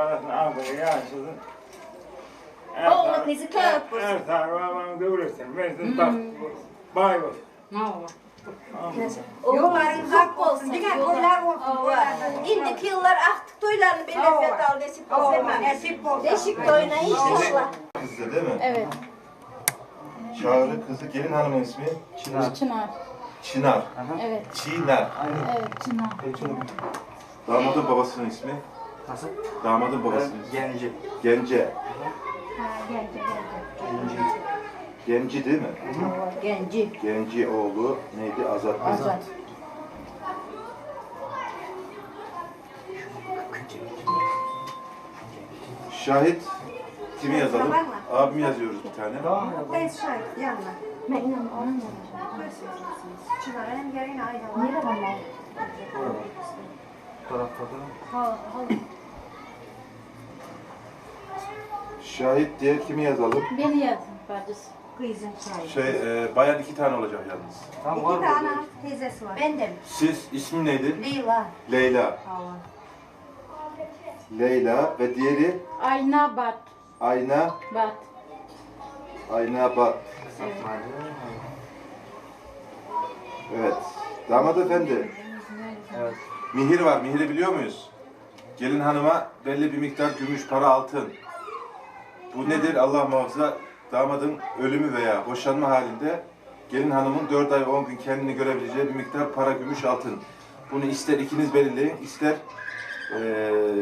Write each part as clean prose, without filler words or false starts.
Arasını aldı, yaşasın. Oğlu kızı köp olsun. Her tarafı devletsin. Versin bak. Bay olsun. Yolların hak olsun. Diğer toylar olsun. İndiki yıllar aktık toylarını bir nefret al nesip olsun. Nesip olsun. Değişik toyuna inşallah. Kızı değil mi? Evet. Çağrı kızı gelin hanımın ismi? Çınar. Çınar. Evet. Çınar. Evet, Çınar. Damadın babasının ismi? Nasıl? Damadın babasının ismi. Genci. Gence. Genci. Genci değil mi? Genci. Genci oğlu neydi? Azat. Bey. Azat. Şahit kimi yazalım? Abimi yazıyoruz bir tane. Ben şahit yanına. Ben inanmıyorum. Çınar'ın yerine aynen. Nerede var? Tarafta da. Şahit diye kimi yazalım? Beni yazın bacısı. Kızım şahit. Bayan iki tane olacak yalnız. Tam İki var tane burada. teyzesi var. Ben de mi? Siz ismi neydi? Leyla. Leyla. Leyla ve diğeri Ayna Bat. Ayna Bat. Ayna Bat. Evet. Damat efendi. Evet. Mihir var. Mihiri biliyor muyuz? Gelin hanıma belli bir miktar gümüş, para, altın. Bu nedir? Allah muhafaza damadın ölümü veya boşanma halinde gelin hanımın 4 ay 10 gün kendini görebileceği bir miktar para, gümüş, altın. Bunu ister ikiniz belirleyin, ister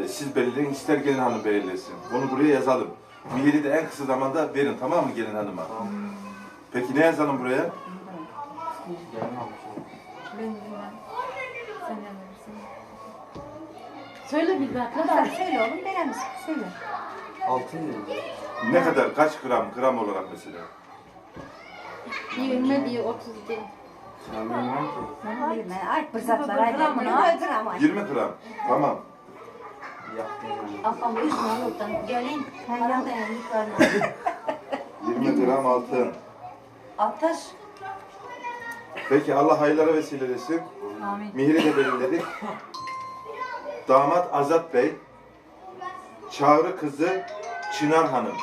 siz belirleyin, ister gelin hanım belirlesin. Bunu buraya yazalım. Mihiri de en kısa zamanda verin, tamam mı gelin hanıma? Peki ne yazalım buraya? Gelin almış. Ben bilmem. Sen ne bilirsin? Söyle bir daha. Sen söyle oğlum, veremez. Söyle. Altın dedi. Ne kadar, kaç gram, gram olarak mesela? 20 diyor, 30 diyor. Ben bilmem ki. Bilmem. Ay fırsatlar. Ay gram. Gram. Ay. 20 gram. Tamam. Yaptım. Afam üzme oradan. Gelin. Param da yukarı. 20 gram altın. Ataş. Peki Allah hayırlara vesile eylesin. Amin. Mihri de belirledik. Damat Azat Bey, Çağrı kızı Çınar Hanım.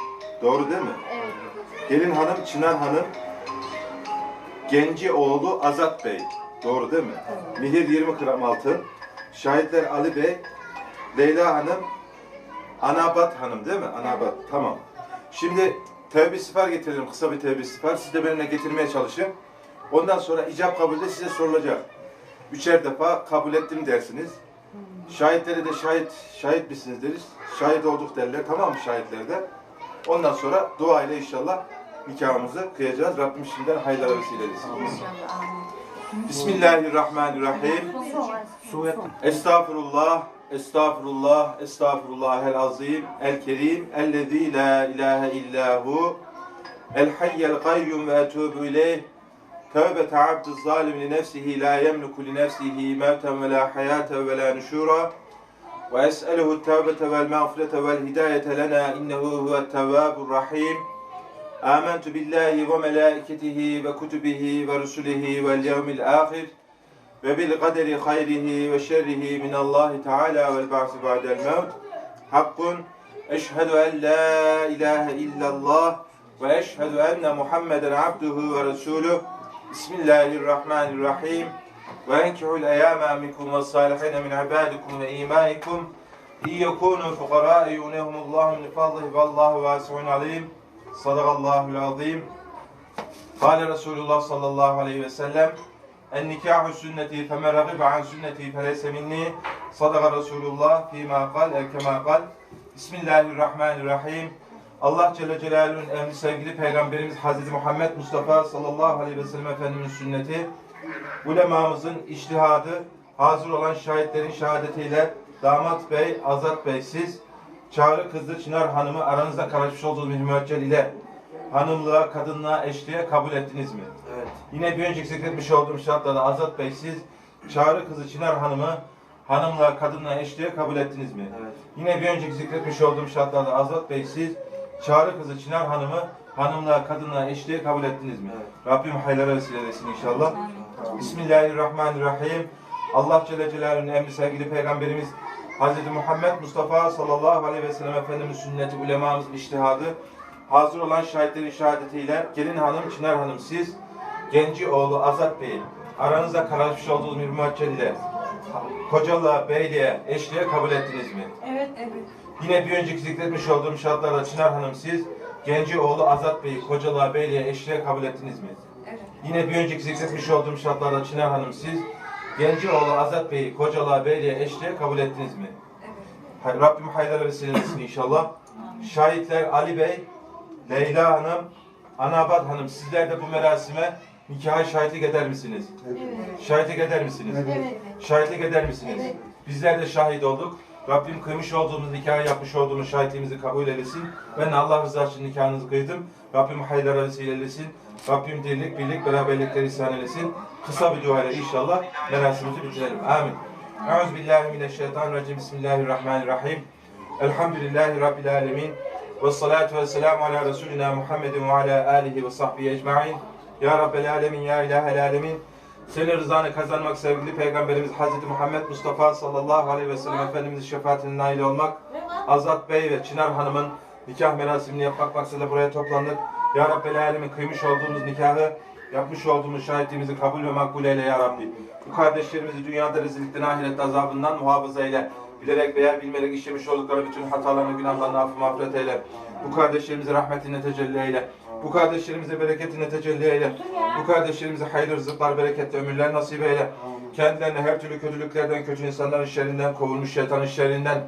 Doğru değil mi? Evet. Gelin hanım Çınar Hanım, Genci oğlu Azat Bey. Doğru değil mi? Mihir 20 gram altın. Şahitler Ali Bey, Leyla Hanım, Anabat Hanım değil mi? Anabat. Tamam. Şimdi tevbe istiğfar getirelim. Kısa bir tevbe istiğfar. Siz de benimle getirmeye çalışın. Ondan sonra icap kabulde size sorulacak. Üçer defa kabul ettim dersiniz. Şahitlere de şahit misiniz deriz. Şahit olduk derler. Tamam mı şahitler de? Ondan sonra dua ile inşallah nikahımızı kıyacağız. Rabbim şimdiden hayırlara vesile eylesin. İnşallah. Amin. Bismillahirrahmanirrahim. Su et. Estağfurullah, estağfurullah, estağfurullahel azim, el kerim, ellezî la ilahe illahu, el hayyel kayyum ve etûbü ileyh, tevbete abdü zalim li nefsihi la yemliku li nefsihi mevten ve la hayaten ve la nüşûra, ve es'eluhu tevbete vel mağfirete vel hidayete lena innehu huvet tevvâbur rahim. Âmentu billahi ve melâiketihi ve kutubihi ve rusulihi vel yevmil âhir. Ve bil kaderi hayrihi ve şerrihi minallahi teala vel ba'si ba'del mevt. Hakkun eşhedü en la ilahe illallah ve eşhedü enne Muhammeden abduhu ve resuluh. Bismillahirrahmanirrahim. Ve enkihul eyâme minkum ve salihine min ibadikum ve imaikum. İn yekûnû fukarâe yunehumullahu min fadlihi vallahu vâsi'un alim. Sadakallahul azim. Kâle Resulullah sallallahu aleyhi ve sellem. En nikâhu sünneti femen ragibe an sünneti feleyse minni. Sadaka Resulullah fîmâ kal el kemâ kal. Bismillahirrahmanirrahim. Allah Celle Celaluhu'nun emri sevgili Peygamberimiz Hazreti Muhammed Mustafa sallallahu aleyhi ve sellem Efendimizin sünneti, ulemamızın içtihadı, hazır olan şahitlerin şehadetiyle Damat Bey, Azat Bey siz, Çağrı kızı Çınar Hanım'ı aranızda karışmış olduğunuz bir müeccel ile hanımlığa, kadınlığa, eşliğe kabul ettiniz mi? Evet. Yine bir önceki zikretmiş olduğum şartlarda Azat Bey siz Çağrı kızı Çınar Hanım'ı hanımla, kadınla, eşliğe kabul ettiniz mi? Evet. Yine bir önceki zikretmiş olduğum şartlarda Azat Bey siz Çağrı kızı Çınar Hanım'ı hanımla, kadınla, eşliğe kabul ettiniz mi? Evet. Rabbim hayırlara vesile eylesin inşallah. Bismillahirrahmanirrahim. Allah Celle Celaluhu'nun emri sevgili Peygamberimiz Hz. Muhammed Mustafa sallallahu aleyhi ve sellem Efendimiz sünneti, ulemamızın içtihadı, hazır olan şahitlerin şehadetiyle gelin hanım, Çınar hanım siz, genci oğlu Azat Bey'i aranızda karışmış olduğunuz bir müvekkil ile kocalığa, beyliğe, eşliğe kabul ettiniz mi? Evet. Evet. Yine bir önceki zikretmiş olduğum şartlarda Çınar Hanım siz, genci oğlu Azat Bey'i kocalığa, beyliğe, eşliğe kabul ettiniz mi? Evet. Yine bir önceki zikretmiş olduğum şartlarda Çınar Hanım siz, genci oğlu Azat Bey'i kocalığa, beyliğe, eşliğe kabul ettiniz mi? Evet. Rabbim hayırlara vesile eylesin inşallah. Şahitler Ali Bey, Leyla Hanım, Anabat Hanım sizler de bu merasime nikaha şahitlik eder misiniz? Evet. Şahitlik eder misiniz? Evet. Şahitlik eder misiniz? Evet. Bizler de şahit olduk. Rabbim kıymış olduğumuz nikahı yapmış olduğumuz şahitliğimizi kabul eylesin. Ben Allah rızası için nikahınızı kıydım. Rabbim hayırlara vesile eylesin. Rabbim dirlik, birlik, beraberlikleri ihsan eylesin. Kısa bir duayla inşallah merasimimizi bitirelim. Amin. Euzubillahimineşşeytanirracim. Bismillahirrahmanirrahim. Elhamdülillahi Rabbil alemin. Ve salatu ve selamu ala Resulina Muhammedin ve ala alihi ve sahbihi ecmain. Ya Rabbel alemin, ya ilahel alemin. Senin rızanı kazanmak sevgili Peygamberimiz Hazreti Muhammed Mustafa sallallahu aleyhi ve sellem Efendimizin şefaatine nail olmak, Azat Bey ve Çınar Hanım'ın nikah merasimini yapmak maksadıyla buraya toplandık. Ya Rabbel alemin kıymış olduğumuz nikahı, yapmış olduğumuz şahitliğimizi kabul ve makbul eyle ya Rabbi. Bu kardeşlerimizi dünyada rezillikten, ahirette azabından muhafaza eyle. Bilerek veya bilmeyerek işlemiş oldukları bütün hatalarını, günahlarını affı mağfiret eyle. Bu kardeşlerimize rahmetine tecelli eyle. Bu kardeşlerimize bereketine tecelli eyle. Bu kardeşlerimize hayırlı rızıklar, bereketli ömürler nasip eyle. Kendilerine her türlü kötülüklerden, kötü insanların şerrinden, kovulmuş şeytanın şerrinden,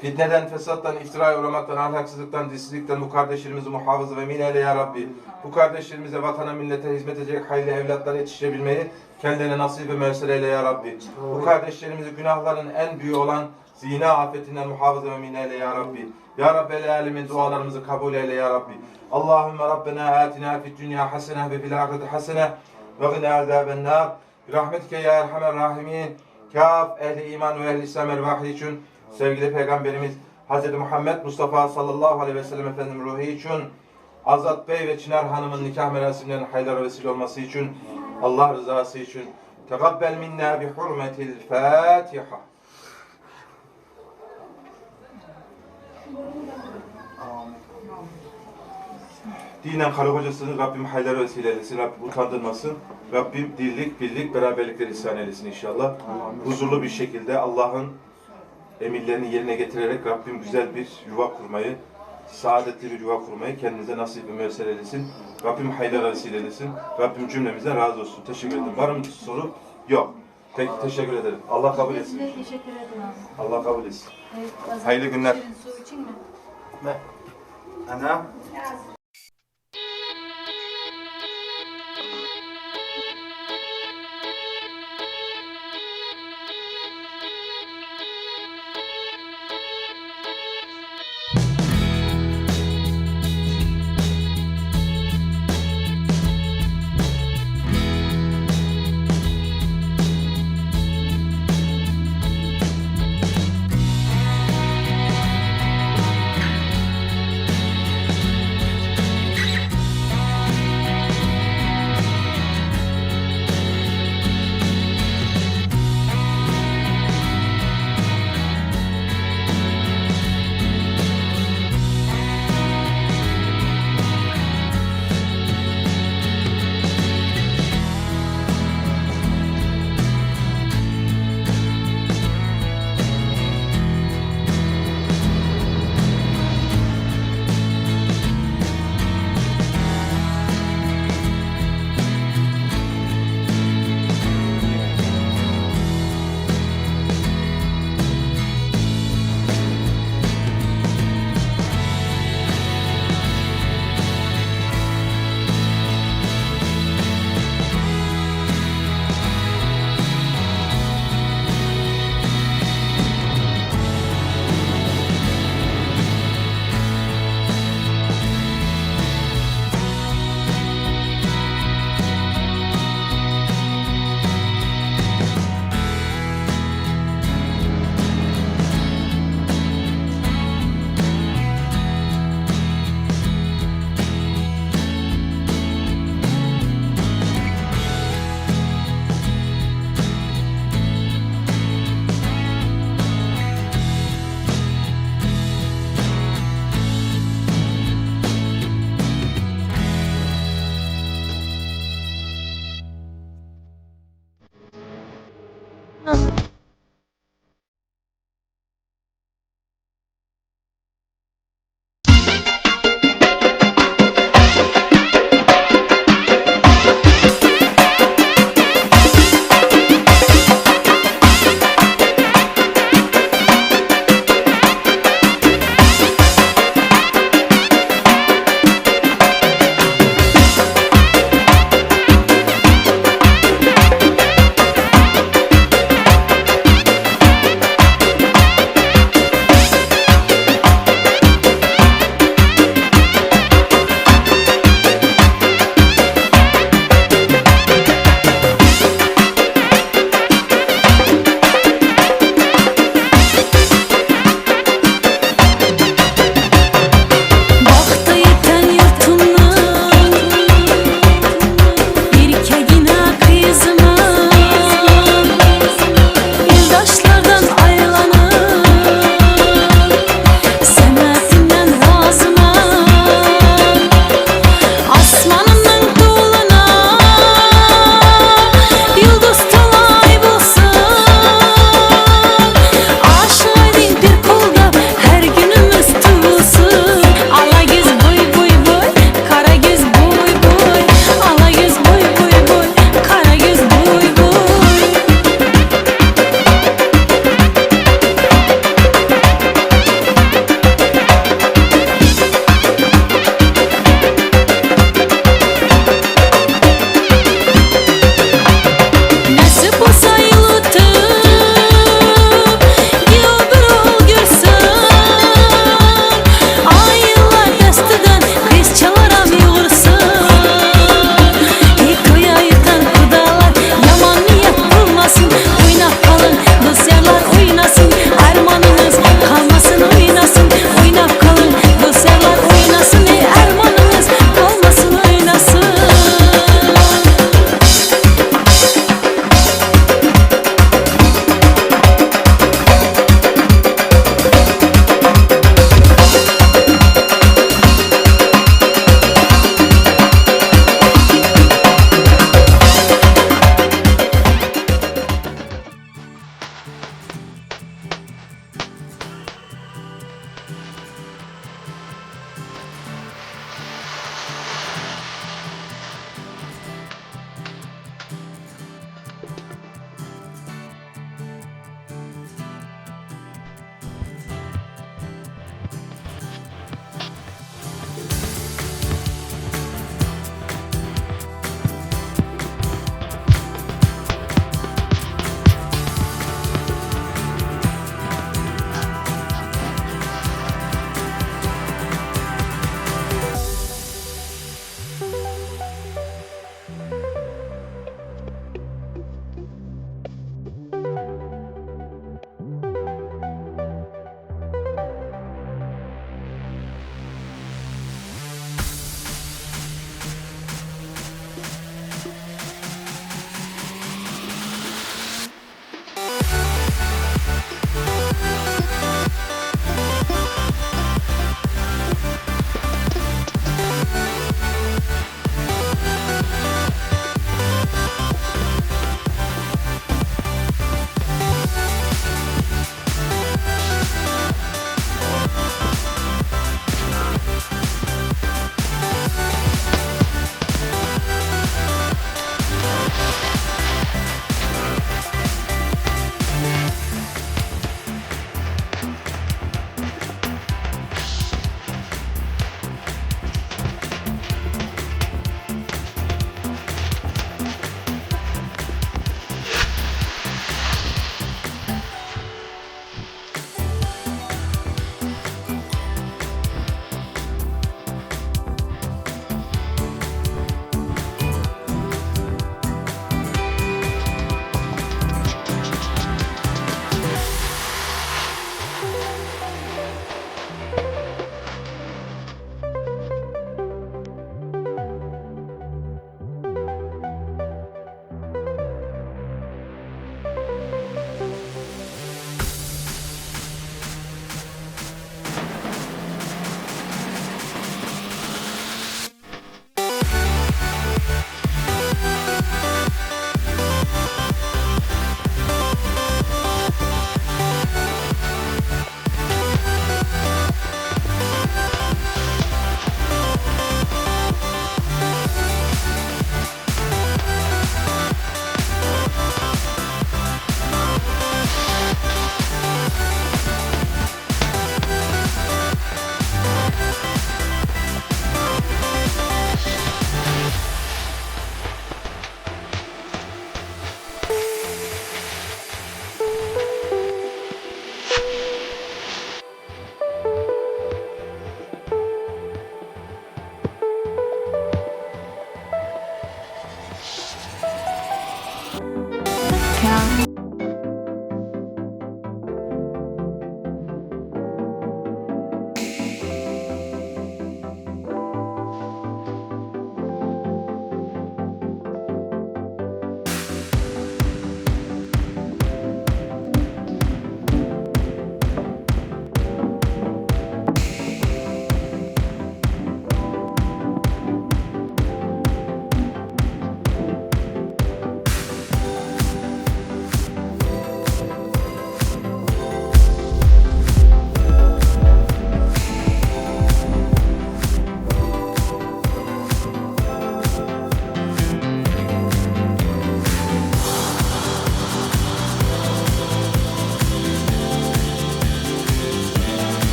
fitneden, fesattan, iftiraya uğramaktan, ahlaksızlıktan, dilsizlikten bu kardeşlerimizi muhafaza ve min eyle ya Rabbi. Bu kardeşlerimize vatana, millete hizmet edecek hayırlı evlatlar yetiştirebilmeyi kendilerine nasip ve müyesser eyle ya Rabbi. Bu kardeşlerimizi günahların en büyüğü olan zina afetinden muhafaza ve min eyle ya Rabbi. Ya Rabbel alemin dualarımızı kabul eyle ya Rabbi. Allahümme Rabbena atina fid dünya hasene ve fil ahireti hasene ve gına azaben nar. Rahmetike ya erhamer rahimin. Kaf ehli iman ve ehli İslam ervahı için sevgili Peygamberimiz Hz. Muhammed Mustafa sallallahu aleyhi ve sellem Efendimiz ruhu için, Azat Bey ve Çınar Hanım'ın nikah merasimlerinin hayırlara vesile olması için, Allah rızası için tekabbel minna bi hurmetil Fatiha. Dinen karı kocasını Rabbim hayırlara vesile eylesin, Rabbim utandırmasın. Rabbim dirlik, birlik, beraberlikleri ihsan eylesin inşallah. Huzurlu bir şekilde Allah'ın emirlerini yerine getirerek Rabbim güzel bir yuva kurmayı, saadetli bir yuva kurmayı kendinize nasip ve müyesser eylesin. Rabbim hayırlara vesile eylesin. Rabbim cümlemize razı olsun. Teşekkür ederim. Var mı soru? Yok. Peki teşekkür ederim. Allah kabul etsin. Teşekkür ederim. Allah kabul etsin. Evet, Hayırlı günler. Su için mi? Ne? Ana.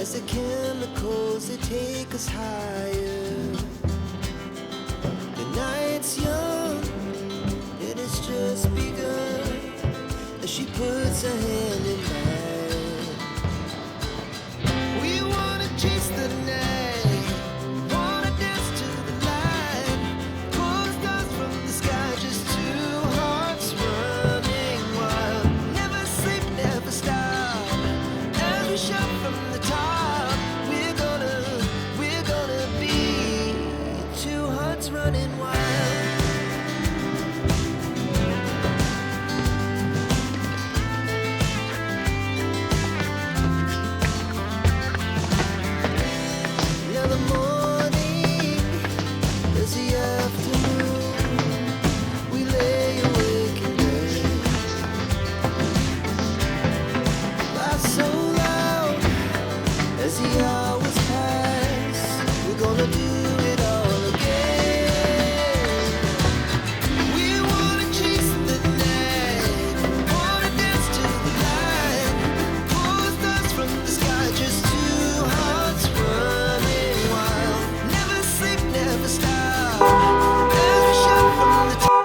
As the chemicals, they take us higher. The night's young, and it's just begun. As she puts her hand in mine. We wanna chase the night, wanna dance to the light. Pull the stars from the sky, just two hearts running wild. Never sleep, never stop. As we shout from the top, we're gonna be two hearts running wild. Now the morning is the afternoon. We lay awake in bed. Laugh so loud as the hours pass. We're gonna do it all again. We wanna chase the night, wanna dance to the light. Pull the stars from the sky, just two hearts running wild. Never sleep, never stop. As we shout from the top.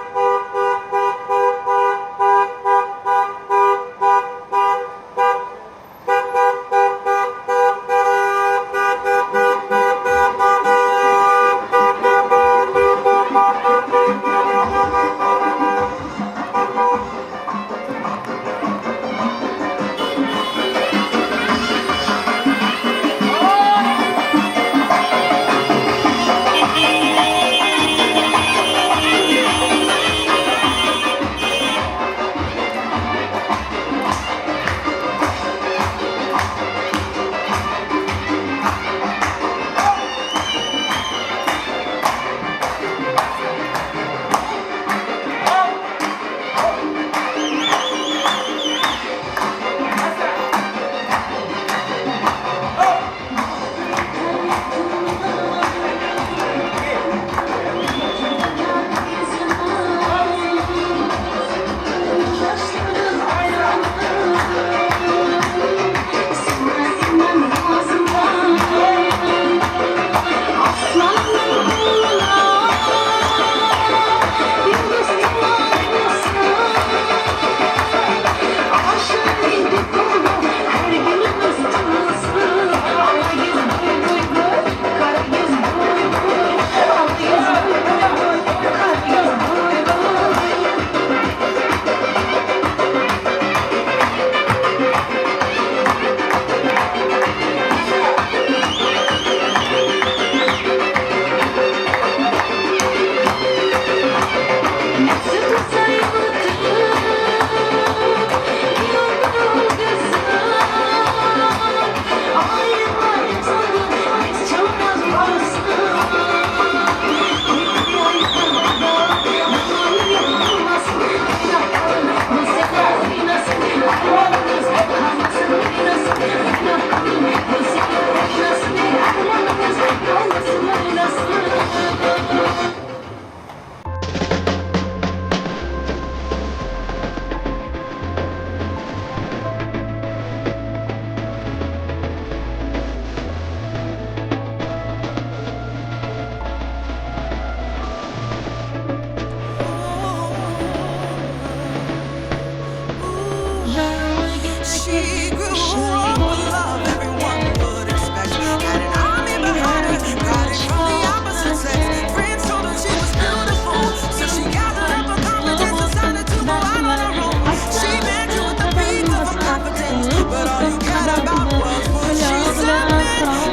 She grew up with love everyone would expect. Had an army behind her, riding from the opposite sex. Friends told her she was beautiful, so she gathered up her confidence, decided to go out on her own. She met you at the peak of her confidence, but all you cared about was what she said.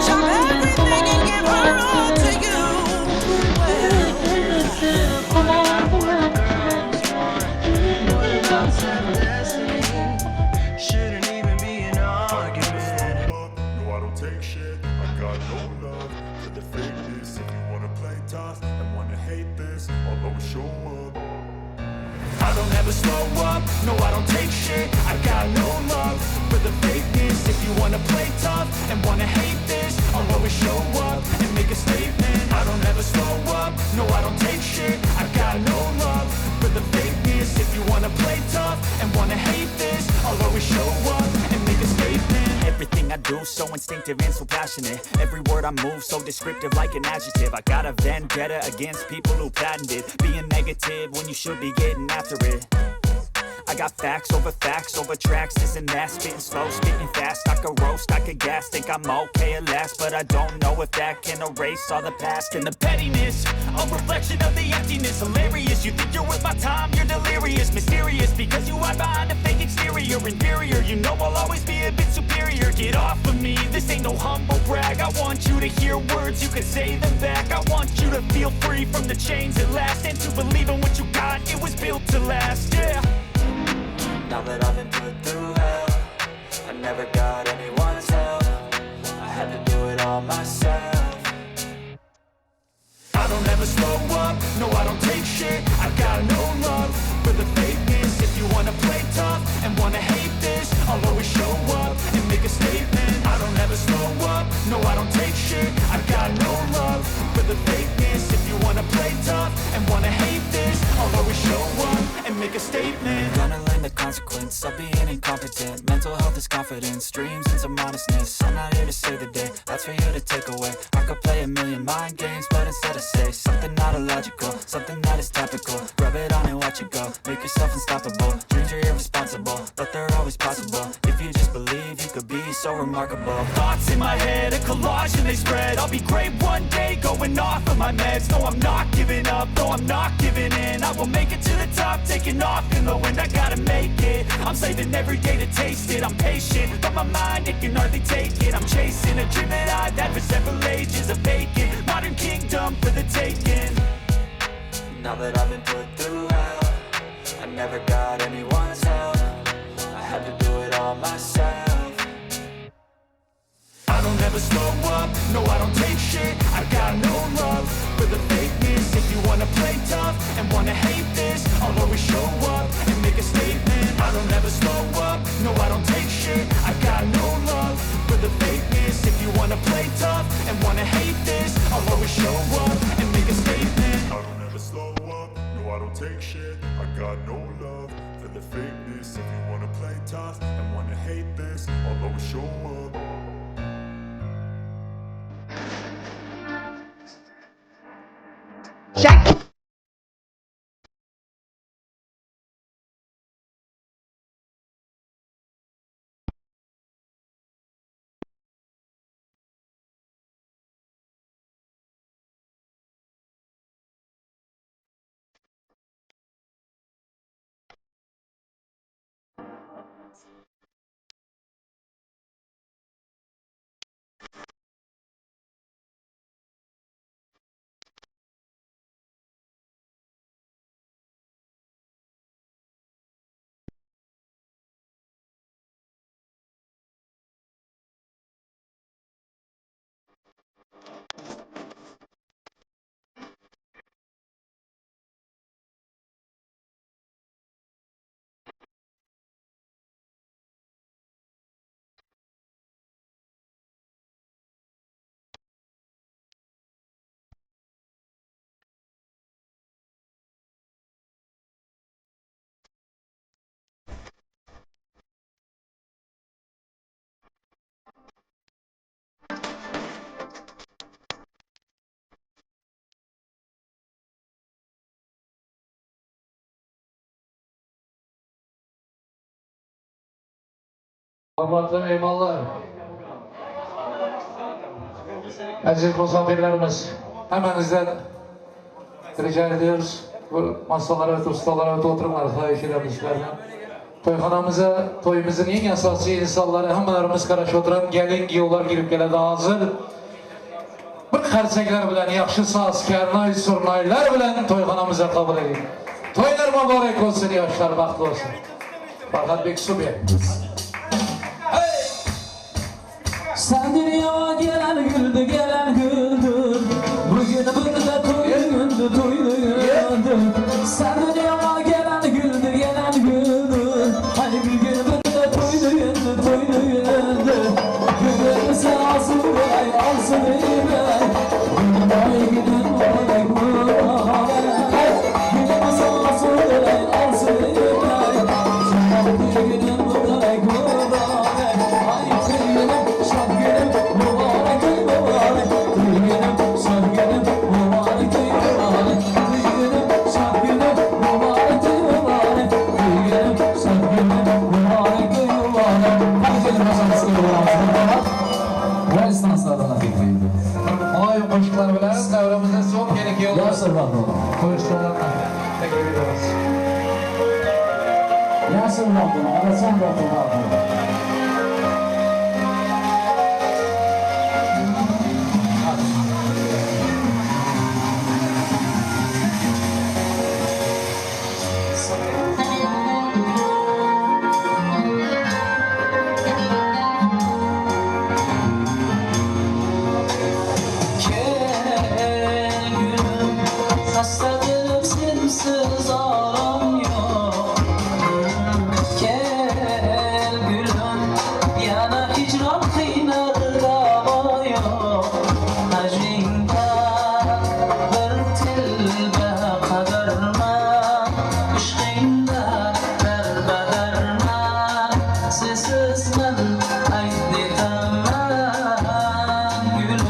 Drop everything and give her all to you. Shouldn't even be an argument. No, I don't take shit. I got no love for the fakeness. If you wanna play tough and wanna hate this, I'll always show up. I don't ever slow up, no I don't take shit. I got no love for the fakeness. If you wanna play tough and wanna hate this, I'll always show up and make a statement. I don't ever slow up, no I don't take shit. I got no love for the fakeness. If you wanna play tough and wanna hate this, I'll always show up and make a statement. Everything Everything I do, so instinctive and so passionate. Every word I move, so descriptive like an adjective. I got a vendetta against people who patented being negative when you should be getting after it. I got facts over tracks, this and that. Spitting slow, spitting fast, I could roast, I could gas. Think I'm okay at last, but I don't know if that can erase all the past. And the pettiness, a reflection of the emptiness. Hilarious, you think you're worth my time, you're delirious. Mysterious, because you hide behind a fake exterior. Inferior, you know I'll always be a bit superior. Get off of me, this ain't no humble brag. I want you to hear words, you can say them back. I want you to feel free from the chains at last. And to believe in what you got, it was built to last, yeah. Now that I've been put through hell, I never got anyone's help. I had to do it all myself. I don't ever slow up, no I don't take shit. I got no love for the fakeness. If you wanna play tough and wanna hate this, I'll always show up and make a statement. I don't ever slow up, no I don't take shit. I got no love for the fakeness. If you wanna play tough and wanna hate this, I'll always show up and make a statement. Gonna learn the consequence of being incompetent. Mental health is confidence, dreams and some honestness. I'm not here to save the day, that's for you to take away. I could play a million mind games, but instead I say something not illogical, something that is topical. Rub it on and watch it go, make yourself unstoppable. Dreams are irresponsible, but they're always possible. If you just believe, you could be so remarkable. Thoughts in my head, a collage and they spread. I'll be great one day, going off of my meds. No, I'm not giving up, no, I'm not giving in. I will make it to the top, taking off in the wind. I gotta make it, I'm saving every day to taste it. I'm patient, but my mind, it can hardly take it. I'm chasing a dream that I've had for several ages. A vacant modern kingdom for the taking. Now that I've been put through hell, I never got anyone's help. I had to do it all myself. I don't ever slow up, no I don't take shit. I got no love for the fakeness. If you wanna play tough and wanna hate this, I'll always show up and make a statement. I don't ever slow up, no I don't take shit. I got no love for the fakeness. If you wanna play tough and wanna hate this, I'll always show up and make a statement. I don't ever slow up, no I don't take shit. I got no love for the fakeness. If you wanna play tough and wanna hate this, I'll always show up. Jack. Hörmətli mehmanlar, aziz misafirlerimiz, hemenizden rica ediyoruz. Bu masalara ve ustalara ve oturumlara xahiş edemizlerden. Toyxanamıza, toyumuzun en asasi insanları, hammalarimiz qarashib oturan gelin kuyovlar girib keladi hozir. Bir qarsaklar bilan, yaxshi saz, karnay, surnaylar bilan toyxanamıza qabul eding. Toylar mübarek olsun, yoshlar baxtli olsun. Farhadbek Subi. Sen dünyaya gelen güldü, gelen güldür. Bugün burada toy gündü, toy gündü. Sen dünyaya gelen güldü, gelen güldür. Hani bugün burada toy gündü, toy gündü. Günün sağ olsun, alsın bey. Günün günün mübarek mübarek. Günün sağ olsun, alsın bey. Günün mübarek mübarek. Ay günüm. Nasıl oldu? Alessandro oldu. Hastadım sensiz aram yok. Gel gülüm yana hicran kıynar dava yok. Hacingda bir tilbe qadarman, ishqingda darbadarman, sensiz men ayt netaman gülüm.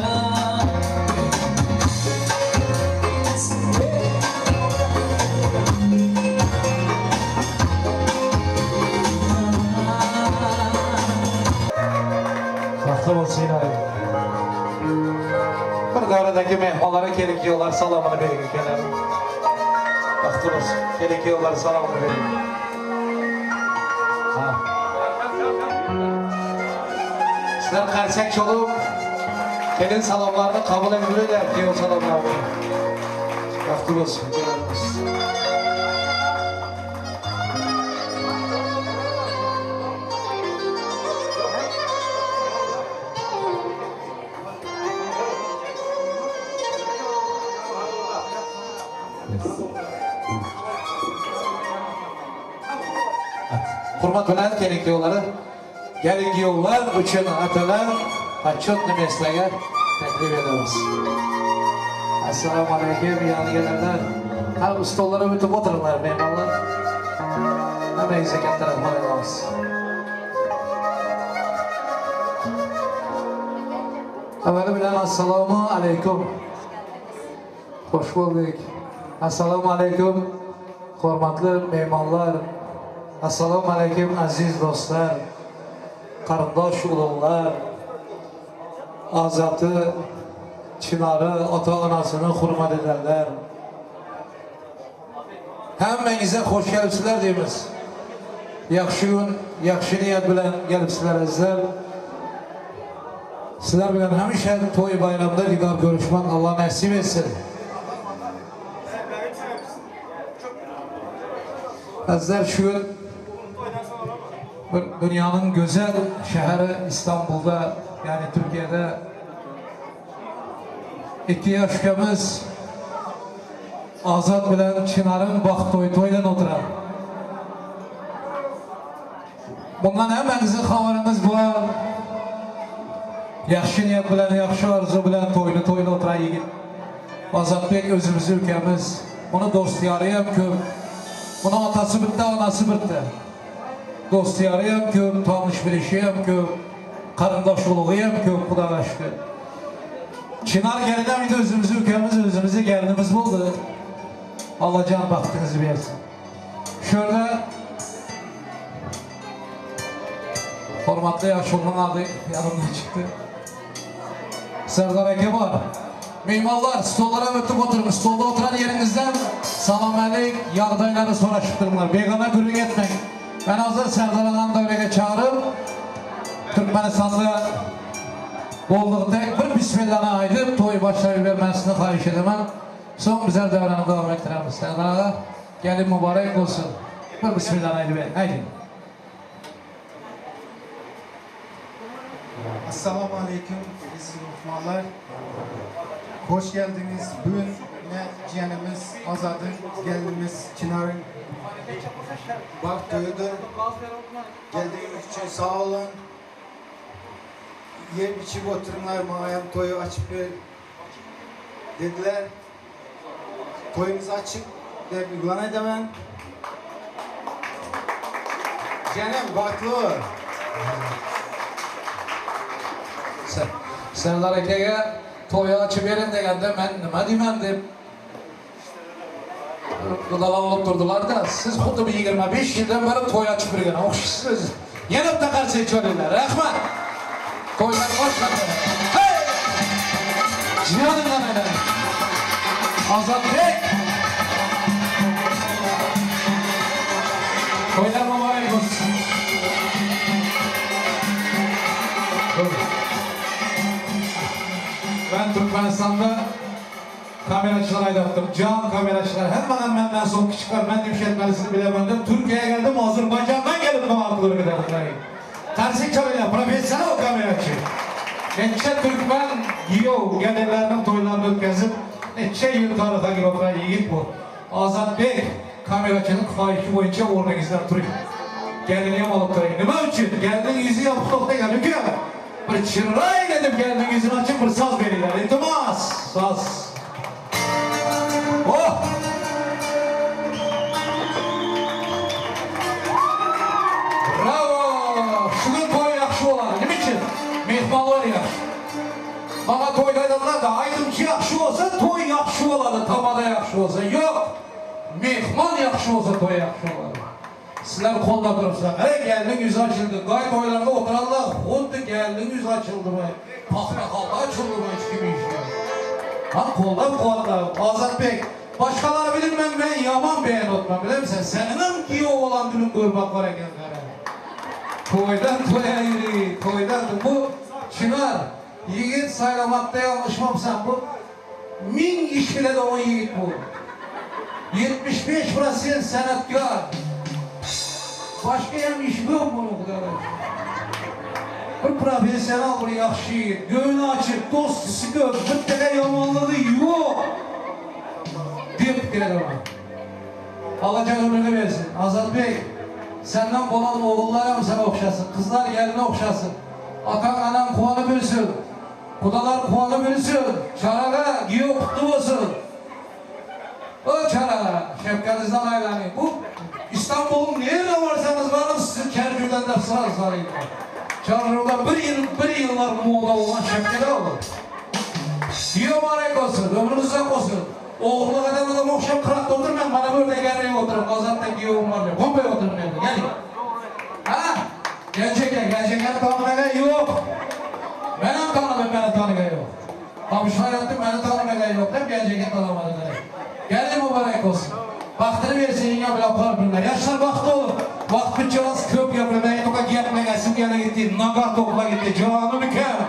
Baxtli bo'lsinlar. Bir davradagi mehmonlarga kelin kuyovlar salomini bering ukalar. Baxtli bo'lsin. Kelin kuyovlar salomini bering. Ha. Sizlar qarsak cholib kelin salomlarini qabul etib kuyov salomlarini. Baxtli bo'lsin ukalarimiz. Hurmat bilan kelin kuyovlari, kelin kuyovlar uchun atalar почетный местоga taklif etamiz. Assalomu alaykum yonigalarlar. Ha, stollara o'tib o'tiringlar mehmonlar. Hammangizga katta rahmat aytamiz. Avvali bilan assalomu alaykum. Xush bo'ldik. Assalomu alaykum hurmatli mehmonlar. Assalomu alaykum aziz do'stlar, qarindosh ulug'lar, Azatı, Çınarı, ota-onasini hurmat edenler. Hammangizga xush kelibsizlar deymiz. Yaxshi kun, yaxshi niyat bilan kelibsizlar azizlar. Sizlar bilan hamisha to'y bayramda didor ko'rishmak Alloh nasib etsin. Azizlar, shu kun dünyanın güzel şehri İstanbul'da, yani Türkiye'de iki yaş ukamiz Azat bilan Çınar'ın baxt to'yi to'ydan o'tiradi. Bundan hammangizning xabaringiz bor. Yaxshi niyat bilan, yaxshi orzu bilan to'yni to'yla o'tiran yigit. Ozodbek o'zimizni ukamiz. Uni do'st-yori ham ko'p. Uni otasi bitta, onasi bitta. Do'st-yori ham ko'p, tonish bilishi ham ko'p, qarindosh ulug'i ham ko'p, Xudoga shukr. Chinar kelin ham endi o'zimizni ukamiz, o'zimizni kelinimiz bo'ldi. Allohjon baxtingizni bersin. Shu yerda hurmatli yoshulning adı yanımdan chiqdi. Sardor aka bor. Mehmonlar stollara o'tib o'tiring. Stolda o'tiran yeringizdan salom alik, yog'daylarni so'rashib turinglar. Begona gurung etmang. Ben hozir Sardor akani davraga chaqirib, Turkmanistonda bo'ldig'idek bir bismillahni aytib, to'y boshlab bermasini xohish etaman. So'ng bizlar davrani davom ettiramiz. Sardor aka, kelin muborak bo'lsin. Bir bismillahni aytib bering. Ayting. Assalomu alaykum aziz mehmonlar. Hoş geldiniz. Bugün yine ciğerimiz Azad'ın, gelinimiz Çınar'ın baht toyudur. Geldiğiniz için sağ olun. Yiyip içip oturunlar, mayam toyu açıp ver dediler. Toyumuz açık deyip ilan edemem. Canım bahtlı. Sardor akaga to'y ochib bering deganda men nima deyman deb dudalab olib turdilar-da, siz xuddi bir 25 yildan beri to'y ochib bergan o'xshaysiz. Yana bitta qarsak chalinglar. Rahmat. To'ylar boshlandi. Hey! Jiyanimdan aylanay. Ozodbek. To'ylar muborak. Mübarek olsun. Ben Türkmenistan'da kameracılar aydattım. Can kameracılar. Hemen benden son küçükler. Ben düşetmelisini bilemedim. Türkiye'ye geldim. Azerbaycan'dan gelip bu akılları kadar. Tersik çalıyla profesyonel kameracı. Neçe Türkmen giyo gelirlerinin toylarını ötkazip neçe yıl tarihe girip oturan yiğit bu. Azat Bey kameracının xahişi boyunca orningizdan turing. Geliniyam alıp turing. Nima uchun? Gelinin yüzü yapıp to'xtagan uka. Bir chiroy dedim gelinin yüzünü açıp bir saz beringlar. İltimos, saz. Oh! Bravo! Şunun toyu yaxşı olar. Nima uchun? Mehmonlar yaxşı. Bana toyda aytadilar da, aydımchi yaxşı olsa toy yaxşı oladi, tamada yaxşı olsa. Yo'q. Mehmon yaxşı olsa toy yaxşı oladi. Sizlar qo'llab turibsizlar. Qara, gelinin yüzü açıldı. Gay toylarda o'tiradilar, xuddi gelinin yüzü açıldı mı? Paxta qalda açıldı mı? Hiç kim iş yo'q. Ha, qo'llab quvvatlab. Azatbek, başqaları bilmem ben yaman beğen otmam, bilir misin? Senin ham kuyov olan dülün ko'rmak var ekan qara. Toydan to'ya yürü, toydan bu Çınar, yigit saylamakta yanlışmamsan bu. 1000 iş bile de on yigit bu. 75% sanatkar. Başka hem iş yok bunu kadar. Bir profesyonel bir yaxşı yigit, göğünü açık, dost sıkı, bittaga yomonligi yo'q. Deb kelaman. Allah can ömrünü versin. Azatbek, senden bolan oğullar ham sana o'xshasin, qizlar geline o'xshasin. Atan anan quvonib yursin, qudalar quvonib yursin, charaga giyo qutlu bo'lsin. O charaga, şefkatinizden aylanayım. Bu İstanbul'un nereye varsanız varın sizi Çergür'den de sıra sarayım. Çergür'den bir yıllar moda olan şefkede olur. Giyo mübarek olsun, ömrünüz uzak olsun. Oğurluq eden adam o'xshab qiraqda o'tirmang, mana bu yerda garayib o'tirib, Ozodda giyovim bor deb, qo'nmay o'tirmaydi. Keling. Ha? Gençeken tanımagan yo'q. Men ham tanıdım, meni tanıgan yo'q. Komşular aytdi, meni tanımagan yo'q deb Gençeken tanımadı. Gelin mübarek olsun. Baxtini versin, yengam bilan qolib. Yoshlar baxtli olun. Vaqt bitsa ko'p gapirmay, to'qa gapmagasim yana ketdi, nagar to'qla ketdi. Jonim ukam.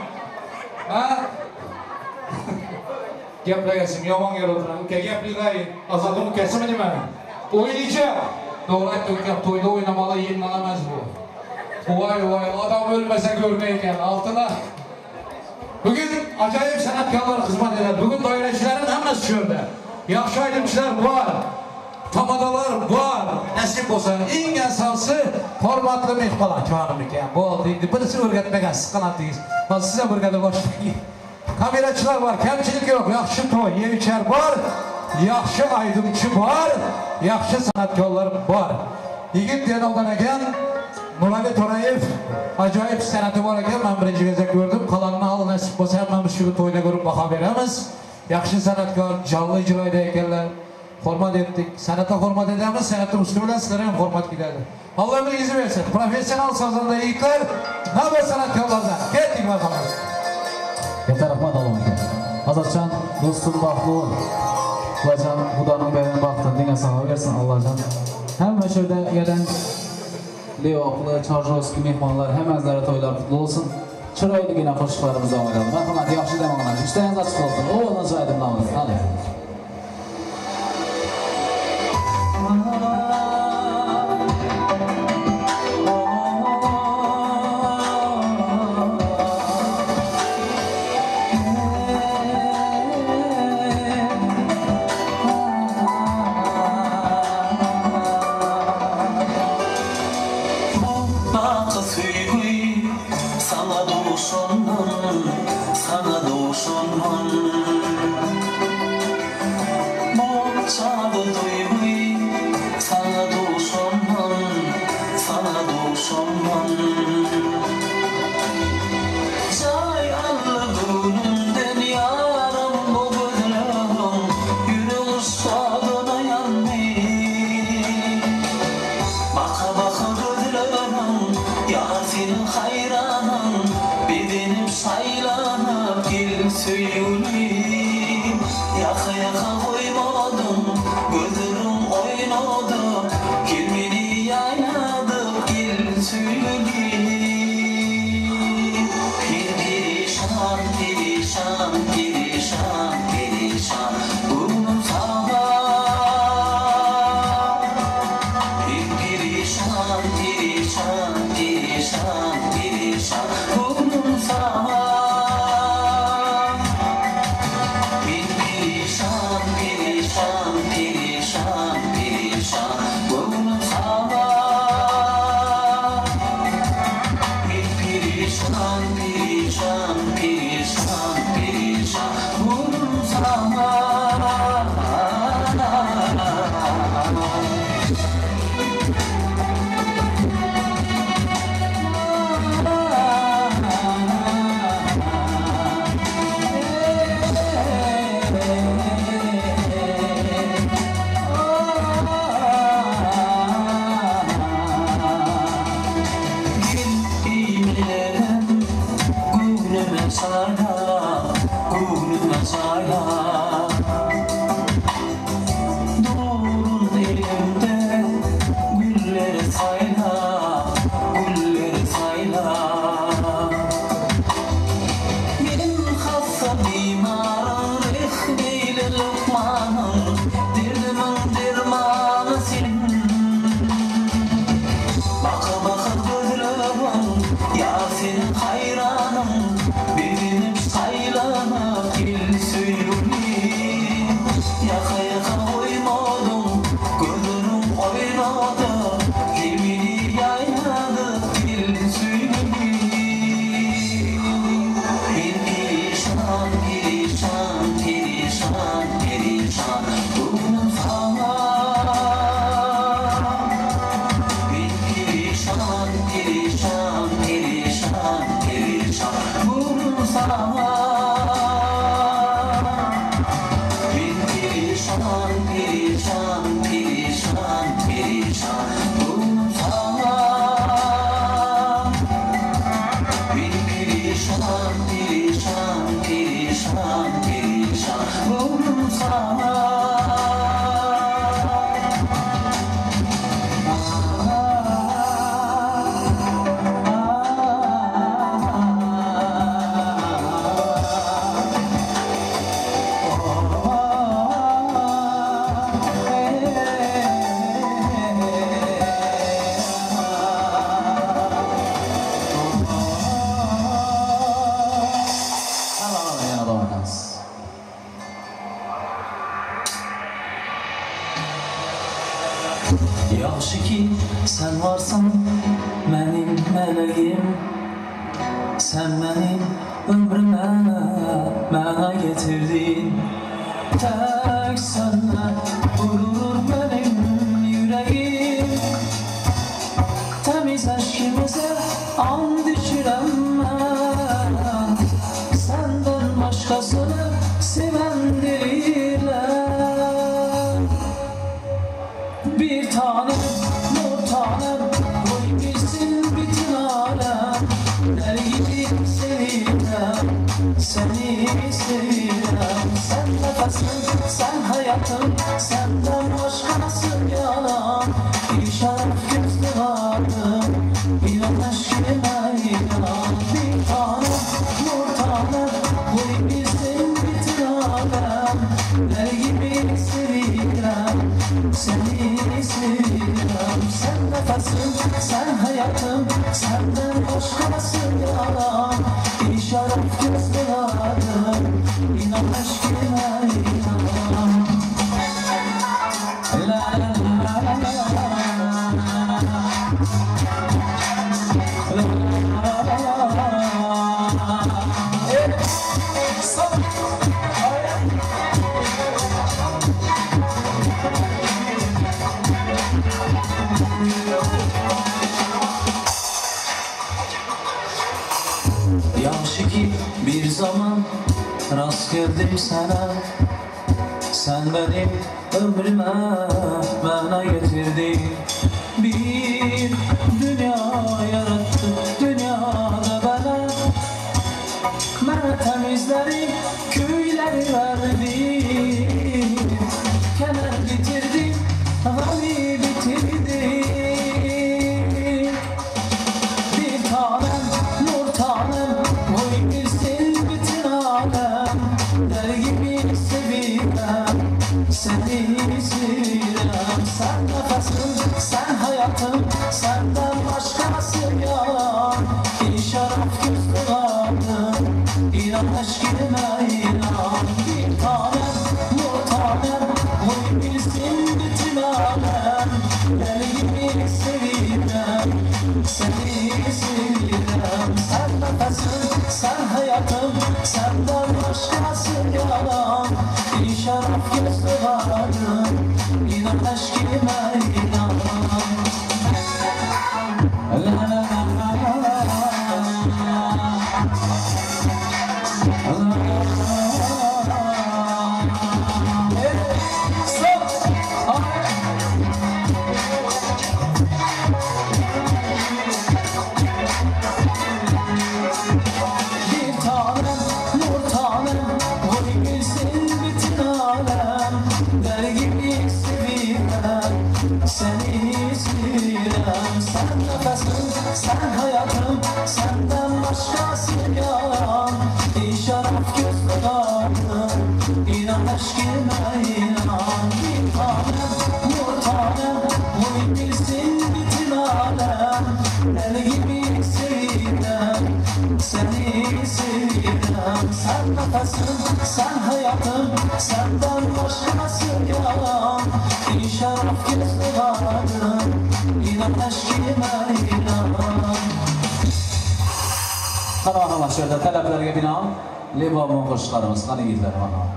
Ha? Gaplagasim yomon yer o'tiraman. Uka gaplig'ay, Azatning ukasimi nima? O'ynaycha. To'g'ri aytdi ukam, to'yda o'ynamalı yemdan emas bu. Voy voy, odam o'lmasa ko'rmaykan altına. Bugün acayip sanatkarlar xizmat etadi. Bugün doirachilarning hammasi shu yerda. Yaxshi aydımchilar bor, tamadalar bor. Nasib bo'lsa, eng asosisi hurmatli mehmonlar, jonim ekan. Bo'ldi, endi birisi o'rgatmagan, siz qanaqangiz. Hozir siz ham o'rgatib boshlang. Kamerachilar bor, kamchilik yo'q. Yaxshi to'y, yeb-ichar bor, yaxshi aydımchi bor, yaxshi san'atkorlar bor. Yigit degan ekan, Nurali To'rayev ajoyib san'ati bor ekan, men birinchi gezak ko'rdim. Qalanini hali nasib bo'lsa hammamiz shu to'yda ko'rib baho beramiz. Yaxshi san'atkor, jonli ijro ekanlar. Hurmat etdik. San'atga hurmat edamiz, san'atning usti bilan sizlarga ham hurmat keladi. Alloh ömrünüzü versin. Professional sazanda yigitlar, nabo san'atkorlardan. Ketdik marhamat. Yeter rahmat Allah'ım. Azatcan, dostum baxtlı ol. Ulan Xudanın beren baxtını dinə sağ versin Allahcan. Hem şurada gelen Leoplu, Çarjovski mehmanlar, həməzlərə toylar kutlu olsun. Çıraylı yine qoşuqlarımızı devam edelim. Merhamet, yaxşı devam edelim. İşleriniz açık olsun. O ondan sonra aydınlanmasın. Hadi. Sana doğuşunun. Perişan, perişan, perişan, perişan Bunun sana. Bir perişan, perişan, perişan, perişan Bunun sana. Bir perişan, perişan, perişan, perişan Bunun sana. Durun elimde gülleri sayla, gülleri sayla. Benim hassa bimarım, rehbeyle lokmanım, derdimin dermanı senin. Baka baka gözlerim, ya senin hayranım, benim saylanıp gel söyleyeyim. Yaka yaka koymadım, gözlerim oynadı, zemini yayladı, gel söyleyeyim. Bir perişan, perişan, perişan, perişan bunun sana. Bir perişan, perişan, perişan, perişan bunun sana. Perişan, perişan, perişan, perişan bunun sana. Bir perişan, perişan, perişan, perişan bunun sana. Yaxşı ki sen varsan benim meleğim, sen benim ömrüme mana getirdin. Tek senle vurulur benim yüreğim, temiz eşkimize and içirem ben. Senden başkasını seven değiller. Bir tanem, nur tanem, koy bilsin bütün alem. Deli gibi sevirem, seni sevirem. Sen nefesim, sen hayatım, senden başkası yalan. Bir şarap gözlü vardım, inan eşkime inan. Bir tanem, nur tanem, koy bilsin bütün alem. Deli gibi sevirem, seni sevirem. Sen nefesim, sen hayatım, senden başkası yalan. Bir şarap gözlü vardım, inan eşkime inan. La la la la la. La la la la. Yaxşı ki bir zaman rast geldim sana, sen benim ömrüme mana getirdin. Bir dünya yarattın dünyada bana, bana temizleri köyleri verdin. Kemer bitirdin, gami bitirdin. Bir tanem, nur tanem, koy bilsin bütün alem. Deli gibi sevirem, seni sevirem. Sen nefesim, sen hayatım, Senden başkası yalan. İşaraf gözlerim, İnan eşkime inan. Bir tanem, nur tanem, oy bilsin bütün alem. Deli gibi sevirem, seni sevirem. Sen nefesim, sen hayatım, senden başkası yalan. İşaraf gözlerim, İnan eşkime inan. La la la la la. Bir tanem, nur tanem, oy bilsin bütün alem. Deli gibi sevirem, seni sevirem. Sen nefesim, sen hayatım, senden başkası yalan. İşaraf gözlerim, İnan eşkime inan. Bir tanem, nur tanem, oy bilsin bütün alem. Deli gibi sevirem, seni sevirem. Sen nefesim, sen hayatım, senden başkası yalan. İşaraf gözlerim, İnan eşkime inan. Qani marhamat, shu yerda talablarga binoan Lebomon qo'shiqlarimiz. Qani yigitlar, marhamat.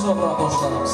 Uzoqroq qo'shiqlarimiz.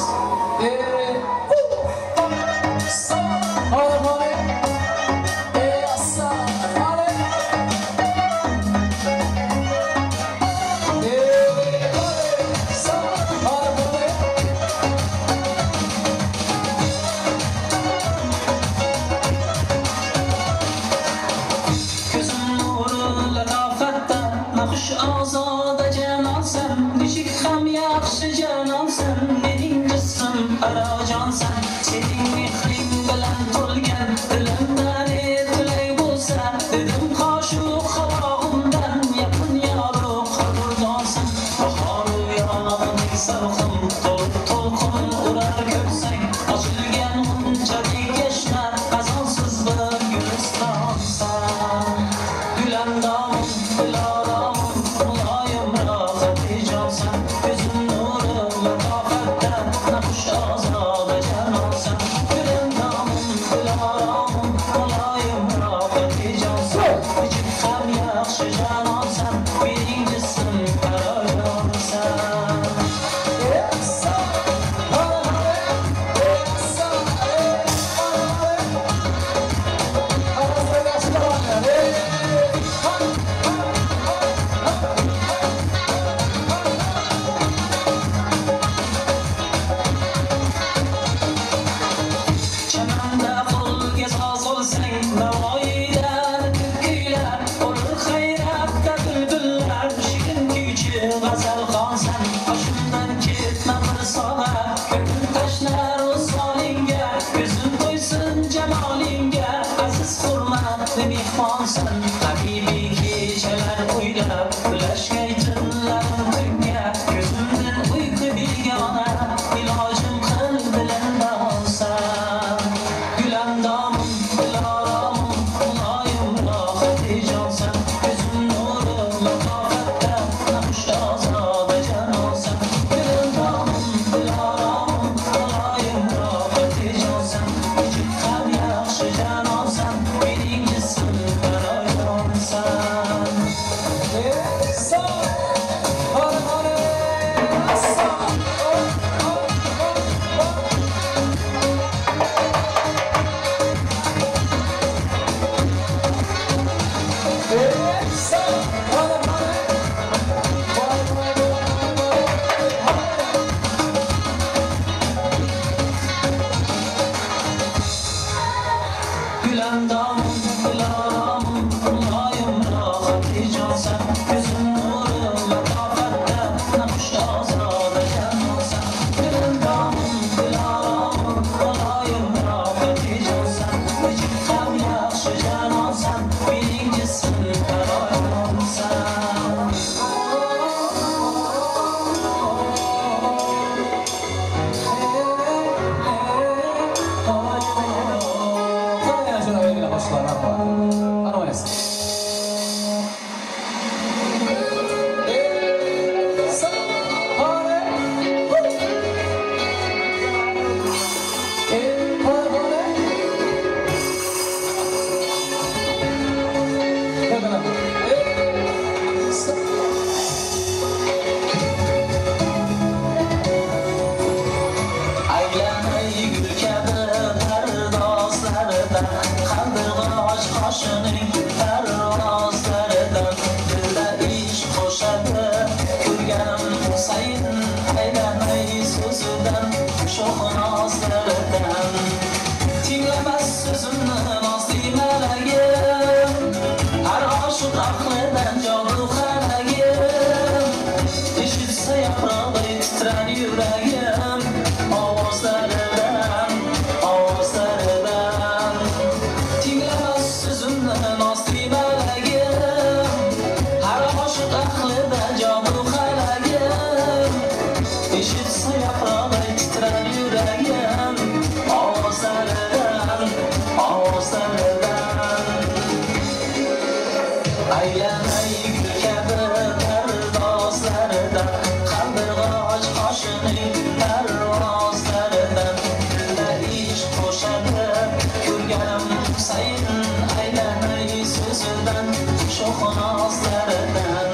Sho'x nozlaridan.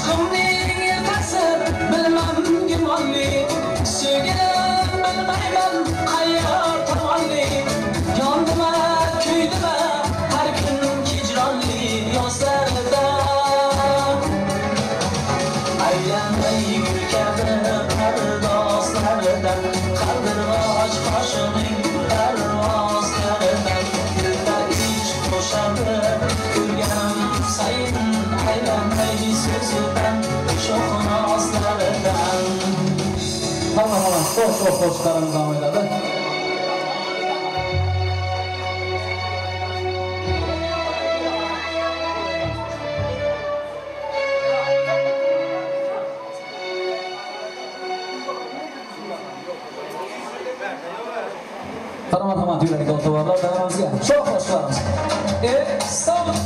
Ishqimning ertasi bilmam gumonli, sevgilim bilmayman qayor tomonli. Yondima, kuydima har kun hijronli yozlarda. Aylanmay gul kabi pardozlardan, qaldirg'och qoshining parvozlaridan. Dilda ishq qo'shadi ko'rganim sayin, aylanmay so'zidan, sho'x nozlaridan. Tamam, xo'sh, xo'sh, qo'shiqlarimiz davom etadi. Marhamat yurak dolduvarlar davramizga. Sho'x qo'shiqlarimiz. Sağ olun.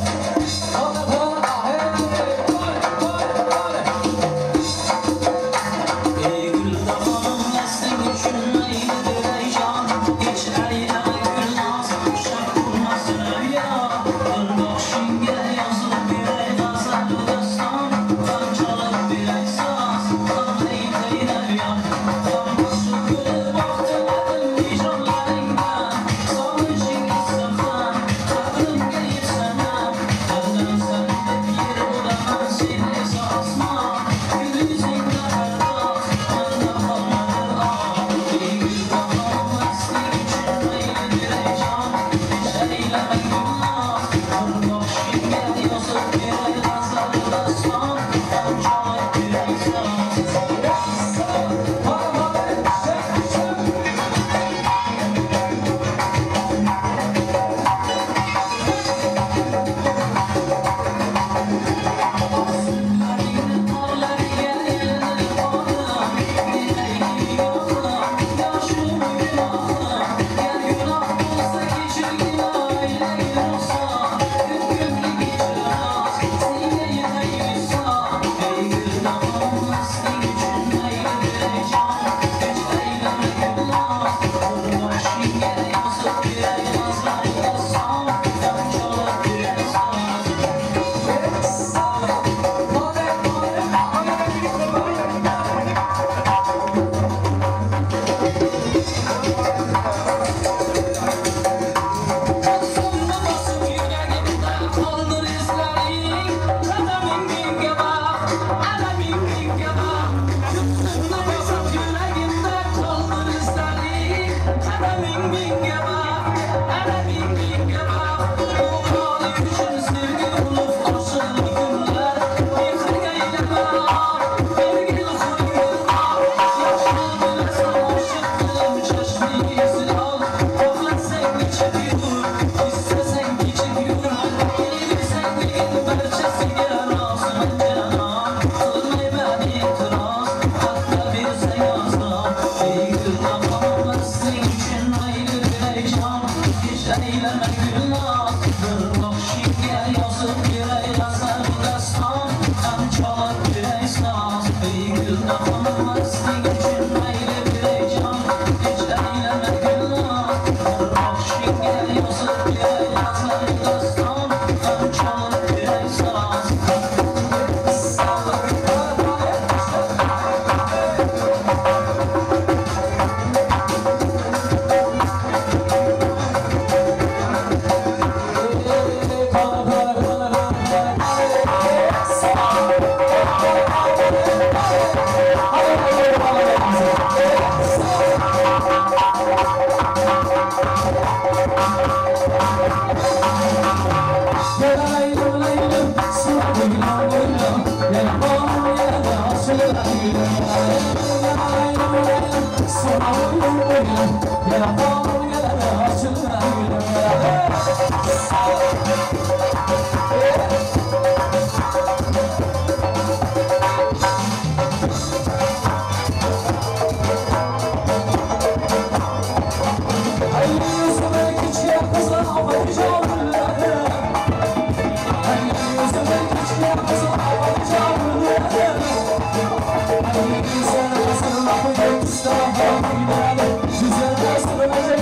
Güzel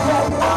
Gel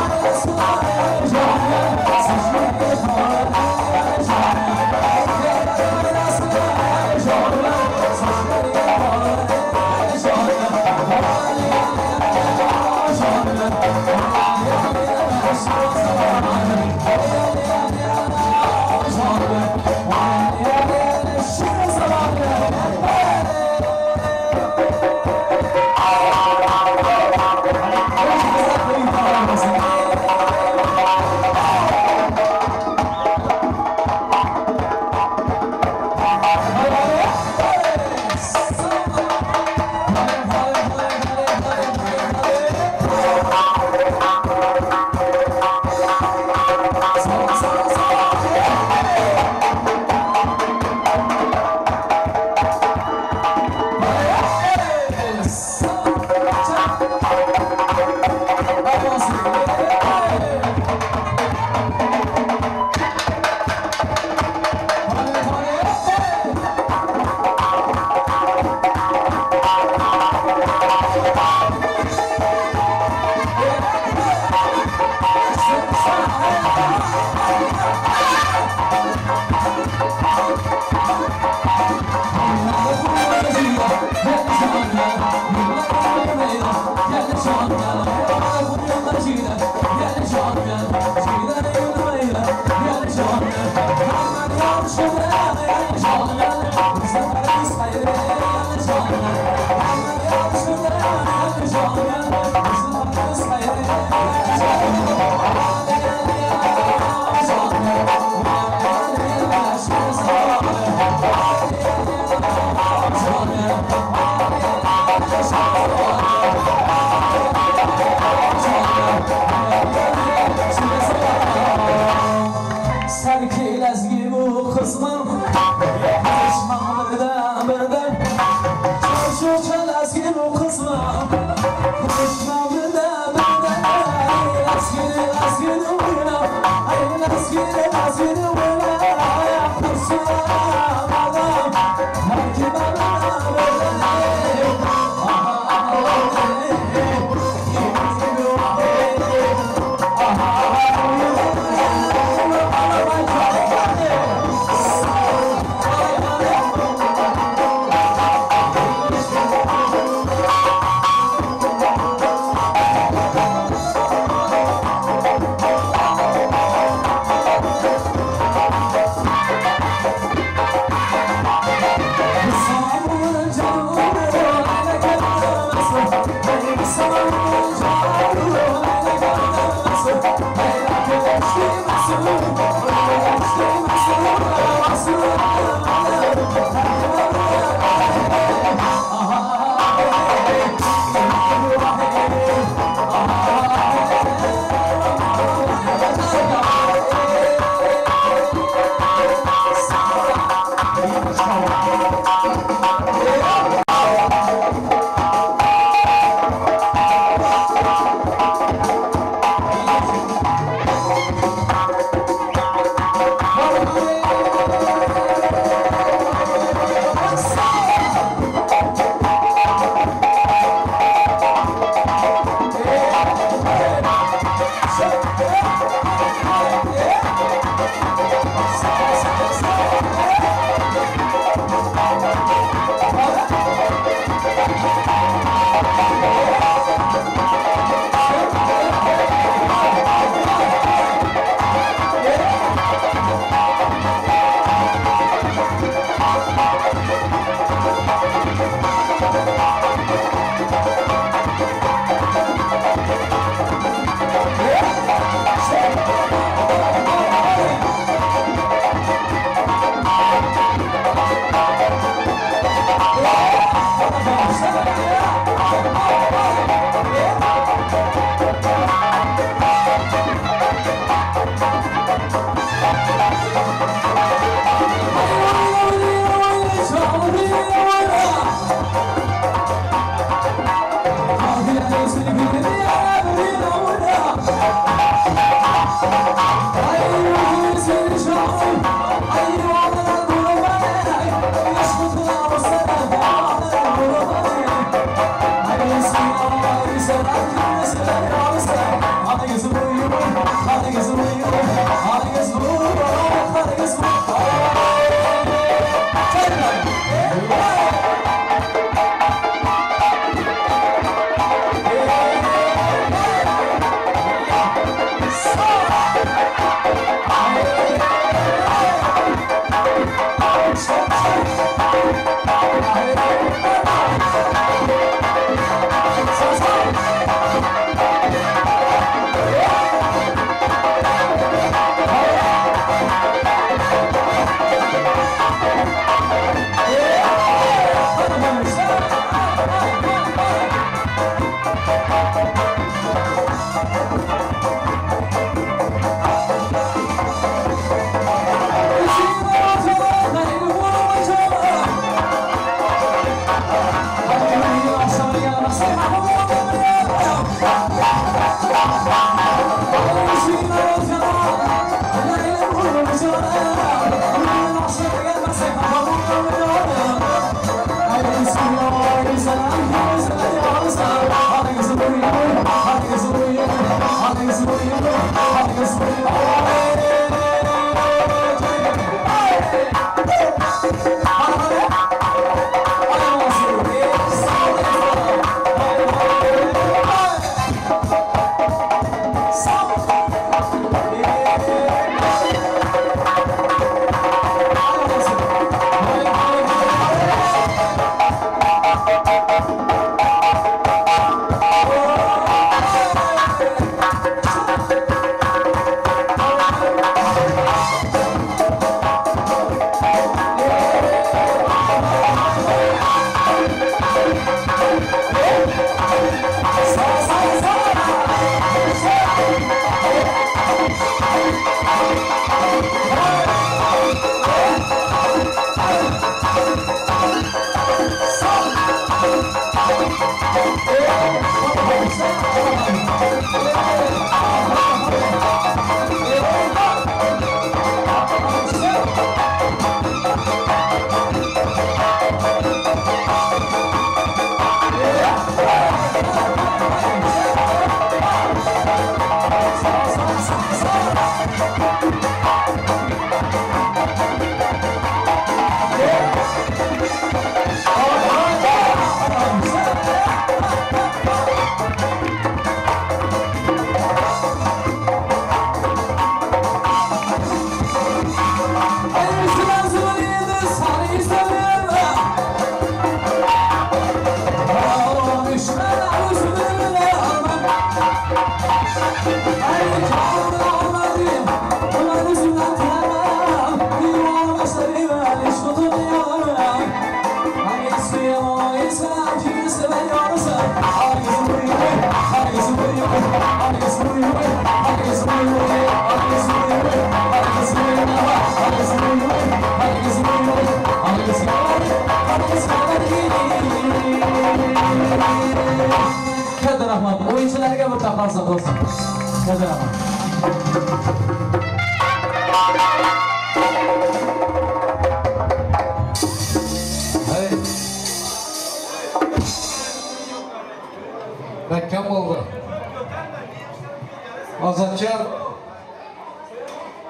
Thank you. qalsın dostum. Gözəl. Hey. Məhkəm oldu. Azadcan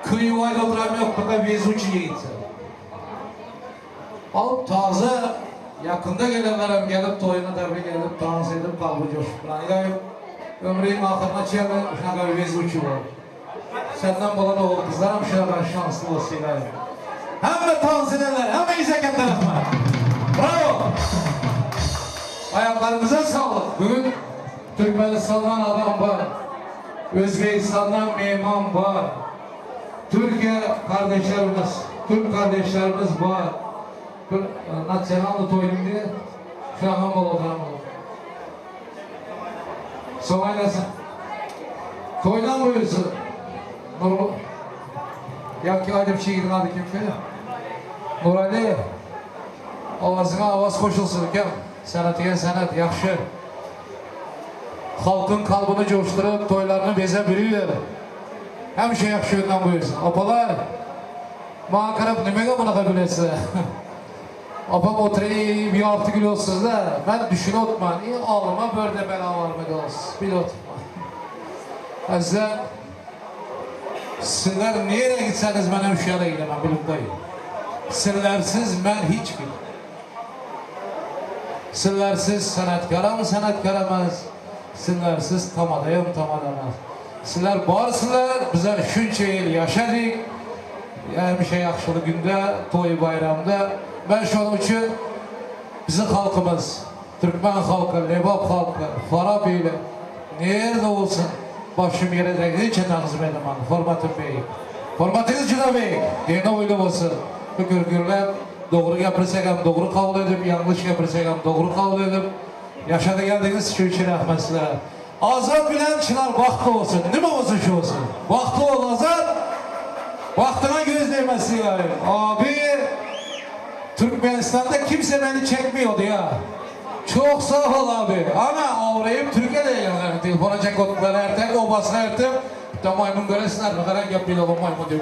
kıyıvayla oturam yok, burada vezuchi yigitsin. Alıp taze yakında gelenler hem gelip toyuna tabi gelip dans edip kalbı coşup. Yani ömrün ahırına çevre şuna kadar vezuchi var. Senden bulan oğul kızlar hem şuna kadar şanslı olsun. Hem de dans edenler hem de izlek ettiler. Bravo! Ayaklarınıza sağlık. Bugün Türkmenistan'dan adam var. Özbekistan'dan meyman var. Türkiye kardeşlerimiz, Türk kardeşlerimiz var. Nasyonal toyunda şahan bol. Soğaylasın. Toydan buyursun. Nur ya ki aydımçı gidin adı kim ki? Nurali. Avazına avaz koşulsun kim? Sənətiyə sənət yaxşı. Xalqın kalbını coşdurup toylarını bezə biliyor. Həmişə yaxşı yöndən buyursun. Apalar, bana qarab niməyə bunaqa güləsiz? Apam oturayım, yartı gülüyorsunuz da. Ben düşünü otman. Ağlıma böyle bela var mı olsun. Bir oturma. Əzizlər, sizlər nereye gitseniz mən həmişə yerə gidemem, bilib dayı. Sizlərsiz mən heç bir. Sizlərsiz sənətkaram, sənətkaramız. Sizlərsiz tamadayım, tamadamaz. Sizlər varsınlar, bizlər şunca il yaşadık. Həmişə yaxşılı gündə, toy bayramda. Mən şunun üçün bizim xalqımız, Türkmen xalqı, Lebap xalqı, Farab ili, nerede olsun başım yere değdiğince təzim edemem. Formatım böyük. Formatınız juda böyük. Deni oylu olsun. Bu gürgürlər doğru gəpirsək hem doğru kabul edip, yanlış gəpirsək hem doğru kabul edip, yaşadı geldiniz şu üçün rəhmət sizlərə. Azad bilən Çınar baxtlı olsun. Nima olsun şu olsun. Baxtlı ol Azad. Baxtına göz değmesin yani. Abi Türkmenistan'da kimse beni çekmiyordu ya. Çok sağ ol abi. Ana avlayıp Türkiye'de yani. Telefona çek otlar ertek, obasına ertek. Bir de maymun göresinler. Ne kadar yapıyla o maymun diyor.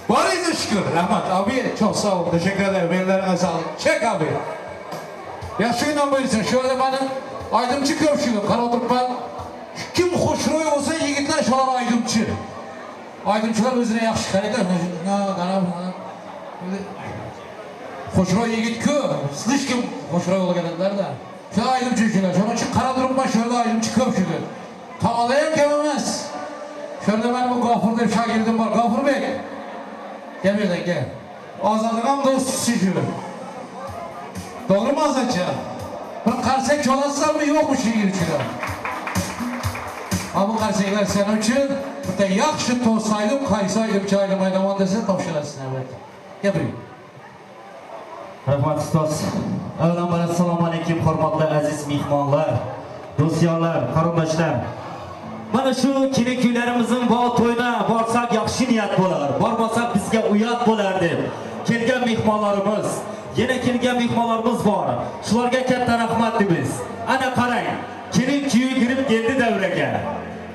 Var idi şükür. Rahmat abi çok sağ ol. Teşekkür ederim. Ellerine sağlık. Çek abi. Ya şuyla buyursun. Şöyle benim aydımcı köpşüğüm. Karaturkmen. Kim hoşroy olsa yiğitler şular aydımcı. Aydımcılar özüne yaxşı qaraylar. Hoşroy yigit kö, слишком hoşroy ola gelenler de. Şöyle aydımcı üçüler. Şunun için Karadurma şöyle aydımcı köpşüdür. Tavalayan kememez. Şöyle benim bu Gafur diye şagirdim var. Gafur Bey. Gel bir gel. Azadığım dost şükür. Doğru mu Azadca? Bir karsek çolaslar mı yok mu şiir üçüler? Ha bu karsekler senin için bir de yaxşı tozsaydım, kaysaydım, çaydım, aydaman desen tavşırasın evet. Gel buraya. Rahmat ustoz. Avvalambor assalomu alaykum hurmatli aziz mehmonlar, do'stlar, qarindoshlar. Mana shu kelin kuylarimizning bu to'yina borsak yaxshi niyat bo'lar, bormasak bizga uyat bo'lar deb kelgan mehmonlarimiz, yana kelgan mehmonlarimiz bor. Shularga katta rahmat deymiz. Ana qarang, kelin kuyi kirib keldi davraga.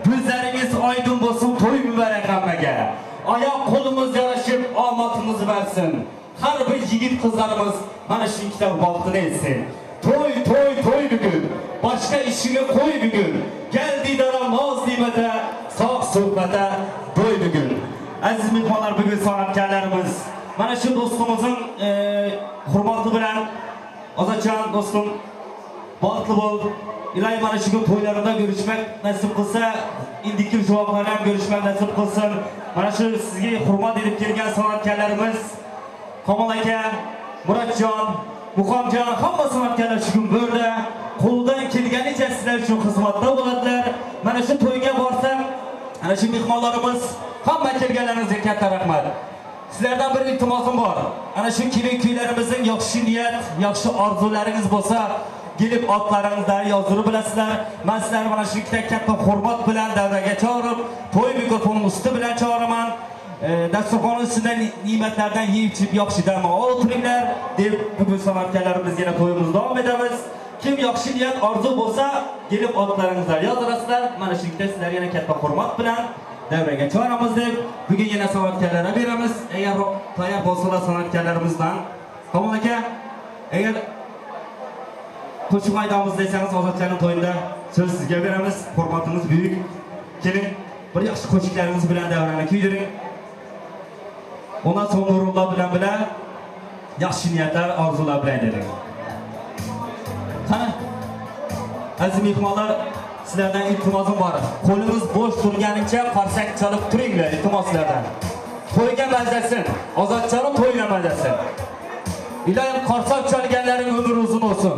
Ko'zlaringiz oydin bo'lsin, to'y muborak hammaga. Oyoq qo'limiz yarashib, omadimiz bersin. Har bir yigit qizlarimiz mana shu ikkita baxtini etsin. To'y, to'y, to'y bugun. Boshqa ishini qo'y bugun. Gel didora noz ne'mata, sog' suhbata to'y bugun. Aziz mehmonlar, bugun san'atkorlarimiz mana shu do'stimizning hurmati bilan Ozodjon do'stim baxtli bo'l. Iloyim mana shu kun to'ylarida ko'rishmak nasib qilsa, indiki juvoblar ham ko'rishmak nasib qilsin. Mana shu sizga hurmat edib kelgan san'atkorlarimiz Komol aka, Muratjon, Muqomjon, hamma san'atkorlar shu kun bo'ldi. Qo'ldan kelganicha sizlar uchun xizmatda bo'ladilar. Mana shu to'yga borsam, mana shu mehmonlarimiz, hamma kelganlaringizga katta rahmat. Sizlardan bir iltimosim bor. Ana shu kelin kuylarimizning yaxshi niyat, yaxshi orzularingiz bo'lsa, gelib otlaringizda yozdirib bilasizlar. Men sizlarni mana shu ikkita katta hurmat bilan davraga chaqirib, to'y mikrofonining usti bilan chaqiraman. Dasturxon ustidan ne'matlardan yeyib ichib yaxshi dam o'tiringlar deb bugun san'atkorlarimiz yana to'yimizni davom etamiz. Kim yaxshi niyat orzu bo'lsa, kelib otlaringizlar yozdirasizlar. Mana shu yerda sizlarga yana katta hurmat bilan davraga choramiz deb bugun yana san'atkorlarga beramiz. Agar tayyor bo'lsalar san'atkorlarimizdan Komil aka, agar qo'shiq aytamiz desangiz, Ozodjonning to'yida so'z sizga beramiz. Hurmatimiz buyuk. Keling, bir yaxshi qo'shiqlaringiz bilan davrani kuydiring. Ondan so'ng Nurullo bilan bilan yaxshi niyatlar, orzular bilan dedik. Qani, aziz mehmonlar, sizlardan iltimosim bor. Qo'lingiz bo'sh turganicha qarsak chalib turinglar, iltimos sizlardan. To'yga mazasin, Ozodjonning to'yga mazasin. Iloyim qarsak chalganlaring umri uzun bo'lsin.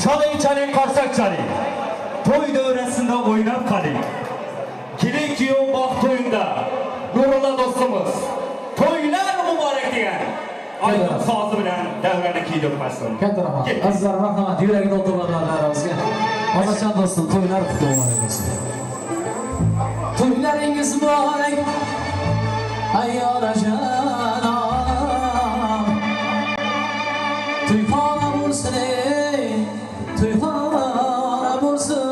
Çaling çaling qarsak çaling. To'y davrasida o'ynab qoling. Kelin kuyov bog' to'yida Nurullo do'stimiz to'ylar muborak degan aytib sozi bilan davrani kiydirmasin. Katta rahmat. Azizlar, rahmat. Yuragida o'tirganlarimizga. Ozodjon do'stim, to'ylar qutlu muborak bo'lsin. To'ylaringiz muborak. Ay onajon. To'yxona bo'lsin ey, to'yxona bo'lsin.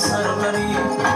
Sırları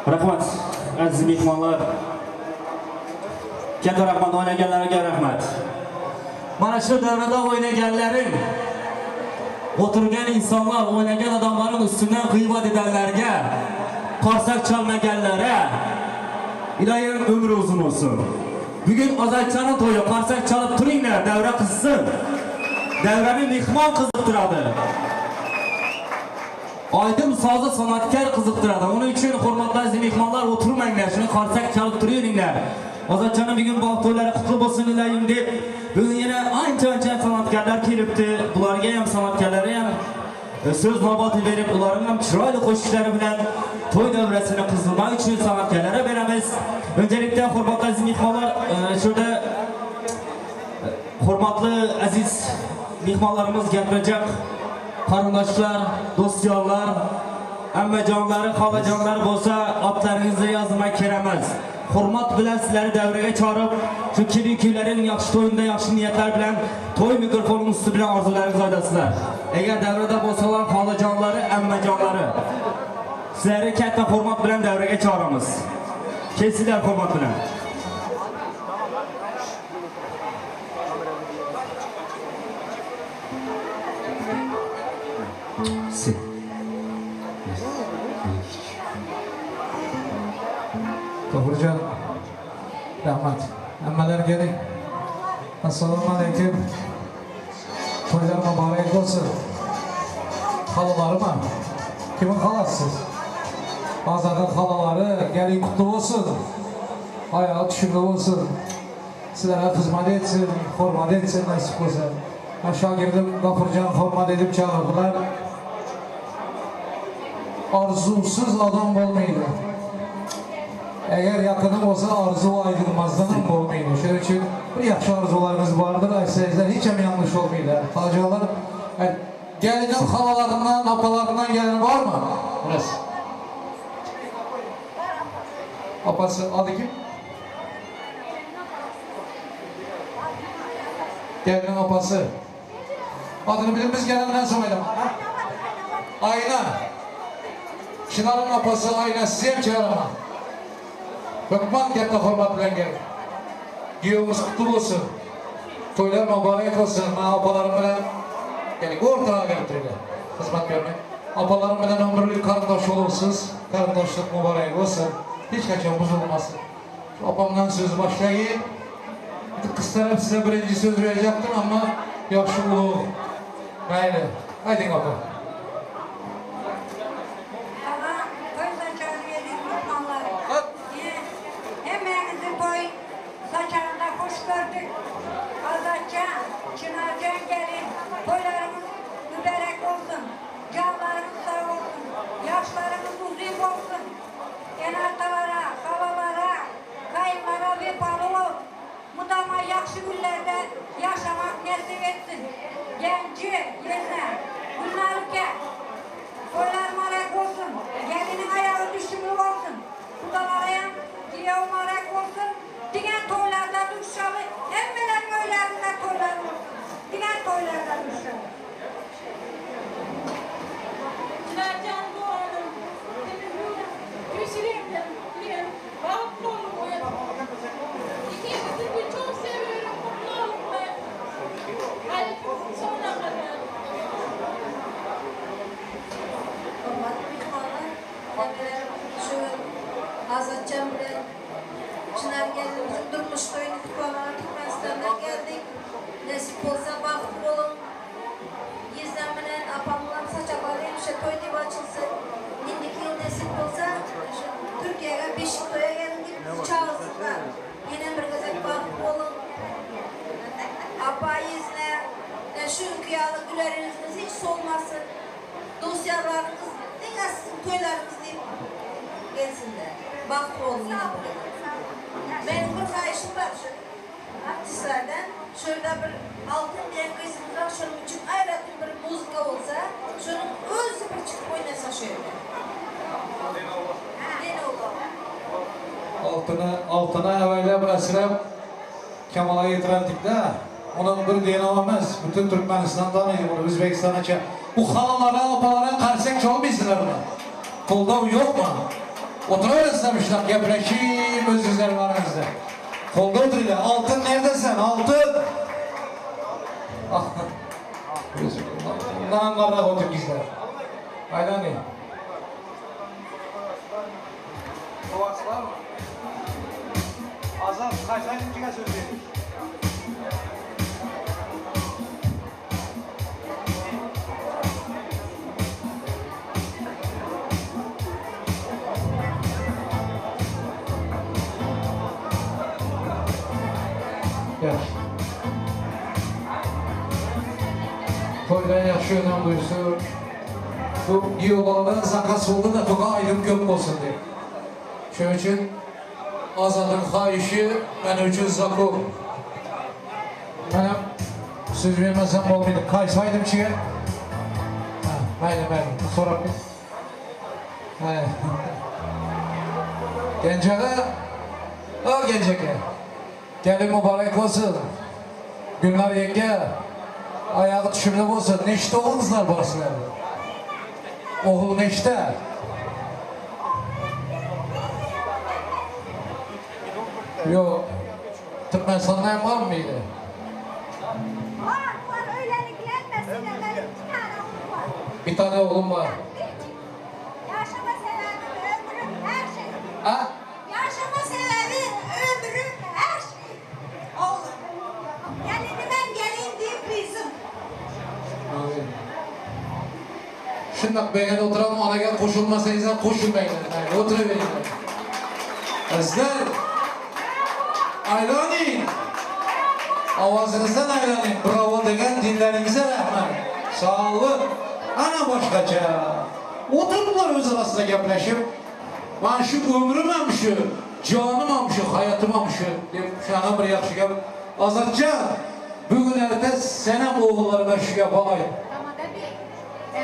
Rahmat, aziz mehmonlar. Katta rahmat o'ynaganlarga rahmat. Mana shu davrada o'ynaganlaring, o'tirgan insonlar, o'ynagan odamlarning ustidan g'iybat eganlarga, qarsak chalmaganlara iloyim umri uzun olsun. Bugun Ozodchaning to'yi, qarsak chalib turinglar, davra qizsin. Davrani mehmon qiziqtiradi. Oydin sozi san'atkor qiziqtiradi. Uning uchun hurmatli aziz mehmonlar, o'tirmanglar, shuni qarsak chalib turaveringlar. Ozodchaning bugun bog' to'ylari qutli bo'lsin iloyim deb, bugun yana ancha-ancha san'atkorlar kelibdi. Bularga ham, san'atkorlarga ham so'z navbati berib, ularning ham chiroyli qo'shiqlari bilan to'y davrasini qizdirmak uchun san'atkorlarga beramiz. Öncelikle hurmatli aziz mehmonlar, şurada hurmatli aziz mehmonlarimiz gapiracak. Qarindoshlar, do'styorlar, ammajonlari, xolajonlar bo'lsa, otlaringizni yozmak kerak emas. Hurmat bilan sizlarni davraga chorib, shu kelin-kuylarning yaxshi to'yida yaxshi niyatlar bilan to'y mikrofonining usti bilan orzularingizni aytasizlar. Agar davrada bo'lsalar, xolajonlari, ammajonlari, sizlarni katta hurmat bilan davraga choramiz. Kelsinlar hurmat bilan. Gafurcan, rahmat. Hammalar keling. Assalomu alaykum. To'ylar muborak bo'lsin. Xalalarimi? Kimin xalasiz? Azad'ın xalaları, gelin kutlu olsun. Ayağı düşümlü olsun. Sizlere hizmet etsin, hürmet etsin, nasip olsun. Ben şagirdim Gafurcan hürmet edip çağırdılar. Arzusuz adam olmaydı. Eğer yakınım olsa arzu aydınmazdan olmaydı. Şunun için bir yaxşı arzularınız vardır. Aysəyizlər hiç hem yanlış olmaydı. Xalacalar, yani gelinin xalalarından, apalarından gelen var mı? Burası. Apası adı kim? Gelinin apası. Adını bilin biz gelenden sonra. Ayna. Çınar'ın apası Ayna sizi hem çağırama. Hökman katta hurmat bilan gel. Kuyovimiz kutlu olsun. To'ylar mübarek olsun. Men opalarim bilan keling, o'rtaga kelib turinglar. Xizmat ko'rmang. Opalarim bilan umrlik qarindosh olursiz. Qarindoshlik mübarek olsun. Hech qachon buzilmasin. Shu opamdan so'z boshlayın. Qız taraf size birinci söz verecektim ama yaxshi ulug'. Mayli. Ayting opa. Gördük. Azatcan, Çınarcan gelin. Toylarımız mübarek olsun. Canlarımız sağ olsun. Yaşlarımız uzun olsun. Enartalara, halalara, kayınlara vefalı ol. Mudama yaxşı günlerde yaşamak nasip etsin. Genci, yezne, Gülnar ülke. Toylar mübarek olsun. Gelinin ayağı düşümlü olsun. Kudalaraya giyev mübarek olsun. Diğer toylarda düşüşelim, hemmelerin öylerinde toylar olsun. Diğer toylarda düşüşelim. Çınarcan doğanım, Gülşirim'den, bahtlı olun. İkinizi de çok seviyorum, mutlu olun ben. Hayatımızın sonuna kadar. Hürmetli mehmonlar, şu Azatcan bilen Çınar gelinimizin durmuş toyunu kutlamaya Türkmenistan'dan geldik. Nasip olsa bahtlı olun. Yezden bilen apamlar saçakları hemşe toy deyip açılsın. Indiki yıl nasip olsa Türkiye'ye beşik toya gelin deyip bizi çağırsınlar. Yine bir gezek bahtlı olun. Apa yezne, şu ünkiyalı güleriniz hiç solmasın. Dosyalarınız, ne sizin toylarınız deyip gelsinler. Bahtlı olun yine bir gezek. Benim bir xahişim var şu artistlerden. Şöyle bir altın diyen kızımız var. Şunun için ayrıca bir muzika olsa, şunun özü bir çıkıp oynasa şöyle. Ne olur? Altına evvelce bir əsrə Kemal'a getirdik de. Onun bir diyeni olmaz. Bütün Türkmenistan'dan bunu Özbekistan'a çek. Bu xalalara, apalara karşıya çalmıyorsunlar bunu. Kolda yok mu? Oturuyoruz demişler, gepleşim öz güzel aranızda. Kolda oturuyorlar. Altın neredesin? Altın! Ah! Bundan anlarlar otur gizler. Aynen ne? Kovası var mı? Azat, kaç kime söz verir? Toydan yaxşı önem duysun. Bu giyobaların zakas oldu da toka ayrım köp olsun diye. Şunun için Azad'ın xahişi benim için zakon. Benim söz vermezsem olmaydı. Kaysaydım ki. Mayli mayli. Sorab. Gençlere, o gençlere. Gelin mübarek olsun. Günler yenge. Ayağı düşümlü olsun. Neşte oğul kızlar var sizlerde. Oğul neşte. Yok. Türkmenistan'da var mıydı? Var, var. Öyleliklenmesin. Benim 2 tane oğlum var. Bir tane oğlum var. Yaşama sebebim ömrüm her şey. Ha? Yaşama sebebim ömrüm her şey. Oğlum. Gelinimem gelin deyip kızım. Şundak beyler oturalım, ana gel koşulmasayız koşun beyler. Yani oturun. Azizler, aylanın. Avazınızdan aylanın. Bravo degen dinlerinize rahmet. Sağ olun. Ana başkaca. Oturdular öz arasında gaplaşıp. Ben şu ömrüm ham şu, canım ham şu, hayatım ham şu. Deb şuna bir yaxşı gap. Azadcan, bugün ertə sənəm oğullarına şu gapı ayt. Tamam da bey,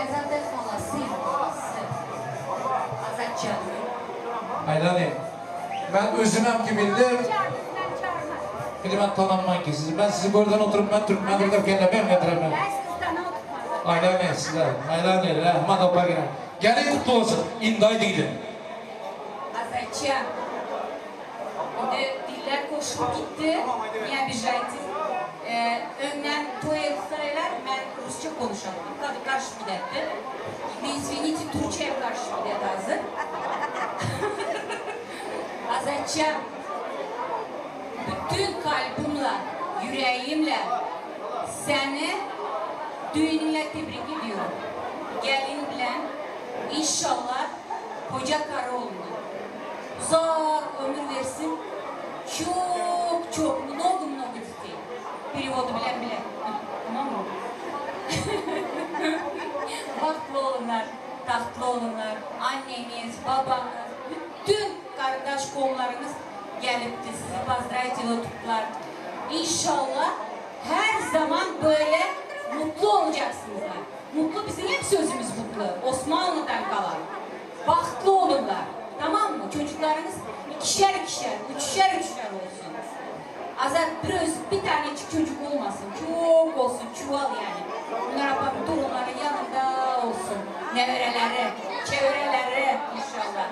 Azad'ın olasıyım, olası. Azadcan. Aylanın. Ben özüm hem ki bildim. Bir ben tanınman ki sizi. Ben sizi buradan oturup ben Türkmendir deb kendime getiremem. Ben sizi tanımadım. Aylanın sizler. Aylanın. Rahmat opagina. Gelin kutlu olsun. İndaydı gidin. Azadcan. Şimdi diller koşup gitti. Niye обижайтесь? Önden toy etseler ben Rusça konuşalım. Kadın karşı giderdi. Şimdi извините, Türkçe'ye karşı giderdi hazır. Azadcan, bütün kalbimle, yüreğimle seni düğününle tebrik ediyorum. Gelin bilen inşallah koca karı olun. Uzak ömür versin. Çok çok много много детей. Переводу bilen bilen. Tamam mı? Bahtlı olunlar, tahtlı olunlar, anneniz, babanız, bütün kardeş kollarınız gelipti sizi поздравить oturttular. İnşallah her zaman böyle mutlu olacaksınız. Mutlu bizim hep sözümüz mutlu. Osmanlı'dan kalan. Bahtlı olurlar. Tamam mı? Çocuklarınız ikişer ikişer, üçer üçer olsun. Azat bir öz, bir tanecik çocuk olmasın. Çok olsun, çuval yani. Bunlar apam torunların yanında olsun. Nevereleri, çevreleri inşallah.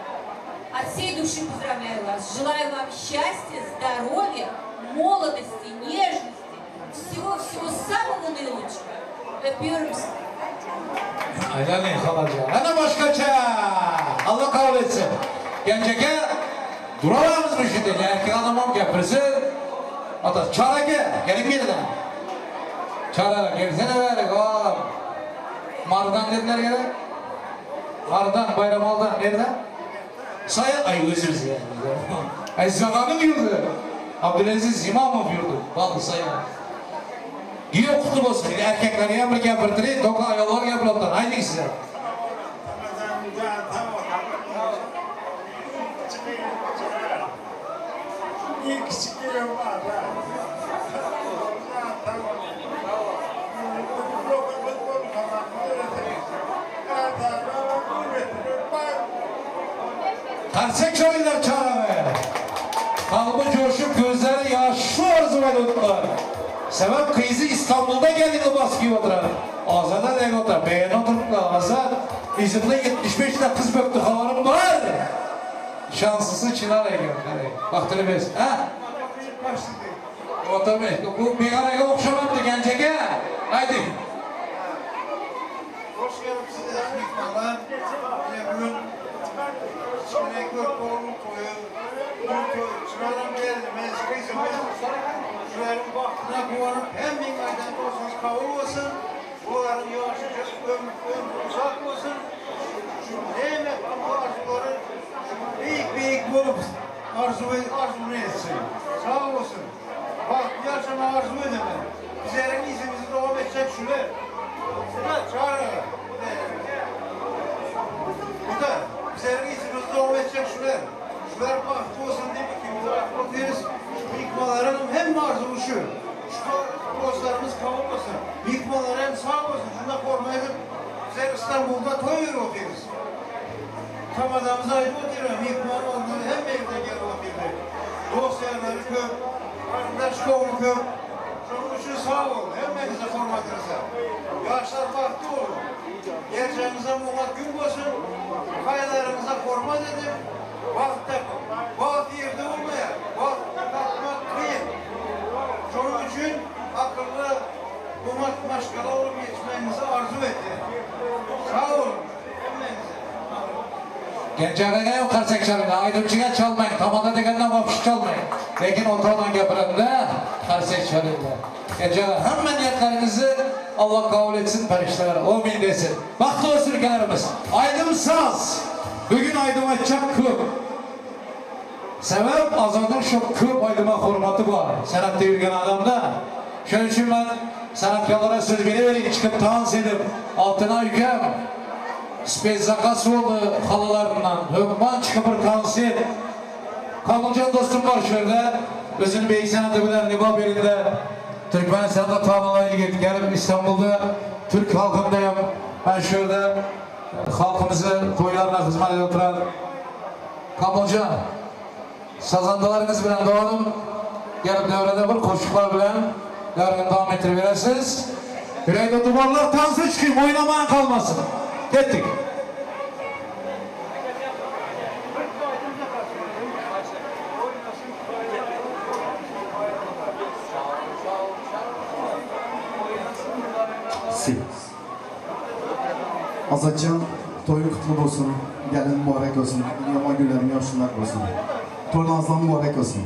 От всей души поздравляю вас. Желаю вам счастья, здоровья, молодости, нежности, всего-всего самого наилучшего. Öpüyorum sizi. Aylanın halaca. Ana başkaça. Allah kabul etsin. Genceke duralamız mı şimdi? Erkek adamım gapirsin. Ata Çaraka gelin yerden. Çaraka gelsene ver. Mardan dediler gerek. Mardan, Bayramal'dan nereden? Saya, ay özür dilerim. Aziz Ağa'nın yurdu. Abdülaziz İmamov yurdu. Vallahi saya. Giyo kutlu olsun. Erkekler ya bir gapirtiring, doka ayollar gapirotdan. Ayting sizlar. İyi küçük var. Karsek şöyle çağırma. Kalbi coşup gözleri yaşlı arzular oturlar. Sebep kızı İstanbul'da geldi baskı oturar. Azada ne oturar? Beğen oturuplar. Azad izimde 75 tane kız böktü havarım var. Şanslısı Çınar Ege. Baktırı bez. Ha? Oturmayın. Bu bir araya okşamamdı gencege. Haydi. Hoş geldiniz mihmanlar. Bugün Çinek oğlum toyu, Çınar'ın geldi, kızımız, Çınar'ın bahtına kuvanıp hem bin aydan olsun, kavul olsun, bunların yaşıca ömrü uzak olsun, şu nimet bu arzuları büyük büyük bulup arzunu etsin, sağ olsun, bahtlı yaşama arzu edemem, bizlerin izimizi devam edecek şöyle, çağırın, bu da bizlerin izimizi devam edecek şöyle, şular bahtlı olsun diye ikimiz atlatıyoruz. Mihmanların hem arzumu şu, şu dostlarımız kabul olsun, mihmanlar hem sağ olsun, şuna koruma edip bizler İstanbul'da toy oturuyoruz. Tam adamımıza ait oturuyor, mihman onları hem evde gelip oturuyor. Dost yerleri köp, kardeş kavmi köp, şunun için sağ olun, hemmenize kormadınıza. Yaşlar bahtlı olun, gerçeğinize muğlat gün olsun, kayalarınıza koruma dedim. Baht tapın, baht yerde olmaya, baht tapmak kıyın. Şunun için akıllı, mumat maşgala olup yetişmenizi arzu edin. Sağ Gençlerine yok karsak çalın. Aydımcıya çalmayın. Tamada degandan vapşı çalmayın. Lekin otadan gapiranda karsak çalınlar. Gençler hemen niyetlerinizi Allah kabul etsin, perişteler. Amin desin. Bahtlı olsun ülkelerimiz. Aydım saz. Bugün aydıma çok köp. Sebep Azad'ın çok köp aydıma hurmatı var. Sanatta yürüyen adamda. Şunun için ben sanatkarlara söz vereyim, çıkıp dans edip altına yüküm. Spezakası oldu halalarından. Hökman çıkıp bir dans et. Kamilcan dostum var şurada. Özünün beyik sanatı bilen Nibab yerinde. Türkmenistan'da tanınan yigit gelip İstanbul'da Türk halkındayım. Ben şurada halkımızı toylarına hizmet edip oturan Kamilcan sazandalarınız bilen doğalım. Gelip devrede bir koşuklar bilen devreni devam ettiriversiniz. Yüreğde duvarlar tansı çıkayım, oynamaya kalmasın. Gittik. Azadcan, toyun kutlu olsun, gelin mübarek olsun, yaman günlerin yaşınlar olsun. Toyun azdan mübarek olsun.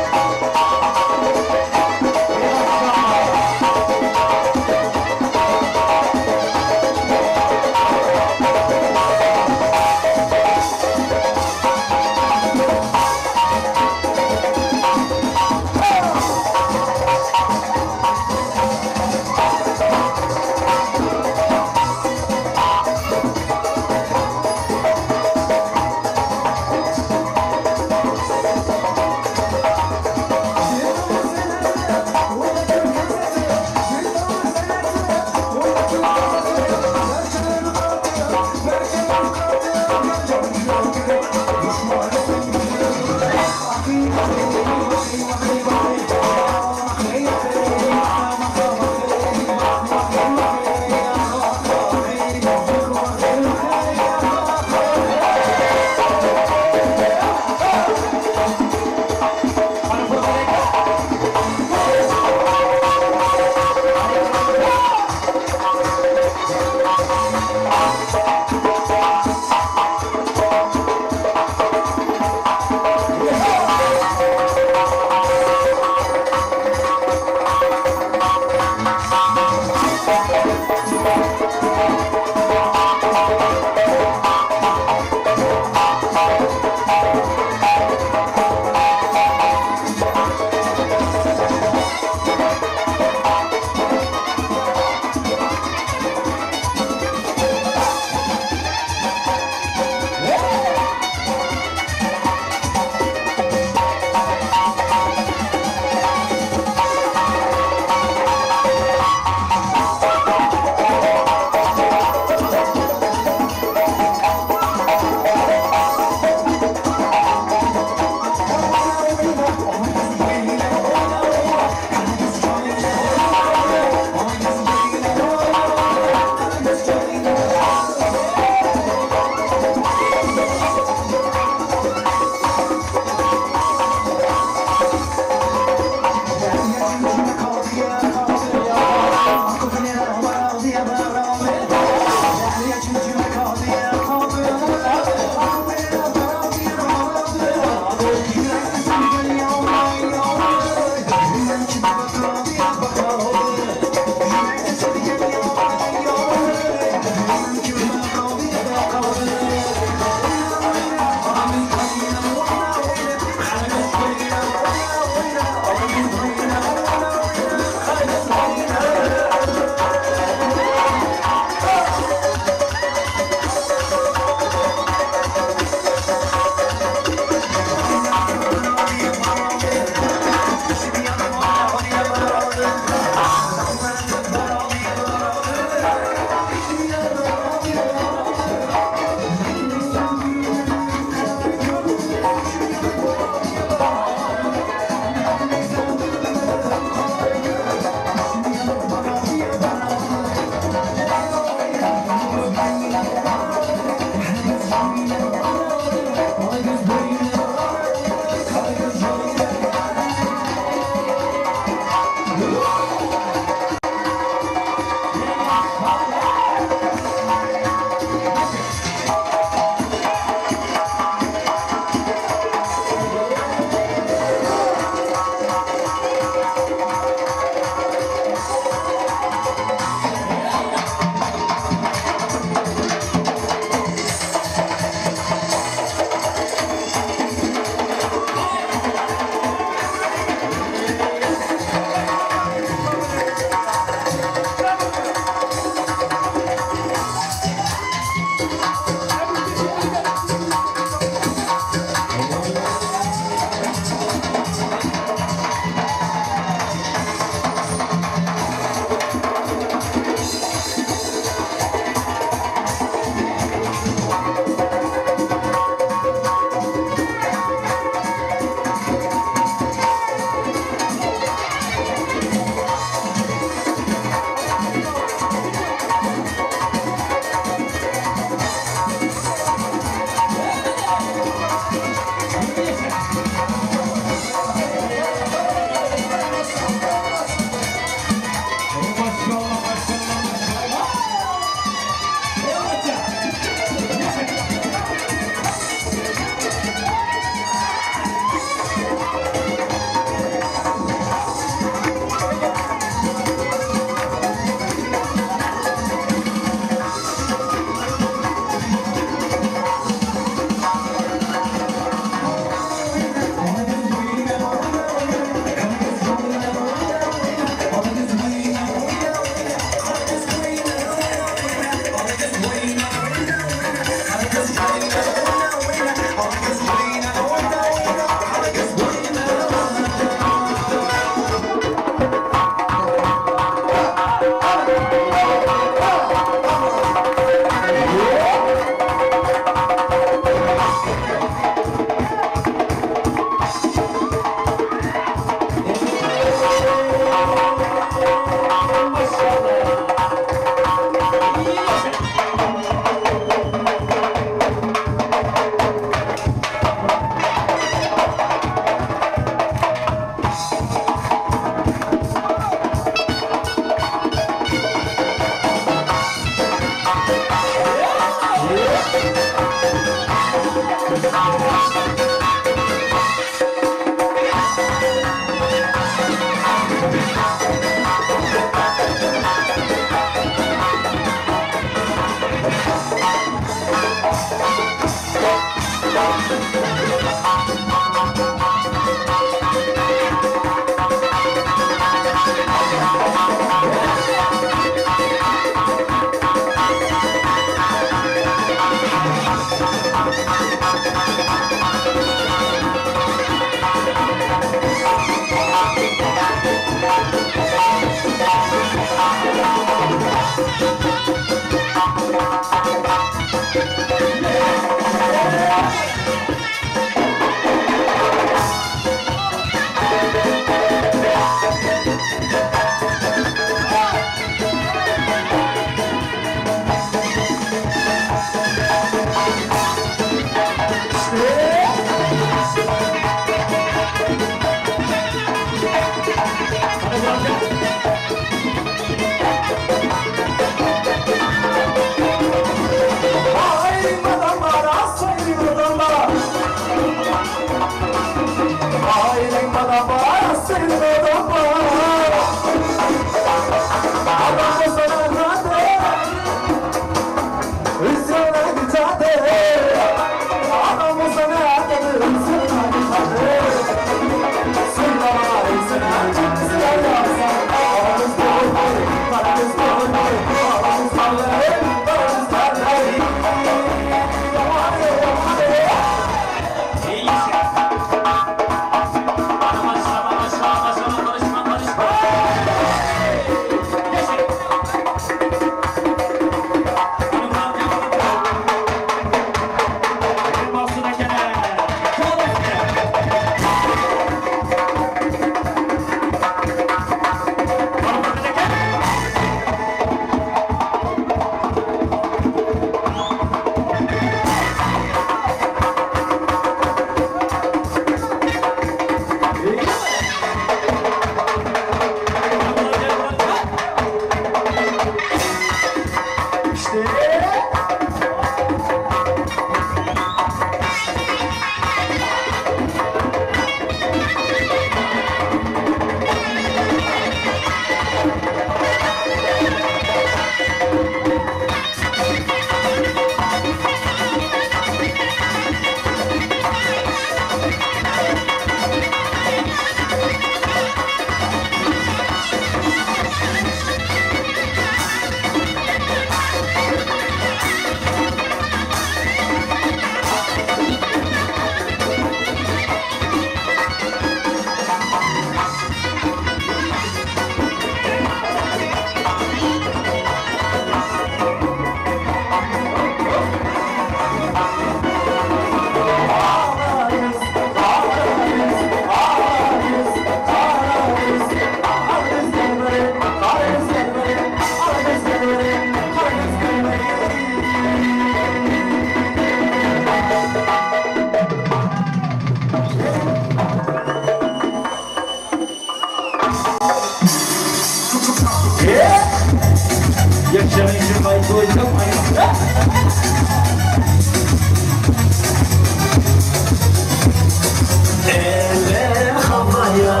Eller havaya,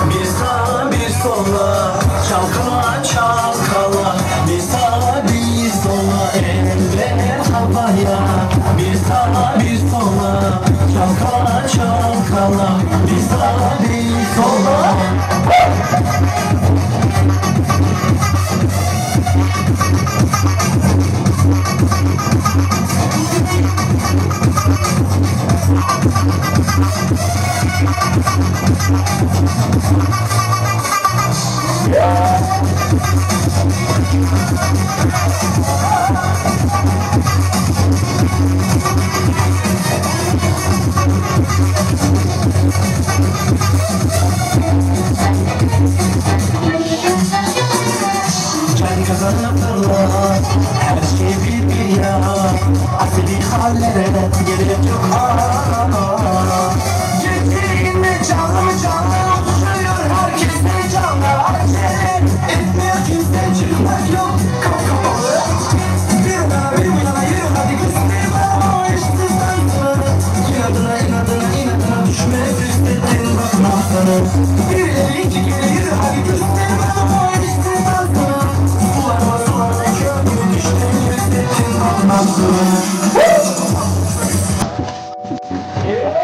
bir sağa bir sola, çalkala çalkala, bir sağa bir sola. Eller havaya, bir sağa bir sola, çalkala çalkala, bir sağa bir sola. Kendi kazanıptırlar, her şey bir bir ya. Asili hallere gerek yok. Gittiğinde canlı canlı uçuyor herkes heyecanla. Acele etmiyor kimse, çıkmak yok, kapı kapalı. Bir yana bir yana yürü hadi göster bana işte dansını. İnadına inadına inadına düşme üstedin bakmam sana. Bir ileri iki geri yürü hadi göster bana işte dansını. Sularıma sularına kör gibi düştüm üstedin bakmam sana. Yeah.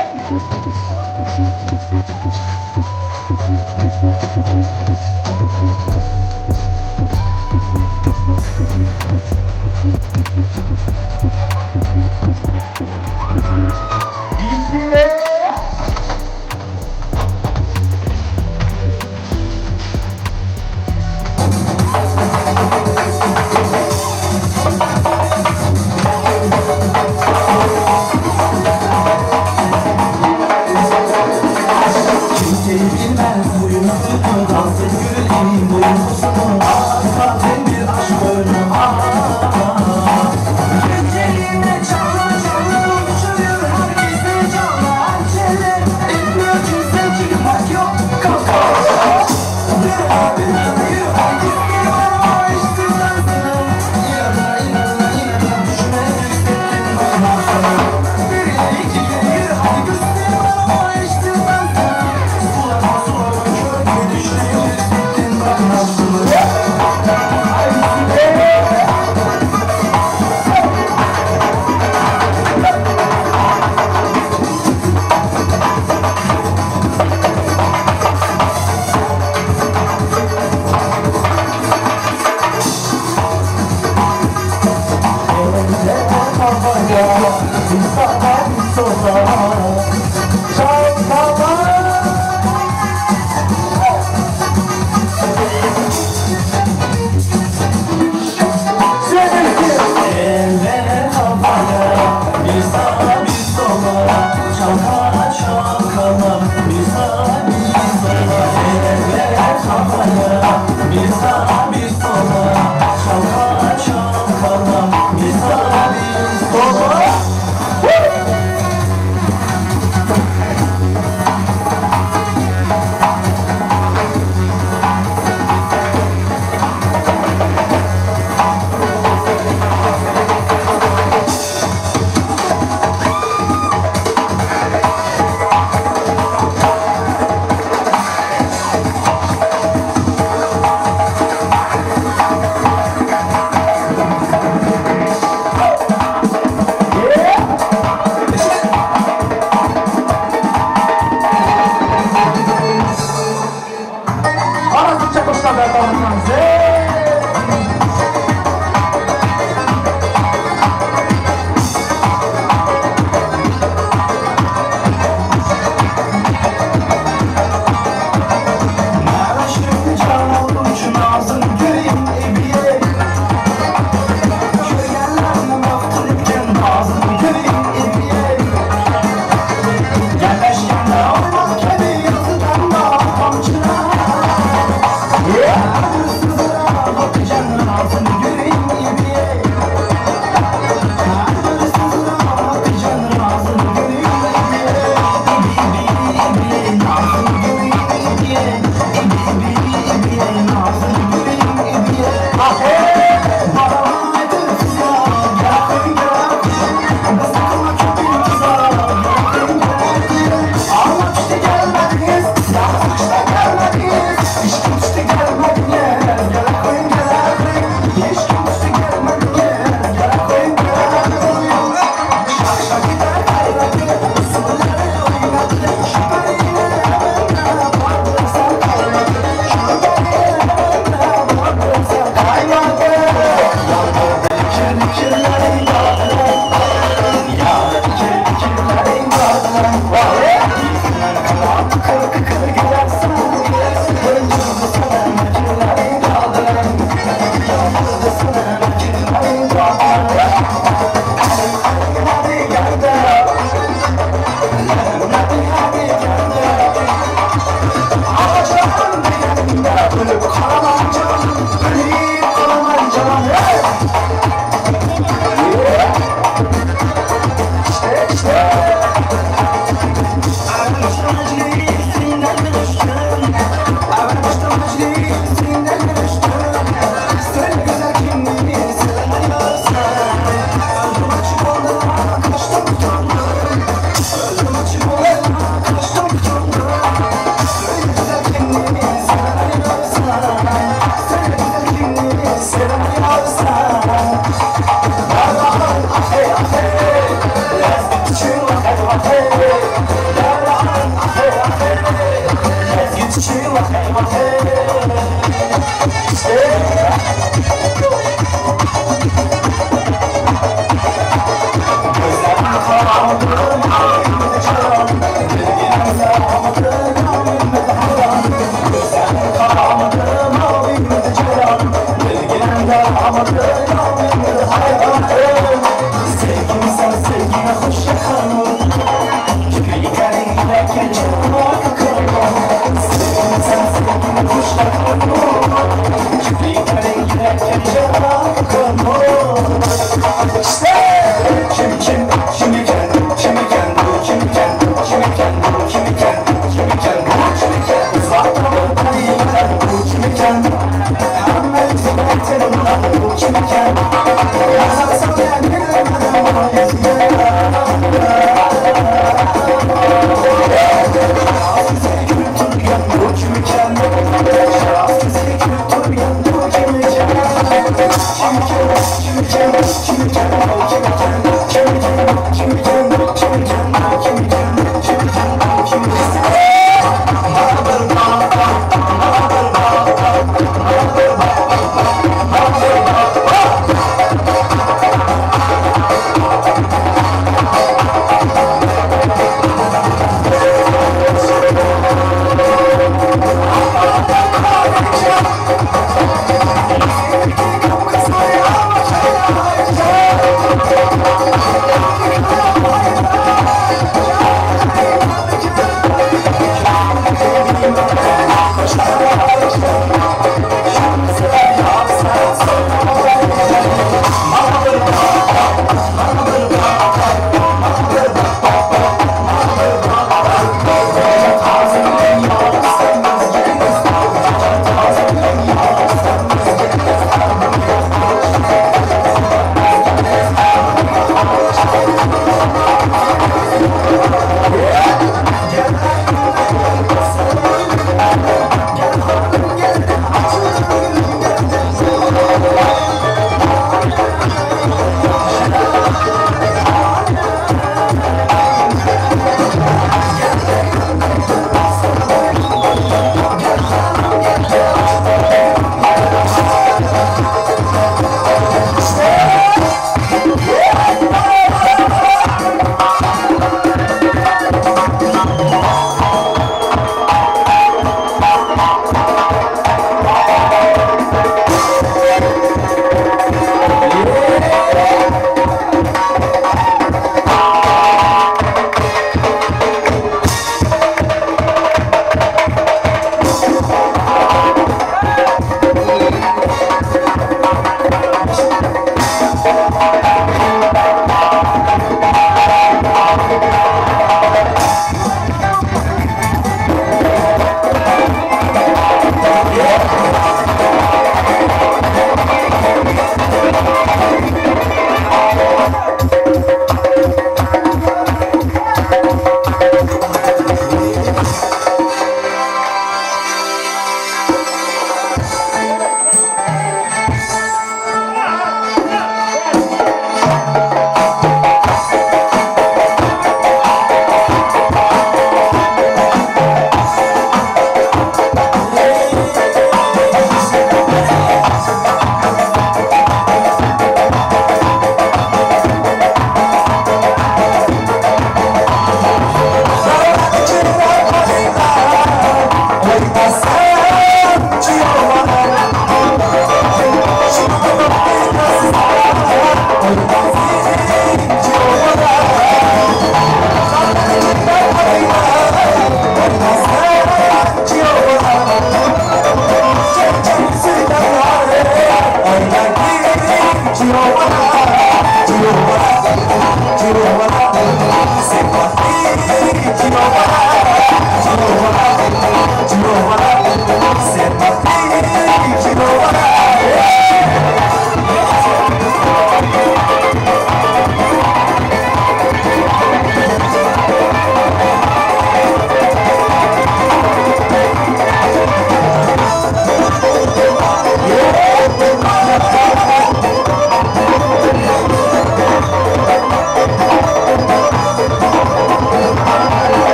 Come on.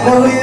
Thank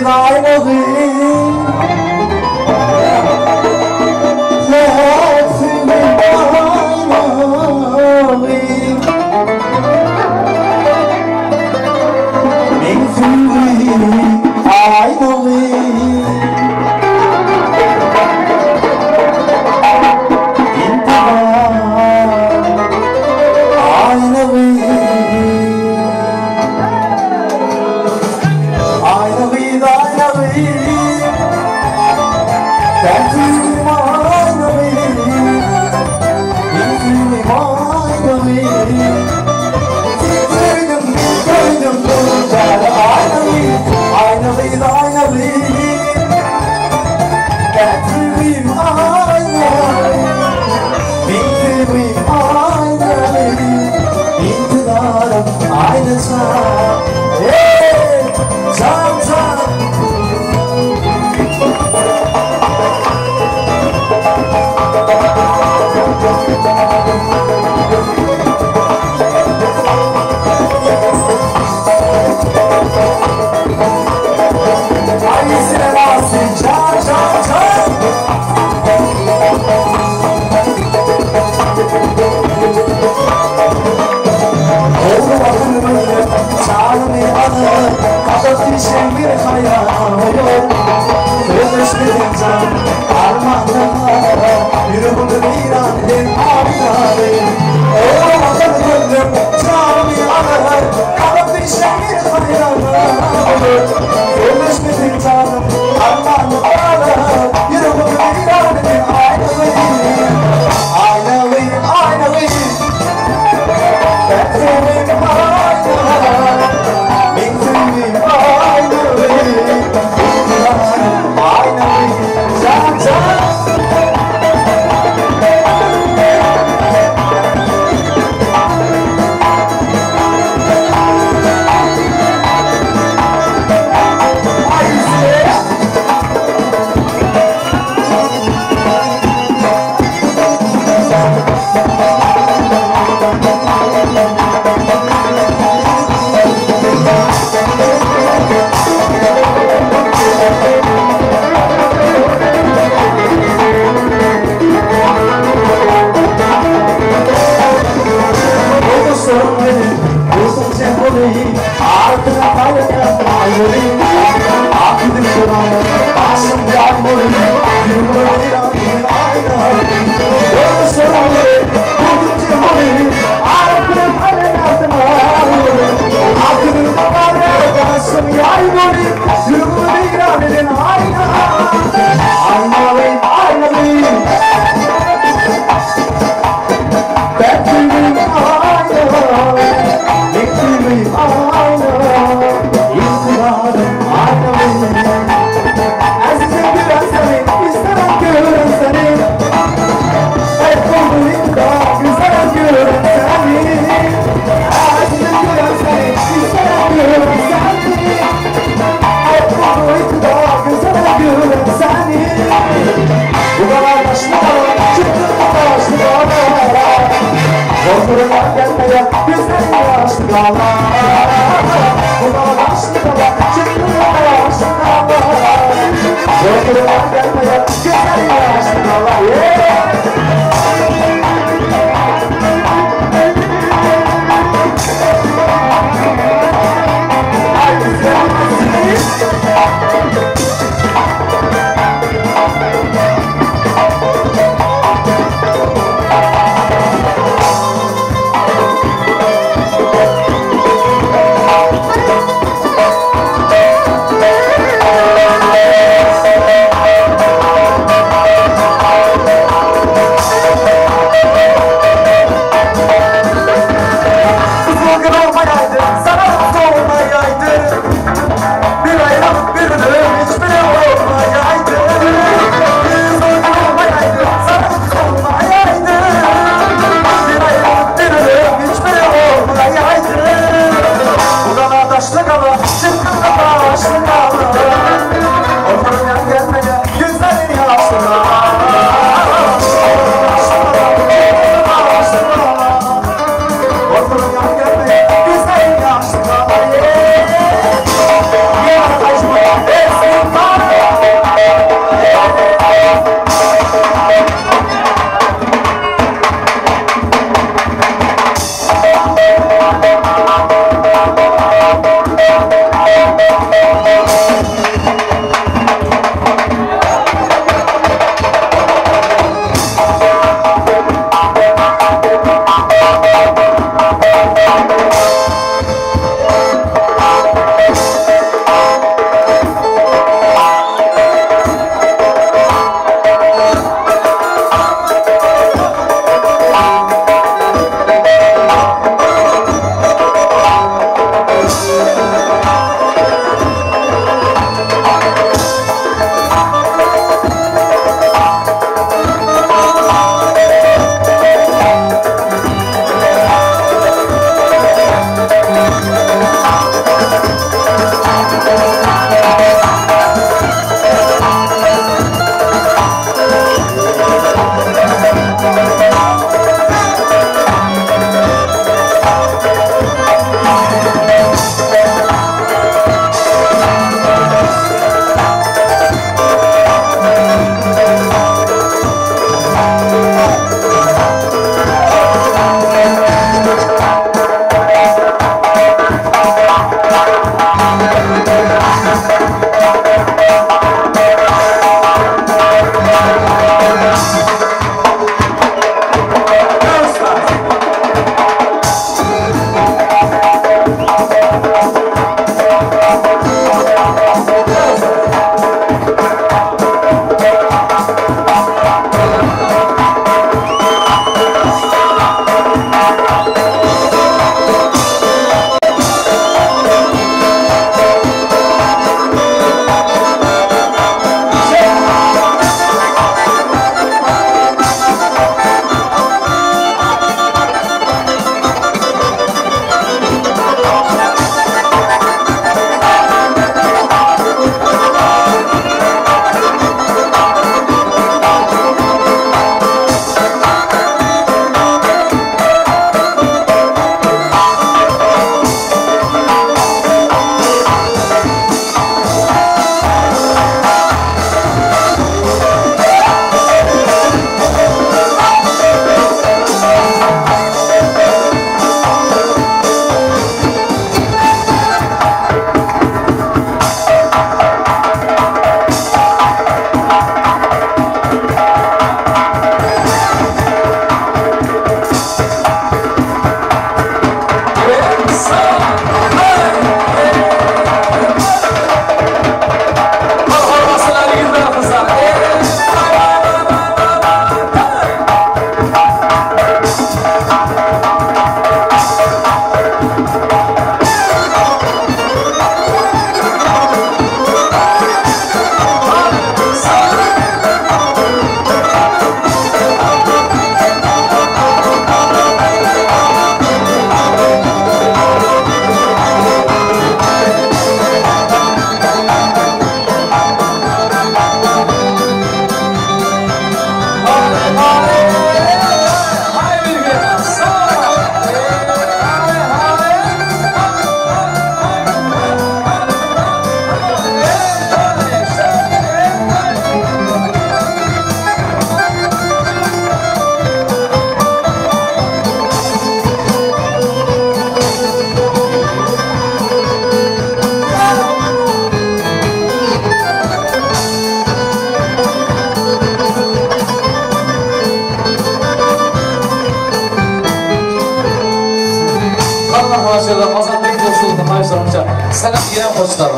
San'atga qo'shiqlar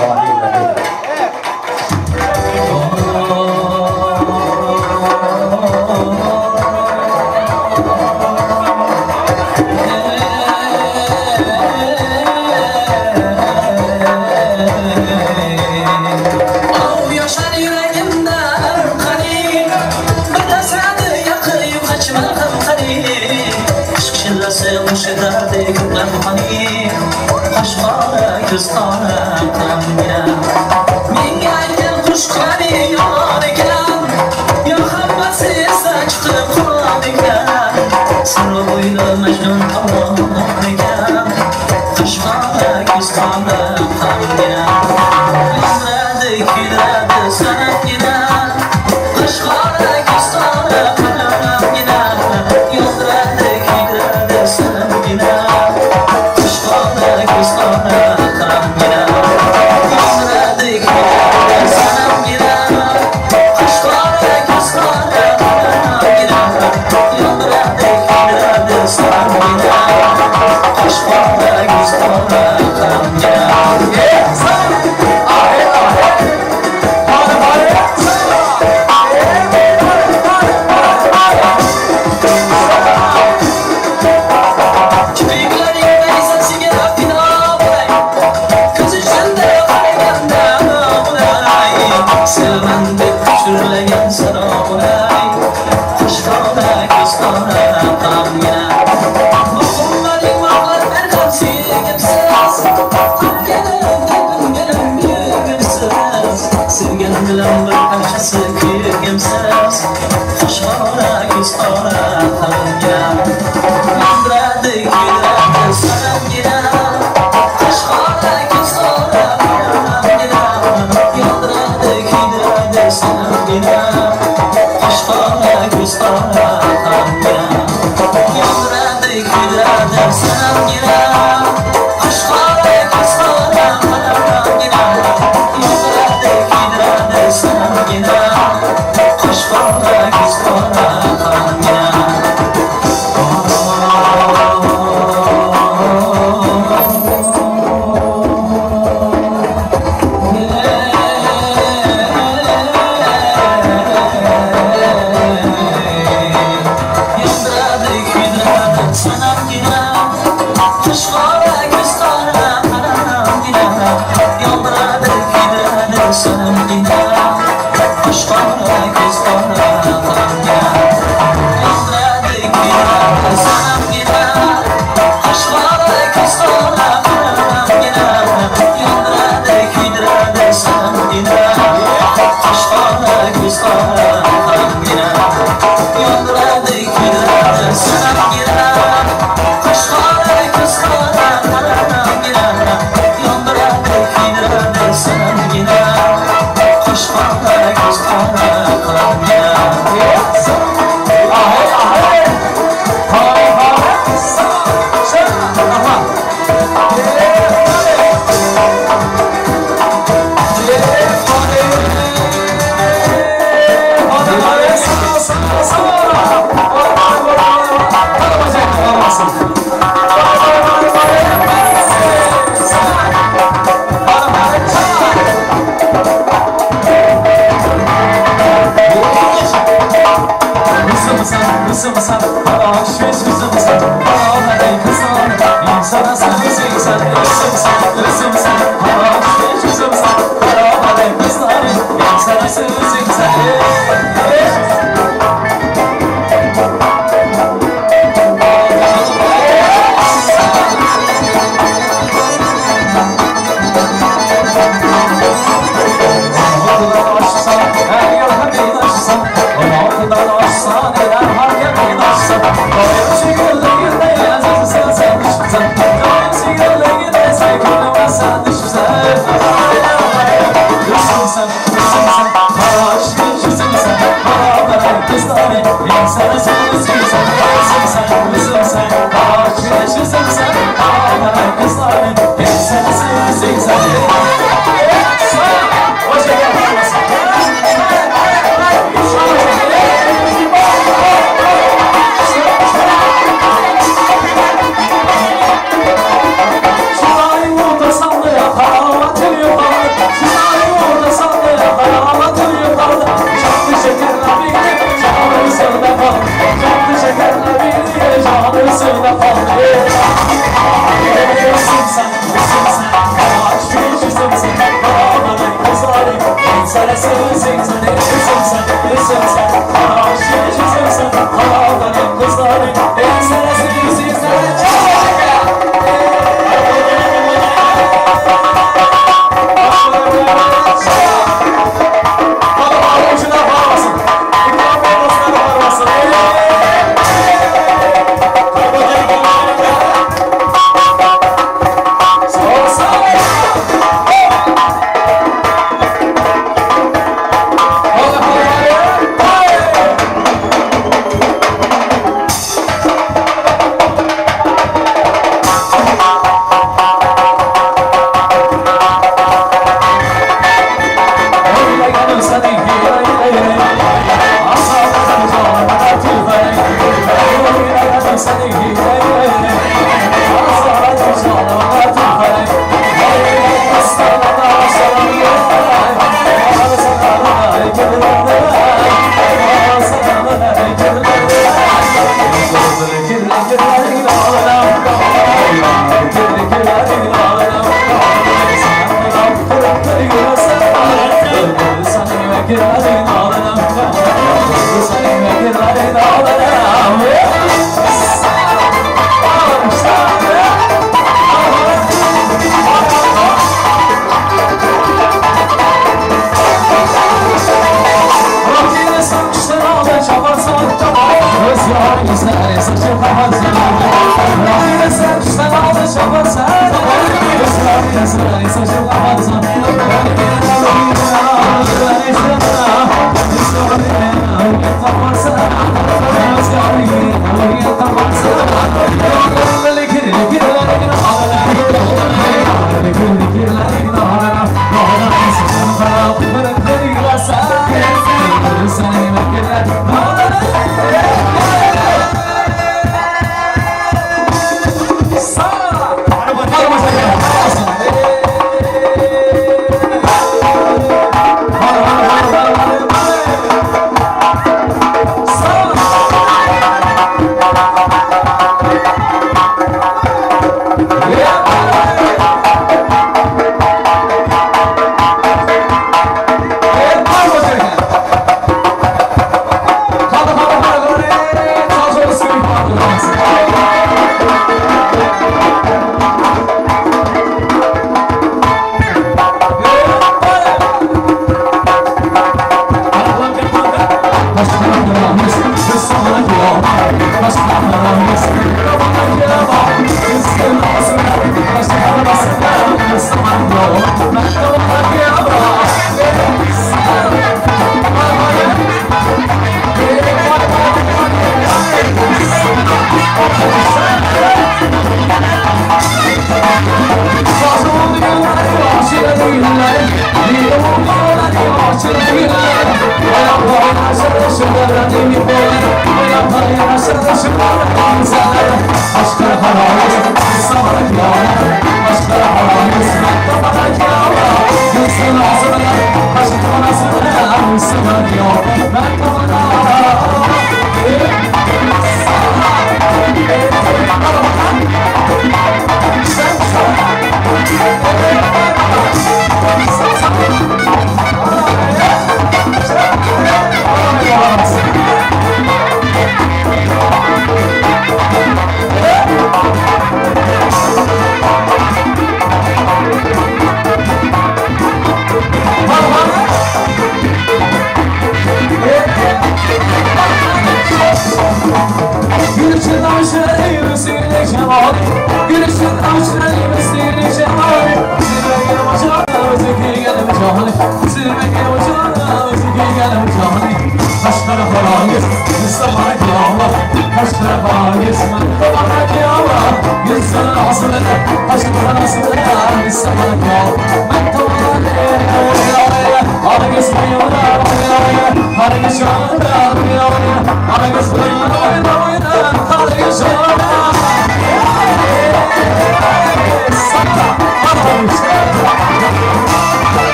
bor.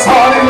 Sarı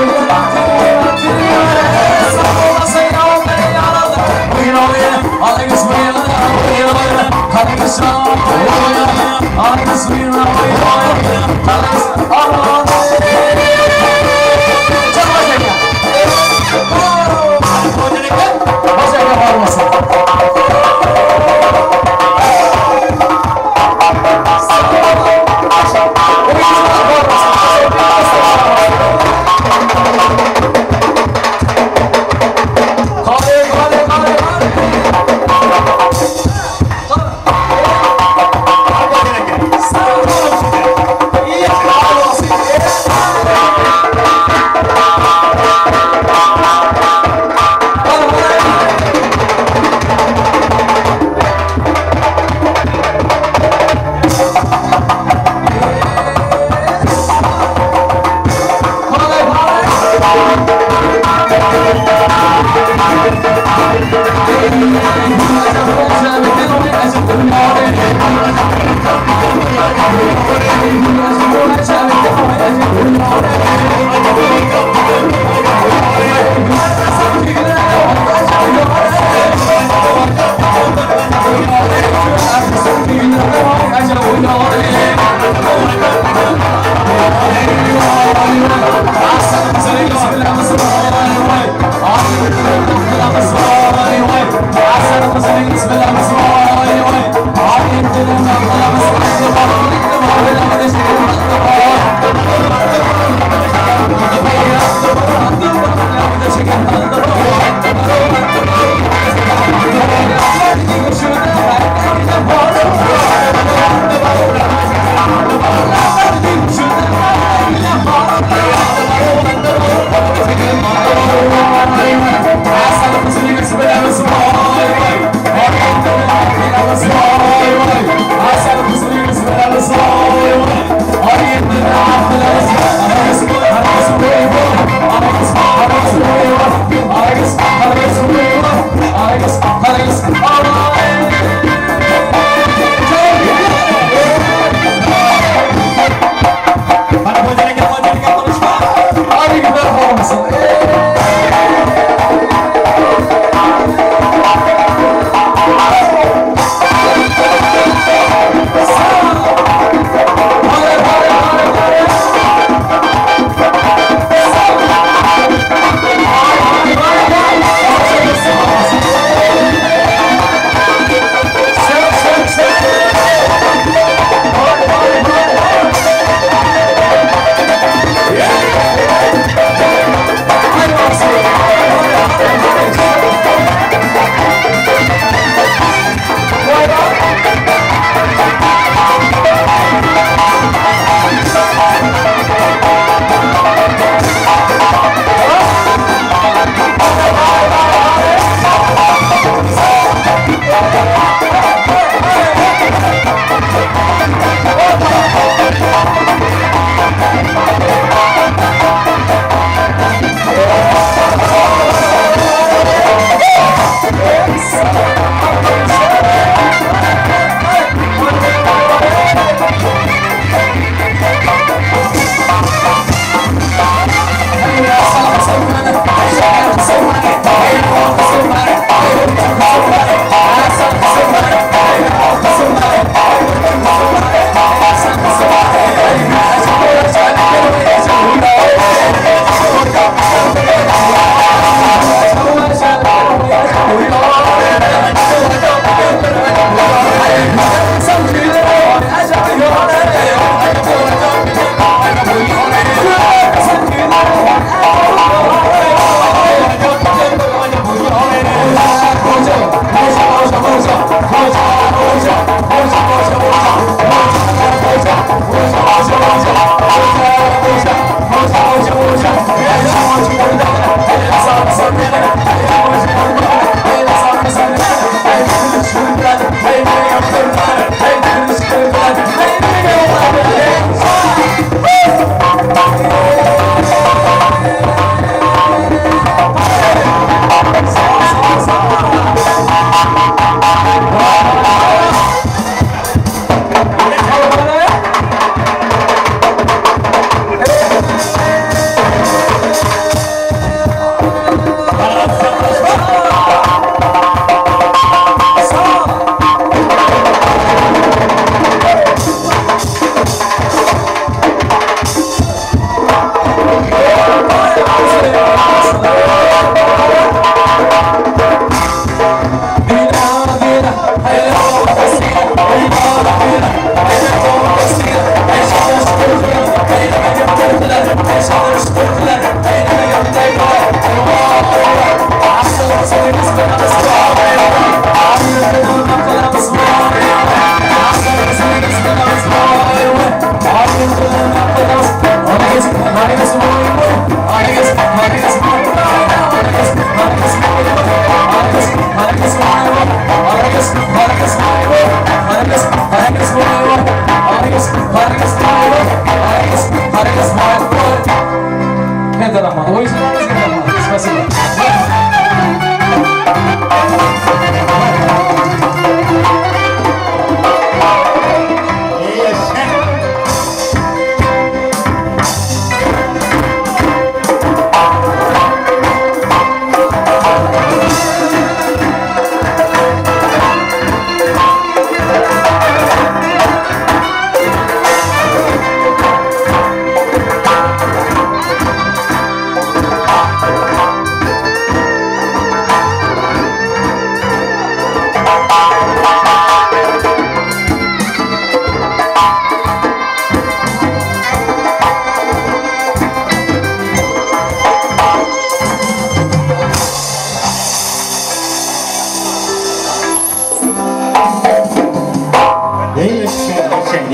Rahmat. O'yinchilarimizga rahmat. Спасибо.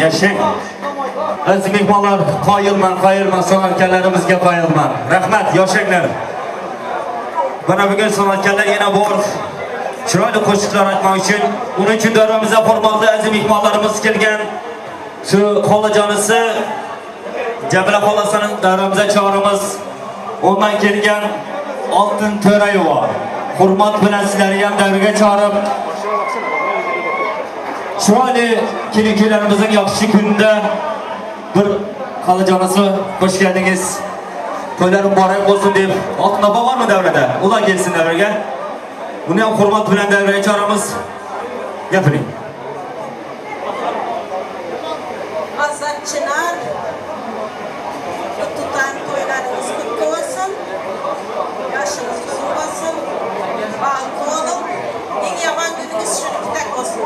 Yashang. Aziz mehmonlar, qoyilman, qoyilman san'atkorlarimizga qoyilman. Rahmat, yoshanglar. Mana bugun san'atkorlar yana bor chiroyli qo'shiqlar aytmoq uchun, uning uchun davramizda hurmatli aziz mehmonlarimiz kelgan. Shu xolajonisi Jabila xolasini davramizga chorimiz. Ondan kelgan Oltin To'rayeva. Hurmat bilan sizlarni ham davraga chorib, chiroyli kelin-kuylarimizning yaxshi kunida bir xolajonisi xush keldingiz. To'ylar muborak bo'lsin deb Oltin opa bormi davrada? Ular kelsin davraga. Buni ham hurmat bilan davraga choramiz. Gapiring. Azat Çınar, tutan toylarınız kutlu olsun. Yaşınız uzun olsun. Bahtlı olun. En yaman gününüz şunu olsun.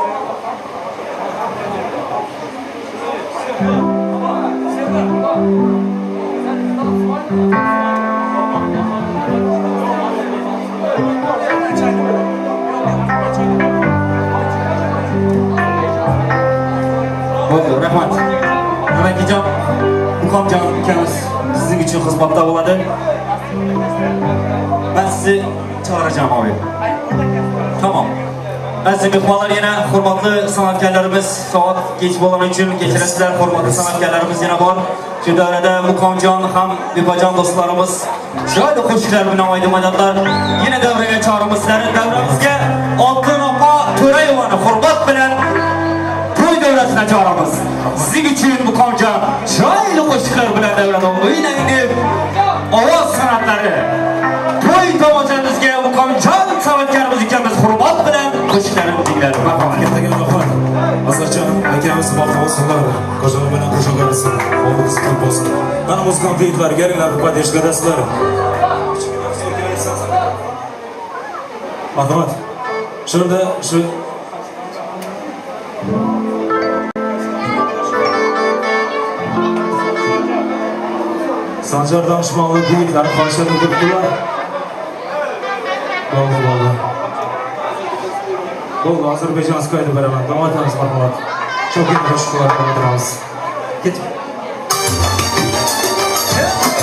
Bo'ldi, rahmat. Nimakijon, Muqomjon ukamiz sizning uchun xizmatda bo'ladi. Ben sizi çağıracağım abi. Tamam. Aziz mehmonlar, yana hurmatli san'atkorlarimiz soat kech bo'lgani uchun kechirasizlar. Hurmatli san'atkorlarimiz yana bor. Shu davrada Muqomjon ham Bebajon do'stlarimiz chiroyli qo'shiqlar bilan oydin madadlar. Yana davraga chorimiz sizlarni davramizga Oltin opa To'rayevani hurmat bilan to'y davrasina choramiz. Sizning uchun Muqomjon chiroyli qo'shiqlar bilan davrada o'ynang deb ovoz san'atlari to'y tomoshamizga Muqomjon san'atkorimiz ukamiz hurmat bilan qo'shiqlarini tinglar. Marhamat. Kattaga rahmat. Azatjon akamiz baxtli bo'lsinlar, qo'shig'i bilan qo'shiqlarsin, oldingiz ko'p bo'lsin. Mana muzikant yigitlar, kelinglar, поддержка dasizlar. Marhamat. Shunda shu Sanjar danışmanlı yigitlar qarshıda turibdilar. Bo'ldi, bo'ldi. Bo'ldi, Ozarbayjonga aytib beraman. Davom etamiz, marhamat. Çok iyi qo'shiqlar o'tiramiz. Ketib. Yeah.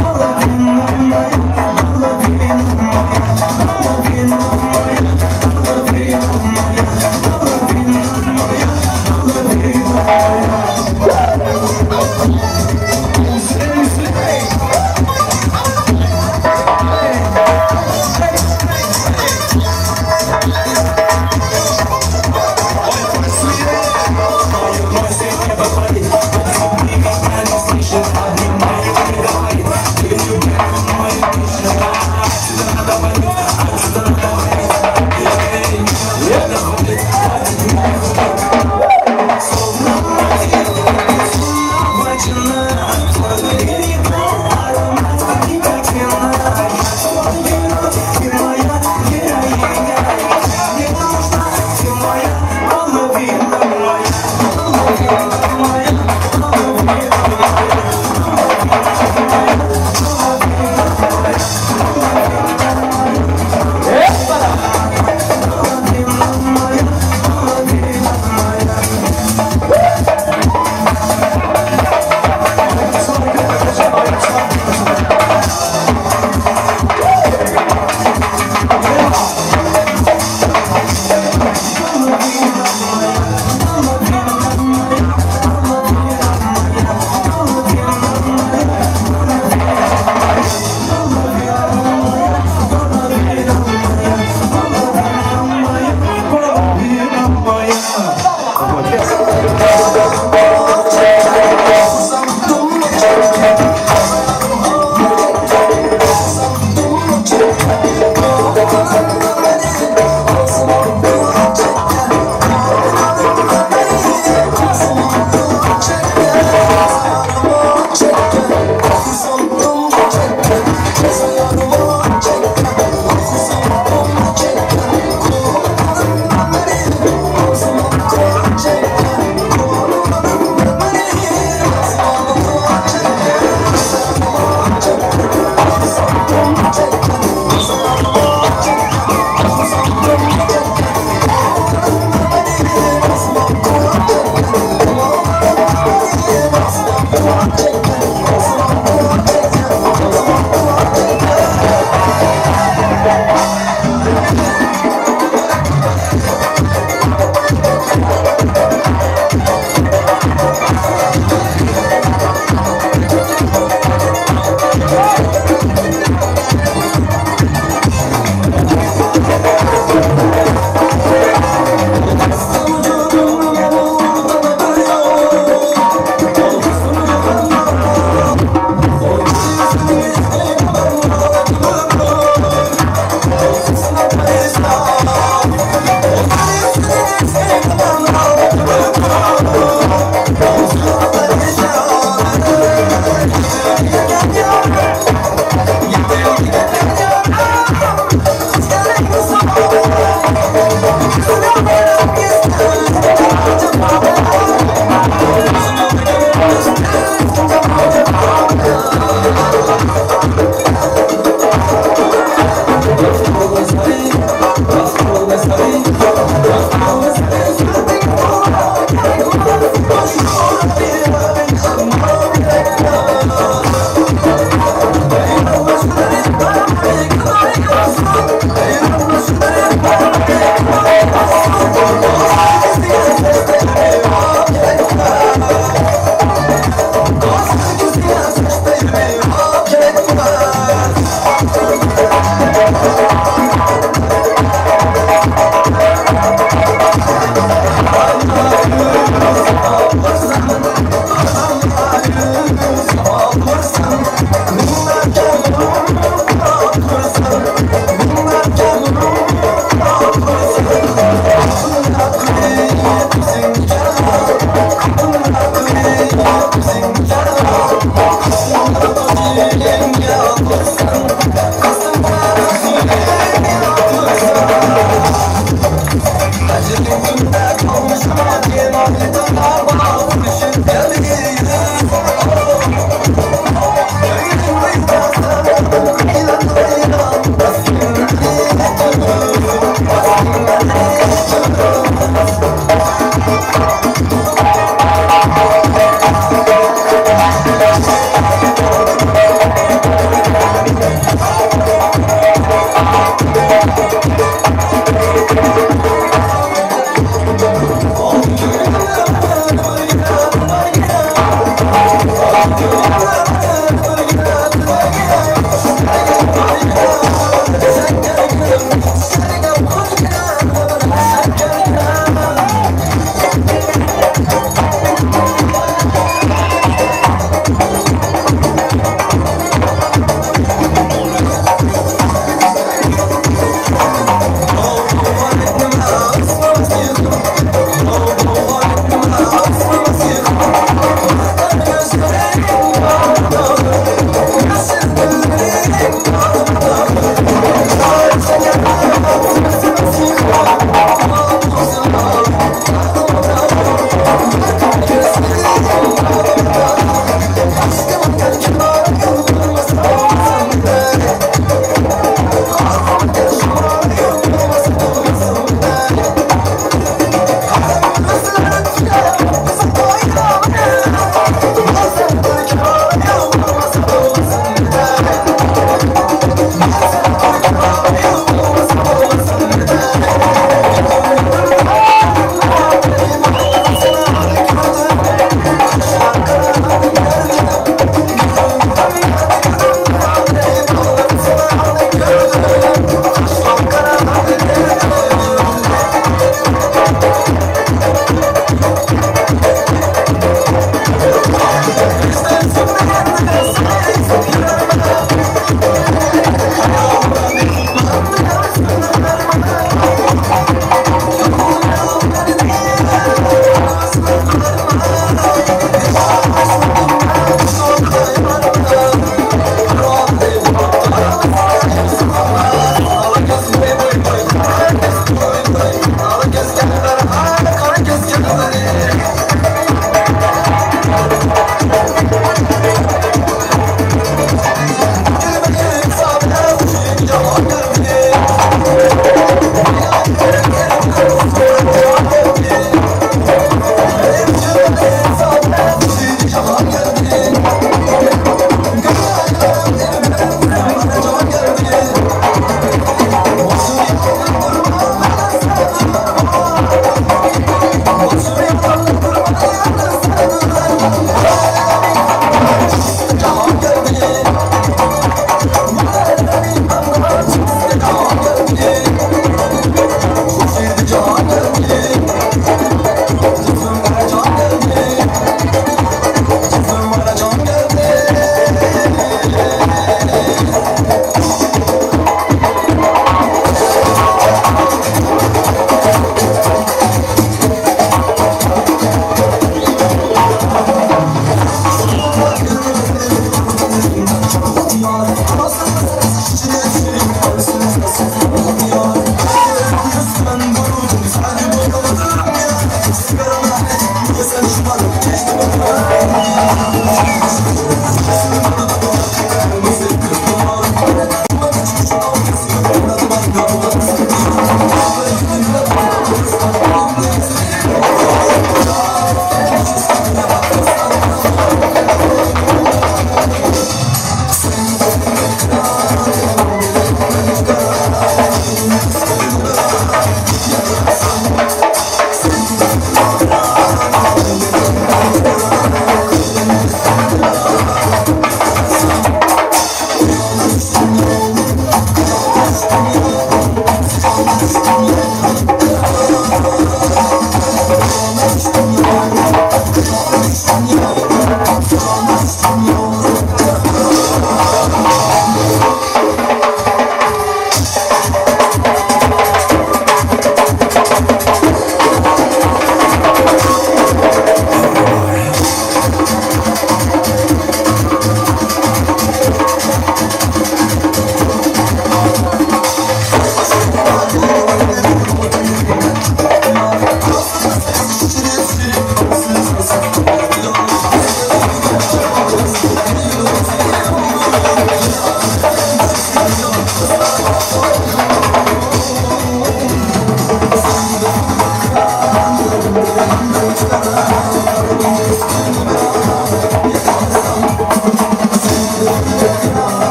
Половина моя, половина моя, половина моя.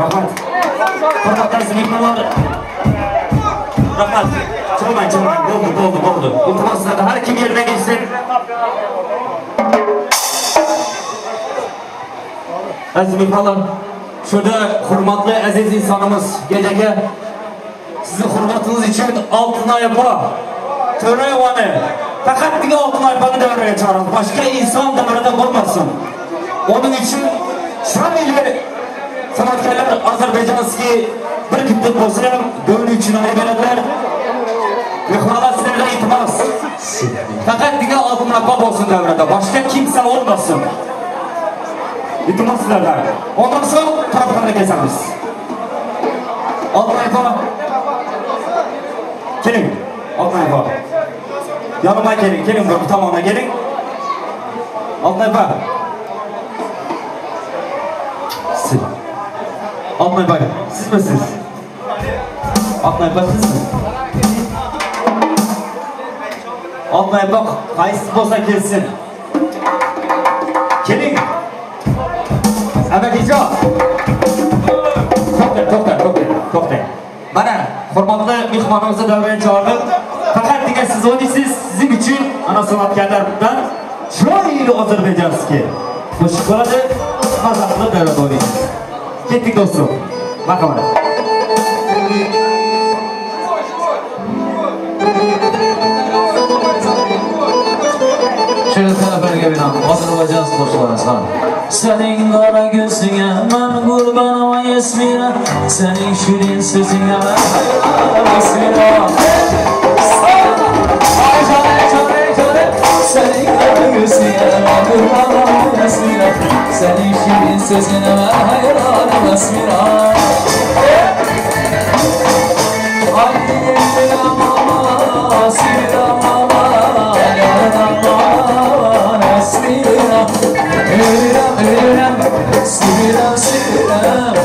Rahmat. Hurmatli aziz mehmonlar. Rahmat. Chiqmang, chiqmang. Bo'ldi, bo'ldi, bo'ldi. Iltimos sizlardan har kim yerdan kelsin. Aziz mehmonlar, şurada hurmatli aziz insanımız gecege sizin hurmatingiz uchun Altınay opa To'rayevani faqatgina Altınay opani davraga chaqiramiz. Boshqa inson davrada bo'lmasin. Onun uchun chiroyli san'atkorlar Ozarbayjonskiy bir kitlik bo'lsa ham ko'ngli uchun ayb beradilar. Mehmonlar sizlarga iltimos. Faqatgina Altınay opa bo'lsin davrada. Boshqa kimsa olmasin. İltimos sizlardan. Ondan so'ng taraflarga kesamiz. Altınay opa. Keling, Altınay opa. Yanıma gelin, gelin bu tomonga gelin. Altınay opa. Siz. Altınay opa, sizmisiniz? Altınay opa sizmi? Altınay opa qaysi bo'lsa kelsin. Keling. Amakijon. To'xtang, to'xtang, to'xtang, to'xtang. Mana hurmatli mehmonimizni davraga chaqirdik. Faqatgina siz o'ynaysiz, sizning uchun ana san'atkorlardan chiroyli Ozarbayjonskiy qo'shiq bo'ladi. Maza qilib davrada o'ynaysiz. Ketdik do'stim. Marhamat. Şöyle talablarga binoan Ozarbayjon qo'shiqlarimiz ham. Senin qara ko'zingga man qurban Esmira, senin shirin so'zingga man Esmira. Ay jone jone jone, senin qara ko'zingga man qurban Esmira, senin shirin so'zingga man hayron Esmira. Ay mama, Esmira mama, aman Esmira. Ölürüm, ölürüm, sevirem, sevirem,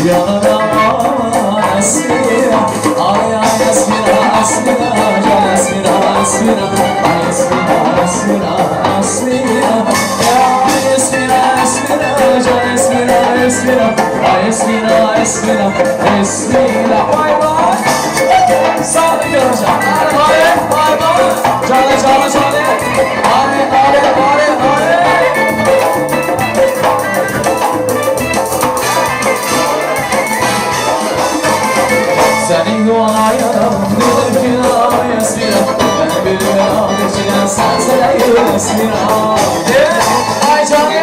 yanına aman Esmira. Ay ay Esmira, Esmira, can Esmira, Esmira, ay Esmira, Esmira, Esmira. Ay Esmira, Esmira, can Esmira, Esmira, ay Esmira, Esmira, Esmira. Vay vay, sağ olun, vay vay vay, canı canı canı, are are are are. Senin duayım dedim ki ay Esmira, beni bilmem içine sen seveyim Esmira. Ay canım,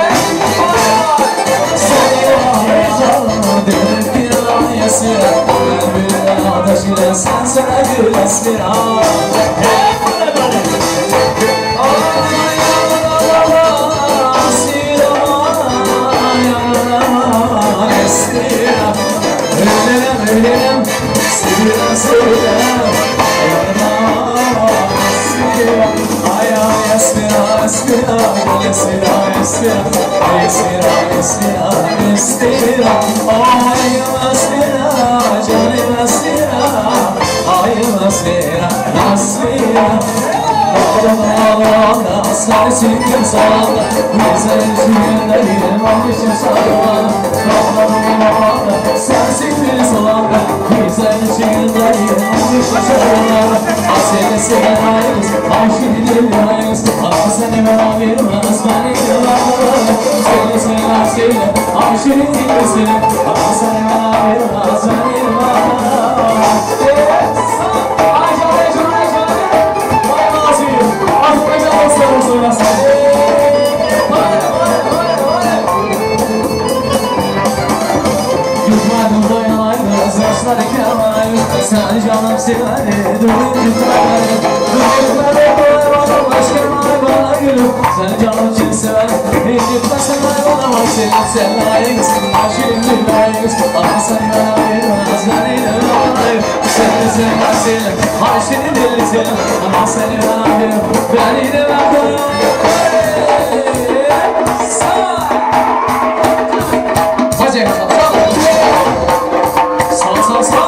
senin duayım dedim ki ay Esmira, beni bilmem ateşine sen seveyim Esmira. Ay Esmira, ölürüm ölürüm, sevirem sevirem, Esmira. Ay ay Esmira, Esmira, Esmira, Esmira, Esmira, Esmira, Esmira. Ay Esmira, canım Esmira, ay Esmira, Esmira. Sensin sağla, güzel almışım sağla. Sensin bir sağla, güzel almışım sağla. Seni seven ayız, ayşe ayız, ah seni bana vermez beni yıllar. Seni seven seni, ayşe seni, ah seni bana vermez beni yıllar. Sen canım severi, bana gülüm. Sen canım kim sever, gitmesen bana bak. Sen layıksın, şimdi layıksın. Ah sen bana vermez, ben inanayım. Sen sever seni, Ayşe'nin deli seni. Ama seni bana ver, ben inanayım. Hadi sağ sağ sağ.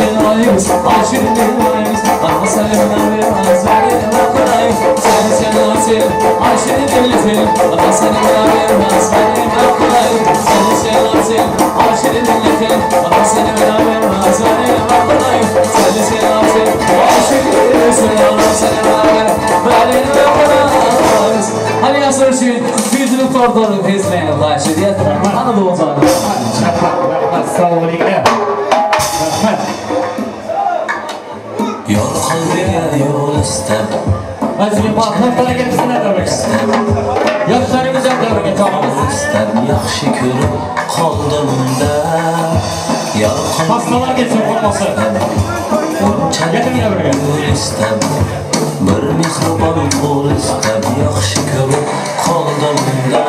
dinlayız, aşırı dinlayız. Ana seni vermez, beni bakmayız. Seni seni seni, aşırı dinletin. Ana seni vermez, beni bakmayız. Seni seni seni, aşırı dinletin. Ana seni vermez, beni bakmayız. Seni seni seni, aşırı dinletin. Ana seni vermez, beni bakmayız. Hani yasır üçün, yüzünü tortorun tezmeyin Allah şiddet. Hani doğuzanı. Rahmat, sağ olinglar. Rahmat. Yol qalbiga yo'l istab. Aziz mehmonlar, kelibsizlar davraga. Yoshlarimiz ham davraga chog'imiz. Istab yaxshi ko'rib qoldim-da. Pastalar kelsin, qo'rqmasin. Yetinglar davraga. Yo'l istab, bir mehribon qo'l istab, yaxshi ko'rib qoldim-da.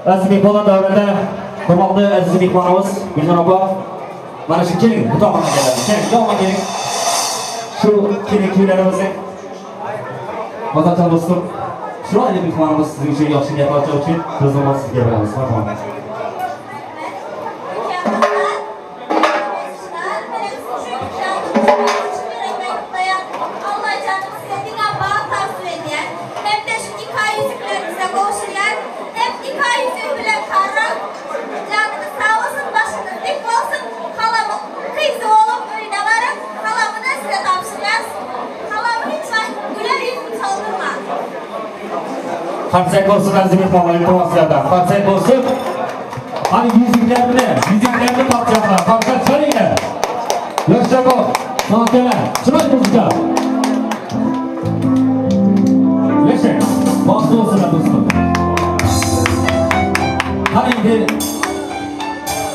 Aziz mehmonlar davrida hurmatli aziz mehmonimiz Gulnur opa, mana shu keling, bu tomonga keladi. Keling, bu tomonga keling. Shu keling kuylarimizning Ozodjon do'stim, chiroyli mehmonimiz sizning uchun yaxshi gap uchun biz sizga beramiz. Marhamat. Qarsak bo'lsin aziz mehmonlar, iltimos sizlardan. Qarsak bo'lsin. Hani yuzuklarni topganlar. Qarsak chalinglar. Yoshlar bor, san'atkorlar, chiroyli muzika. Yashang. Baxtli bo'lsinlar do'stlar. Hani endi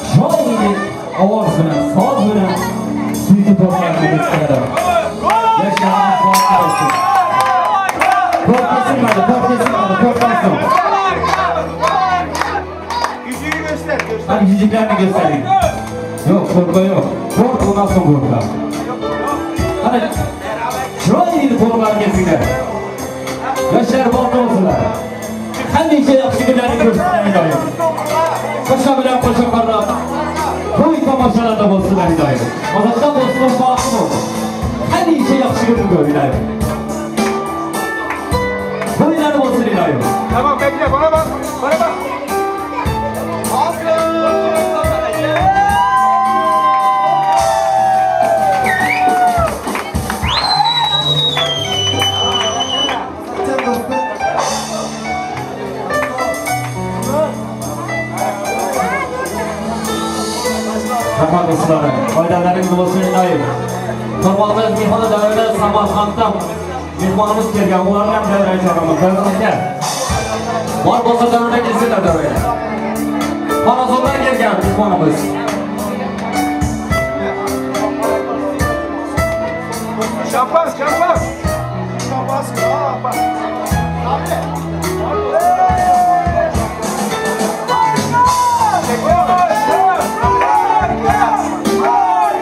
chiroyli ovoz bilan, soz bilan suyukli to'plarni yetkazadi. Yoshlarimiz baxtli bo'lsin. To'p kesilmadi, to'p kesilmadi, to'p kesilmadi. Yüzüğü göster, göster. Hadi yüzüklerini göstereyim. Yok, korka yok. Kork ondan sonra korka. Hadi chiroyli to'rlar kelsinlar. Yoshlar baxtli bo'lsinlar. Hamisha yaxshi kunlarni ko'rsinlar iloyim. Qo'sha bilan qo'sha qarab, to'y tomoshalarda bo'lsinlar iloyim. Ozodjon do'stim baxtli bo'lsin. Hamisha yaxshi kunni ko'r iloyim. To'ylar bo'lsin iloyim. Tamam, bekle, bana bak, bana bak. Rahmat do'stlar, foydalaringiz bo'lsin iloyim. Hurmatli mehmonlar davrida Samarqanddan mehmonimiz kelgan, ularni ham davraga chaqiraman. Davra aka. Bor bo'lsa davraga kelsinlar davraga. Xorazmdan kelgan mehmonimiz. Şampan, şampan. Şampan, şampan.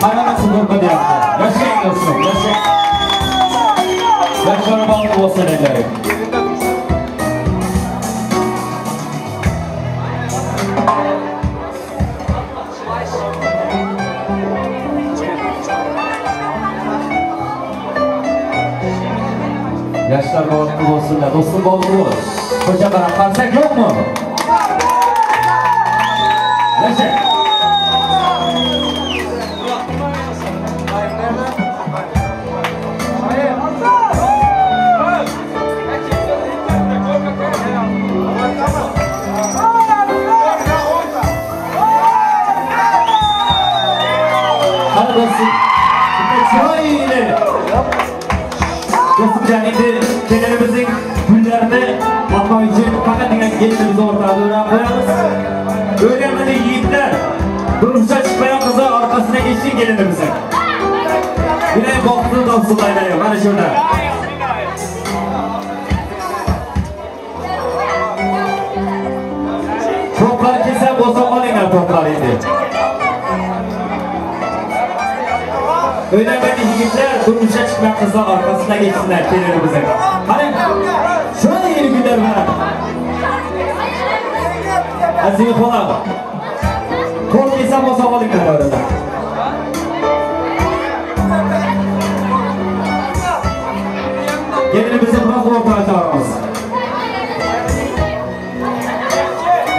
Hayvanat deyapti. Yashang do'stlar, yashang. Yoshlar baxtli bo'lsin iloyim. Yoshlar baxtli bo'lsinlar. Do'stim baxtli bo'l. Ko'cha qarab qarsak yo'qmi? Yasha. Hadi dostum. Chiroyli. Do'stimjon, endi kelinimizning gullarini otmoq uchun faqatgina kelinimizni o'rtaga o'rab qo'yamiz. O'ylamadi yigitlar, durmushga chiqmagan qizlar orqasidan ketsin kelinimizning. Iloyim baxtini topsinlar, mana shunda. To'plar kelsa bo'lsa olinglar to'plar endi. O'ylamadi yigitlar, durmushga chiqmagan qizlar orqasidan ketsinlar kelinimizning. Qarang, shunday gullar bilan. Aziz mehmonlar, to'rt kelsa bo'lsa olinglar davrada. Kelinimizni biroz o'rtaga chaqiramiz.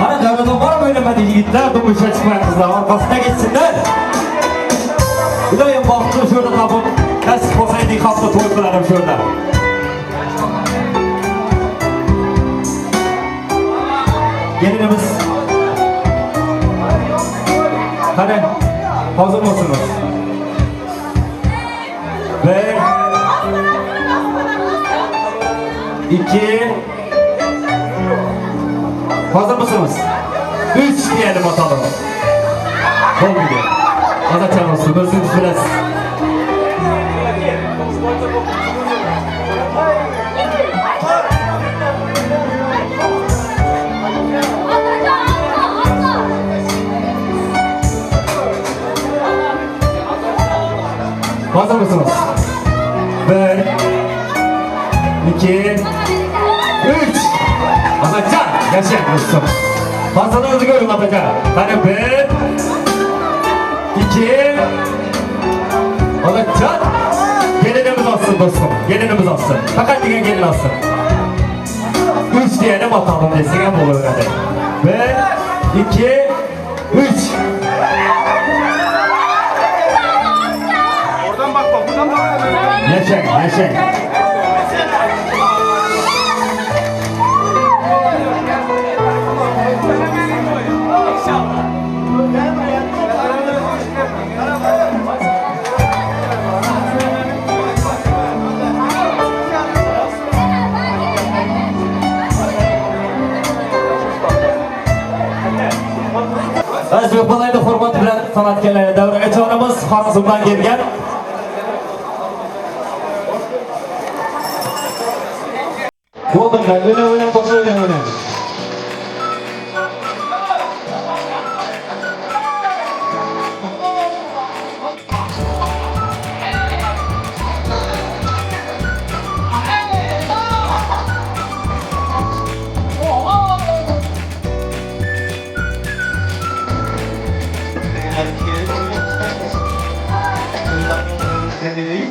Mana davrada bormi o'ylamadi yigitlar, durmushga chiqmagan qizlar orqasidan ketsinlar. Iloyim baxtini shu yerda topib, nasib bo'lsa endi hafta to'y qilarim shu yerda. Kelinimiz qani, hozir bo'lsinmiz. 1 2 Hozirmisiniz? 3 diyelim atalım. Bo'ldi. Azatcan olsun, o'zingiz bilasiz. Hazır mısınız? 1 2 3 Azatcan, yaşayın dostum. Fazlalığınızı görün Azatcan. Hadi 1 2 Azatcan. Gelinimiz alsın dostum. Gelinimiz alsın. Fakat diyen gelin alsın. 3 diyelim atalım desin hem olur hadi. 1 2 3 Oradan bak bak, buradan bak. Yaşayın, yaşayın. Aziz mehmonlar, hurmat bilan san'atkorlar davraga choramiz. Xorazmdan kelgan Bo'linglar, o'ynang, o'ynang, o'ynang. Hey.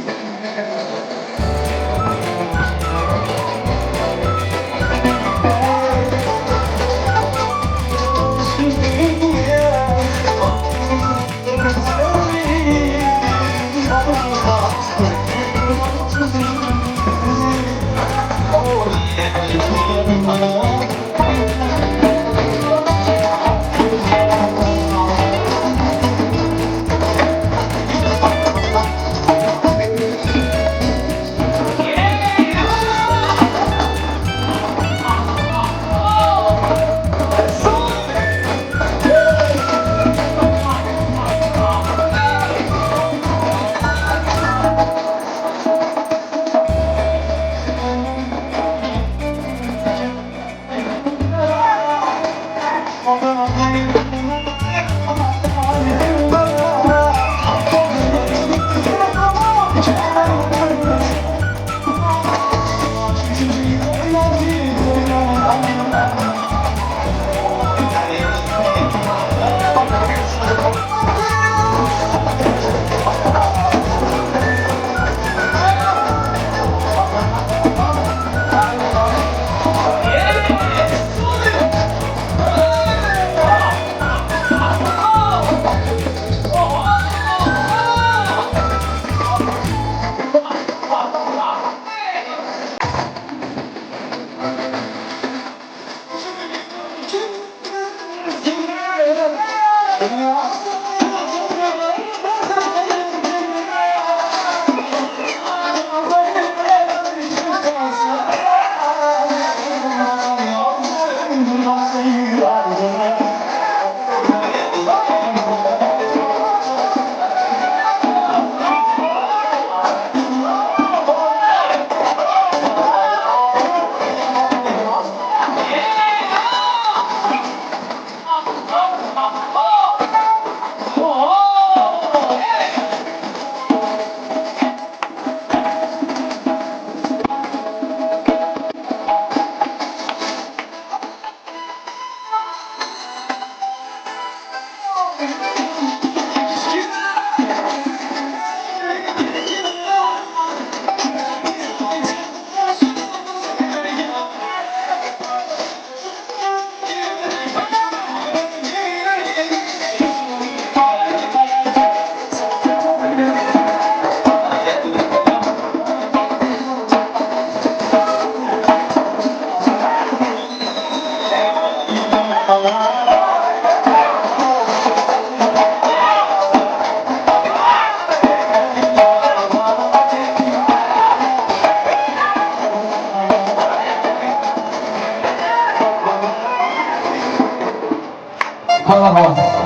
Marhamat.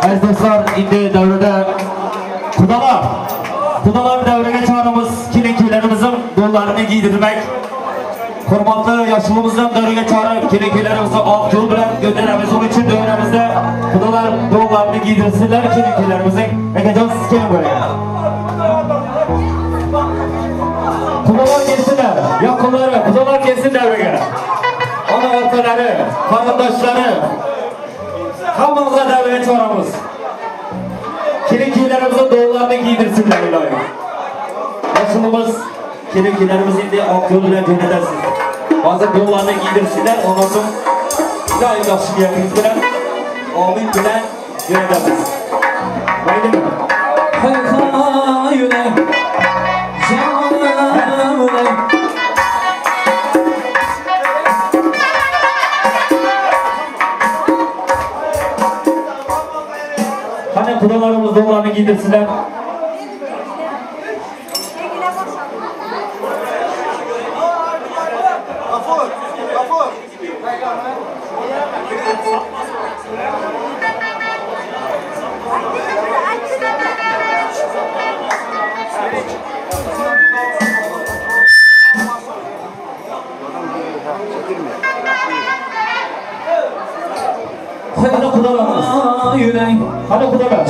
Aziz do'stlar, endi davrada qudalar davriga choramiz, kelin-kuylarimizning do'llarini giydirmak. Hurmatli yoshligimizdan davriga chorib, kelin-kuylarimizni oq yo'l bilan g'o'ndaramiz. Uning uchun davramizda qudalar do'llarini giydirsinlar kelin-kuylarimizning. Akajon, siz keling bo'ling. Qudalar kelsinlar, yaqinlari, qudalar kelsin davriga. Ona otalari, qarindoshlari, hammamizga davriga choramiz. Kelin-kuylarimizni do'llarini giydirsinlar iloyim. Yoshligimiz kelin-kuylarimiz endi oq yo'l bilan jo'natasiz. Hozir do'llarni giydirsinlar, ondan so'ng iloyim yaxshi niyatingiz bilan, amin bilan jo'natasiz. Maylimi? Qani qudalarimiz do'llarni giydirsinlar. Qani qudalarimiz. Qani qudalar.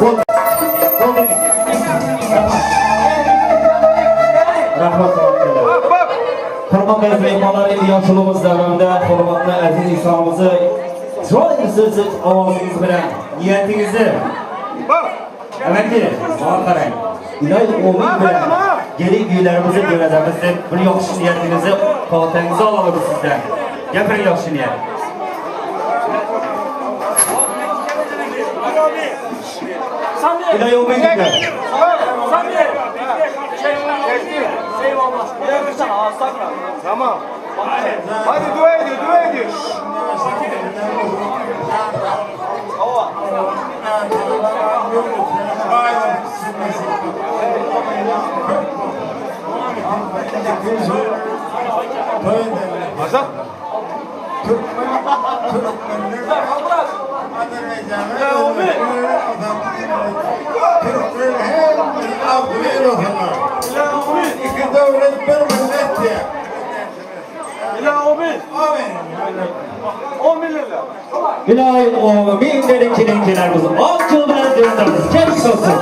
Bo'ldi. Bo'ldi. Rahmat. Hurmatli mehmonlar, endi yoshligimiz davomida hurmatli aziz insonimizni chiroyli so'z ovozingiz bilan niyatingizni Amaki, bana qarang. Iloy o'min bilan gelin kuylarimizni jo'natamiz deb bir yaxshi niyatingizni fotihangizni olamiz sizdan. Gapiring yaxshi niyat. Iloy o'min kuylar. Tamam. Hadi dua ediyor, dua ediyor. Azat. İki devlet bir millet diye. İlahi amin dedik kilinkilerimiz. Akıl bilen diyorlarımız. Keşke olsun.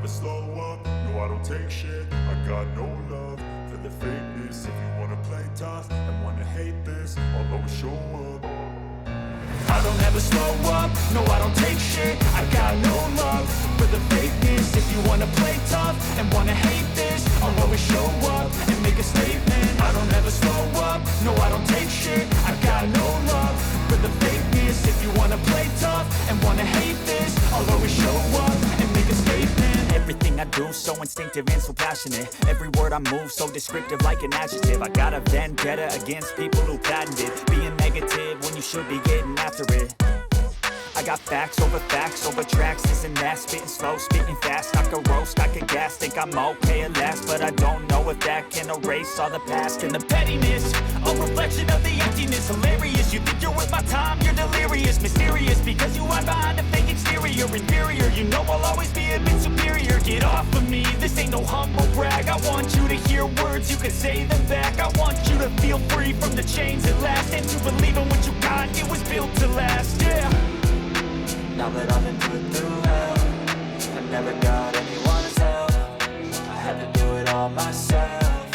ever slow up, no I don't take shit. I got no love for the fakeness. If you wanna play tough and wanna hate this, I'll always show up. I don't ever slow up, no I don't take shit. I got no love for the fakeness. If you wanna play tough and wanna hate this, I'll always show up and make a statement. I don't ever slow up, no I don't take shit. I got no love for the fakeness. If you wanna play tough and wanna hate this, I'll always show up and make a statement. Everything I do, so instinctive and so passionate. Every word I move, so descriptive like an adjective. I got a vendetta against people who patented being negative when you should be getting after it. I got facts over tracks, this and that. Spitting slow, spitting fast. I could roast, I could gas. Think I'm okay at last, but I don't know if that can erase all the past and the pettiness, a reflection of the emptiness. Hilarious, you think you're worth my time, you're delirious. Mysterious, because you hide behind a fake exterior. Inferior, you know I'll always be a bit superior. Get off of me, this ain't no humble brag. I want you to hear words, you can say them back. I want you to feel free from the chains at last, and to believe in what you got, it was built to last, yeah. Now that I've been put through hell, I never got anyone's help. I had to do it all myself.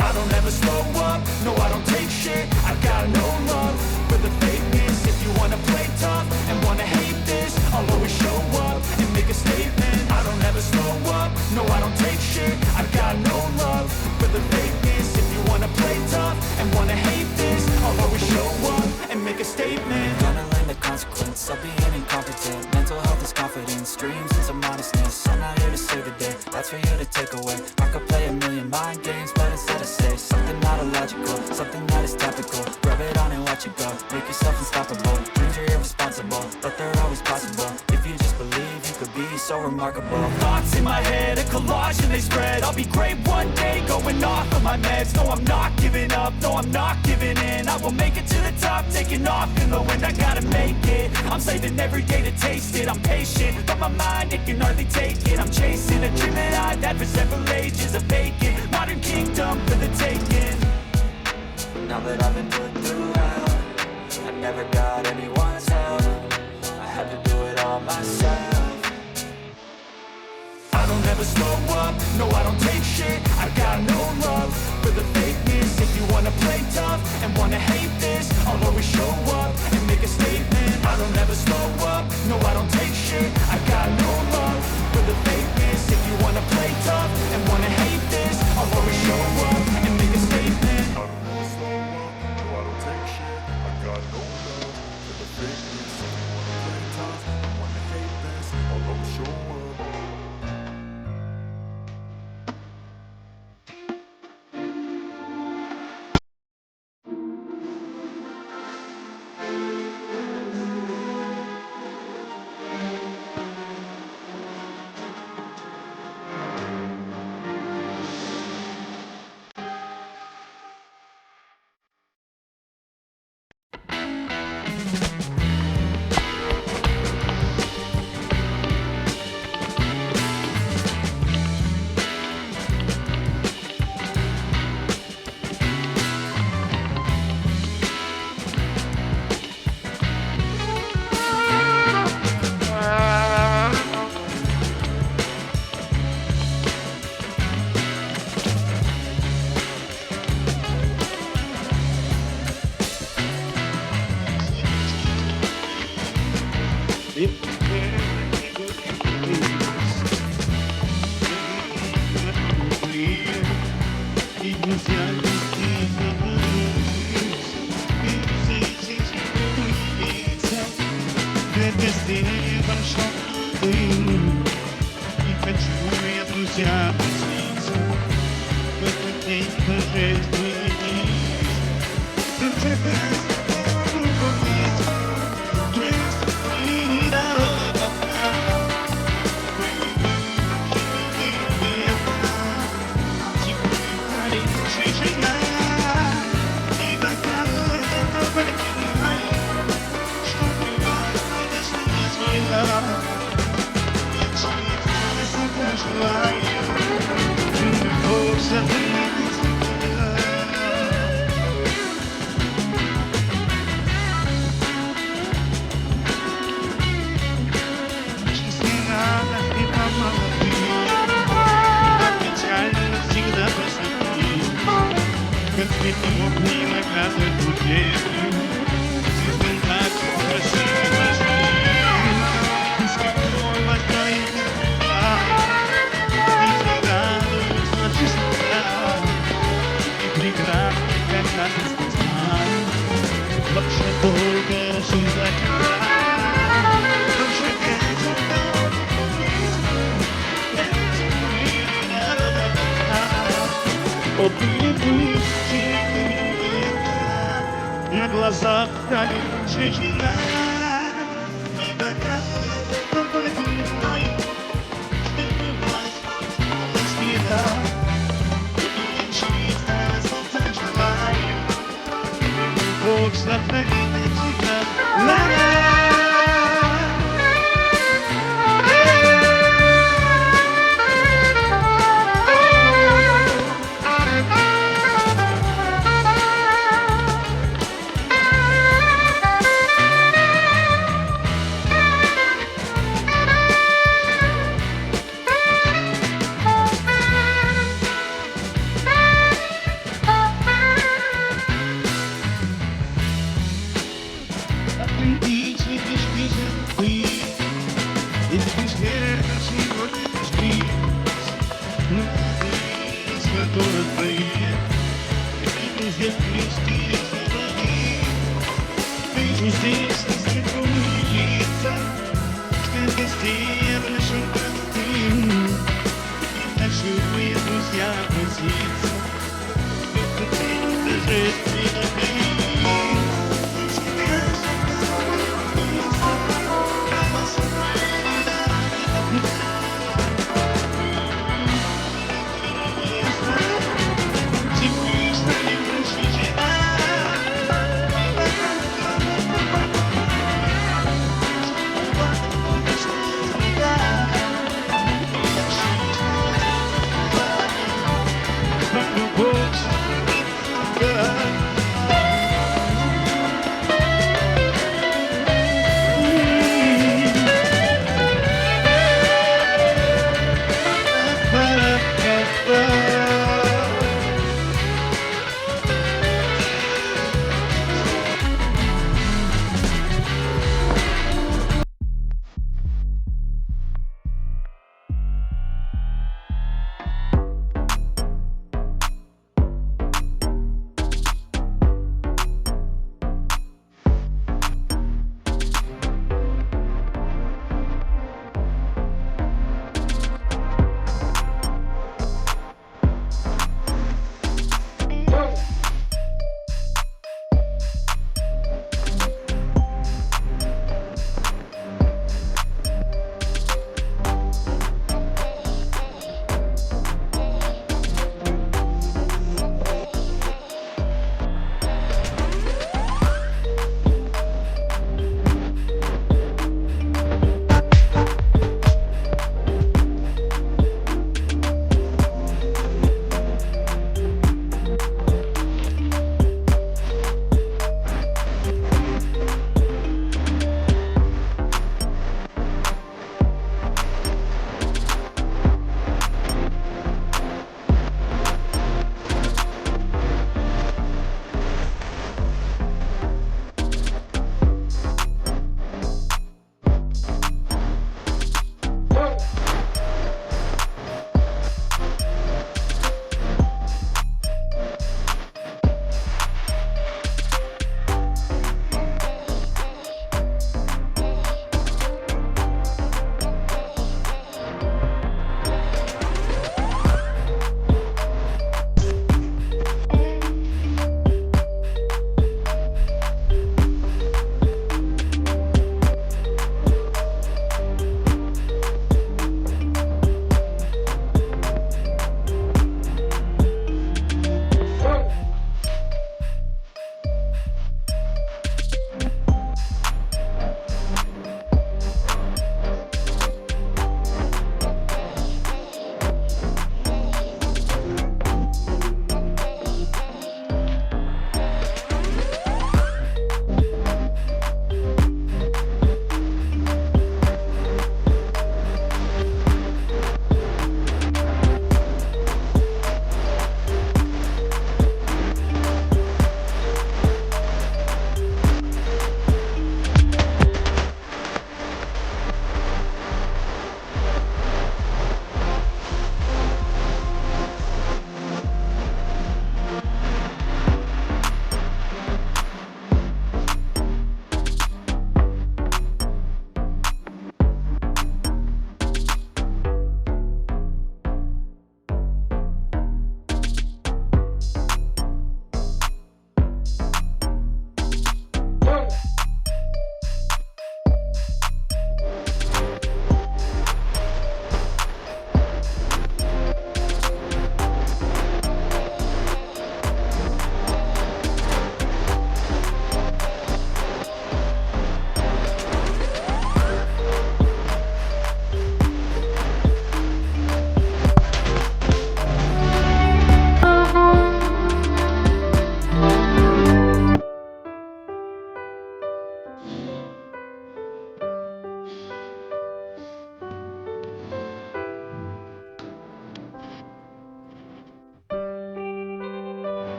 I don't ever slow up, no I don't take shit. I got no love for the fakeness. If you wanna play tough and wanna hate this, I'll always show up and make a statement. I don't ever slow up, no I don't take shit. I got no love for the fakeness. If you wanna play tough and wanna hate this, I'll always show up and make a statement. Gonna learn the consequence of being incompetent. Mental health is confidence, dreams and some modestness. I'm not here to save the day, that's for you to take away. I could play a million mind games, but instead I say something not illogical, something that is topical. Rub it on and watch it go, make yourself unstoppable. Dreams are irresponsible, but they're always possible. If you just believe, you could be so remarkable. Thoughts in my head, a collage and they spread. I'll be great one day, going off of my meds. No, I'm not giving up, no, I'm not giving in. I will make it to the top, taking off in the wind. I gotta make it, I'm saving every day to taste it. I'm patient, but my mind, it can hardly take it. I'm chasing a dream that I've had for several ages. A vacant, modern kingdom for the taking. Now that I've been put through hell, I never got anyone's help. I had to do it all myself. I don't ever slow up, no I don't take shit. I got no love for the fakeness. If you wanna play tough and wanna hate this, I'll always show up and make a statement. I don't ever slow up, no I don't take shit. I got no love for the fakeness. If you wanna play tough and wanna hate this, I'll always show up and make a statement. I don't ever slow up, no I don't take shit. I got no love for the fakeness. If you wanna play tough and wanna hate this, I'll always show up. Цветок винограда гудели, так красиво жить, вода и чистота, и прекрасно, как нас знает, вообще только на глазах женщина. Друзья,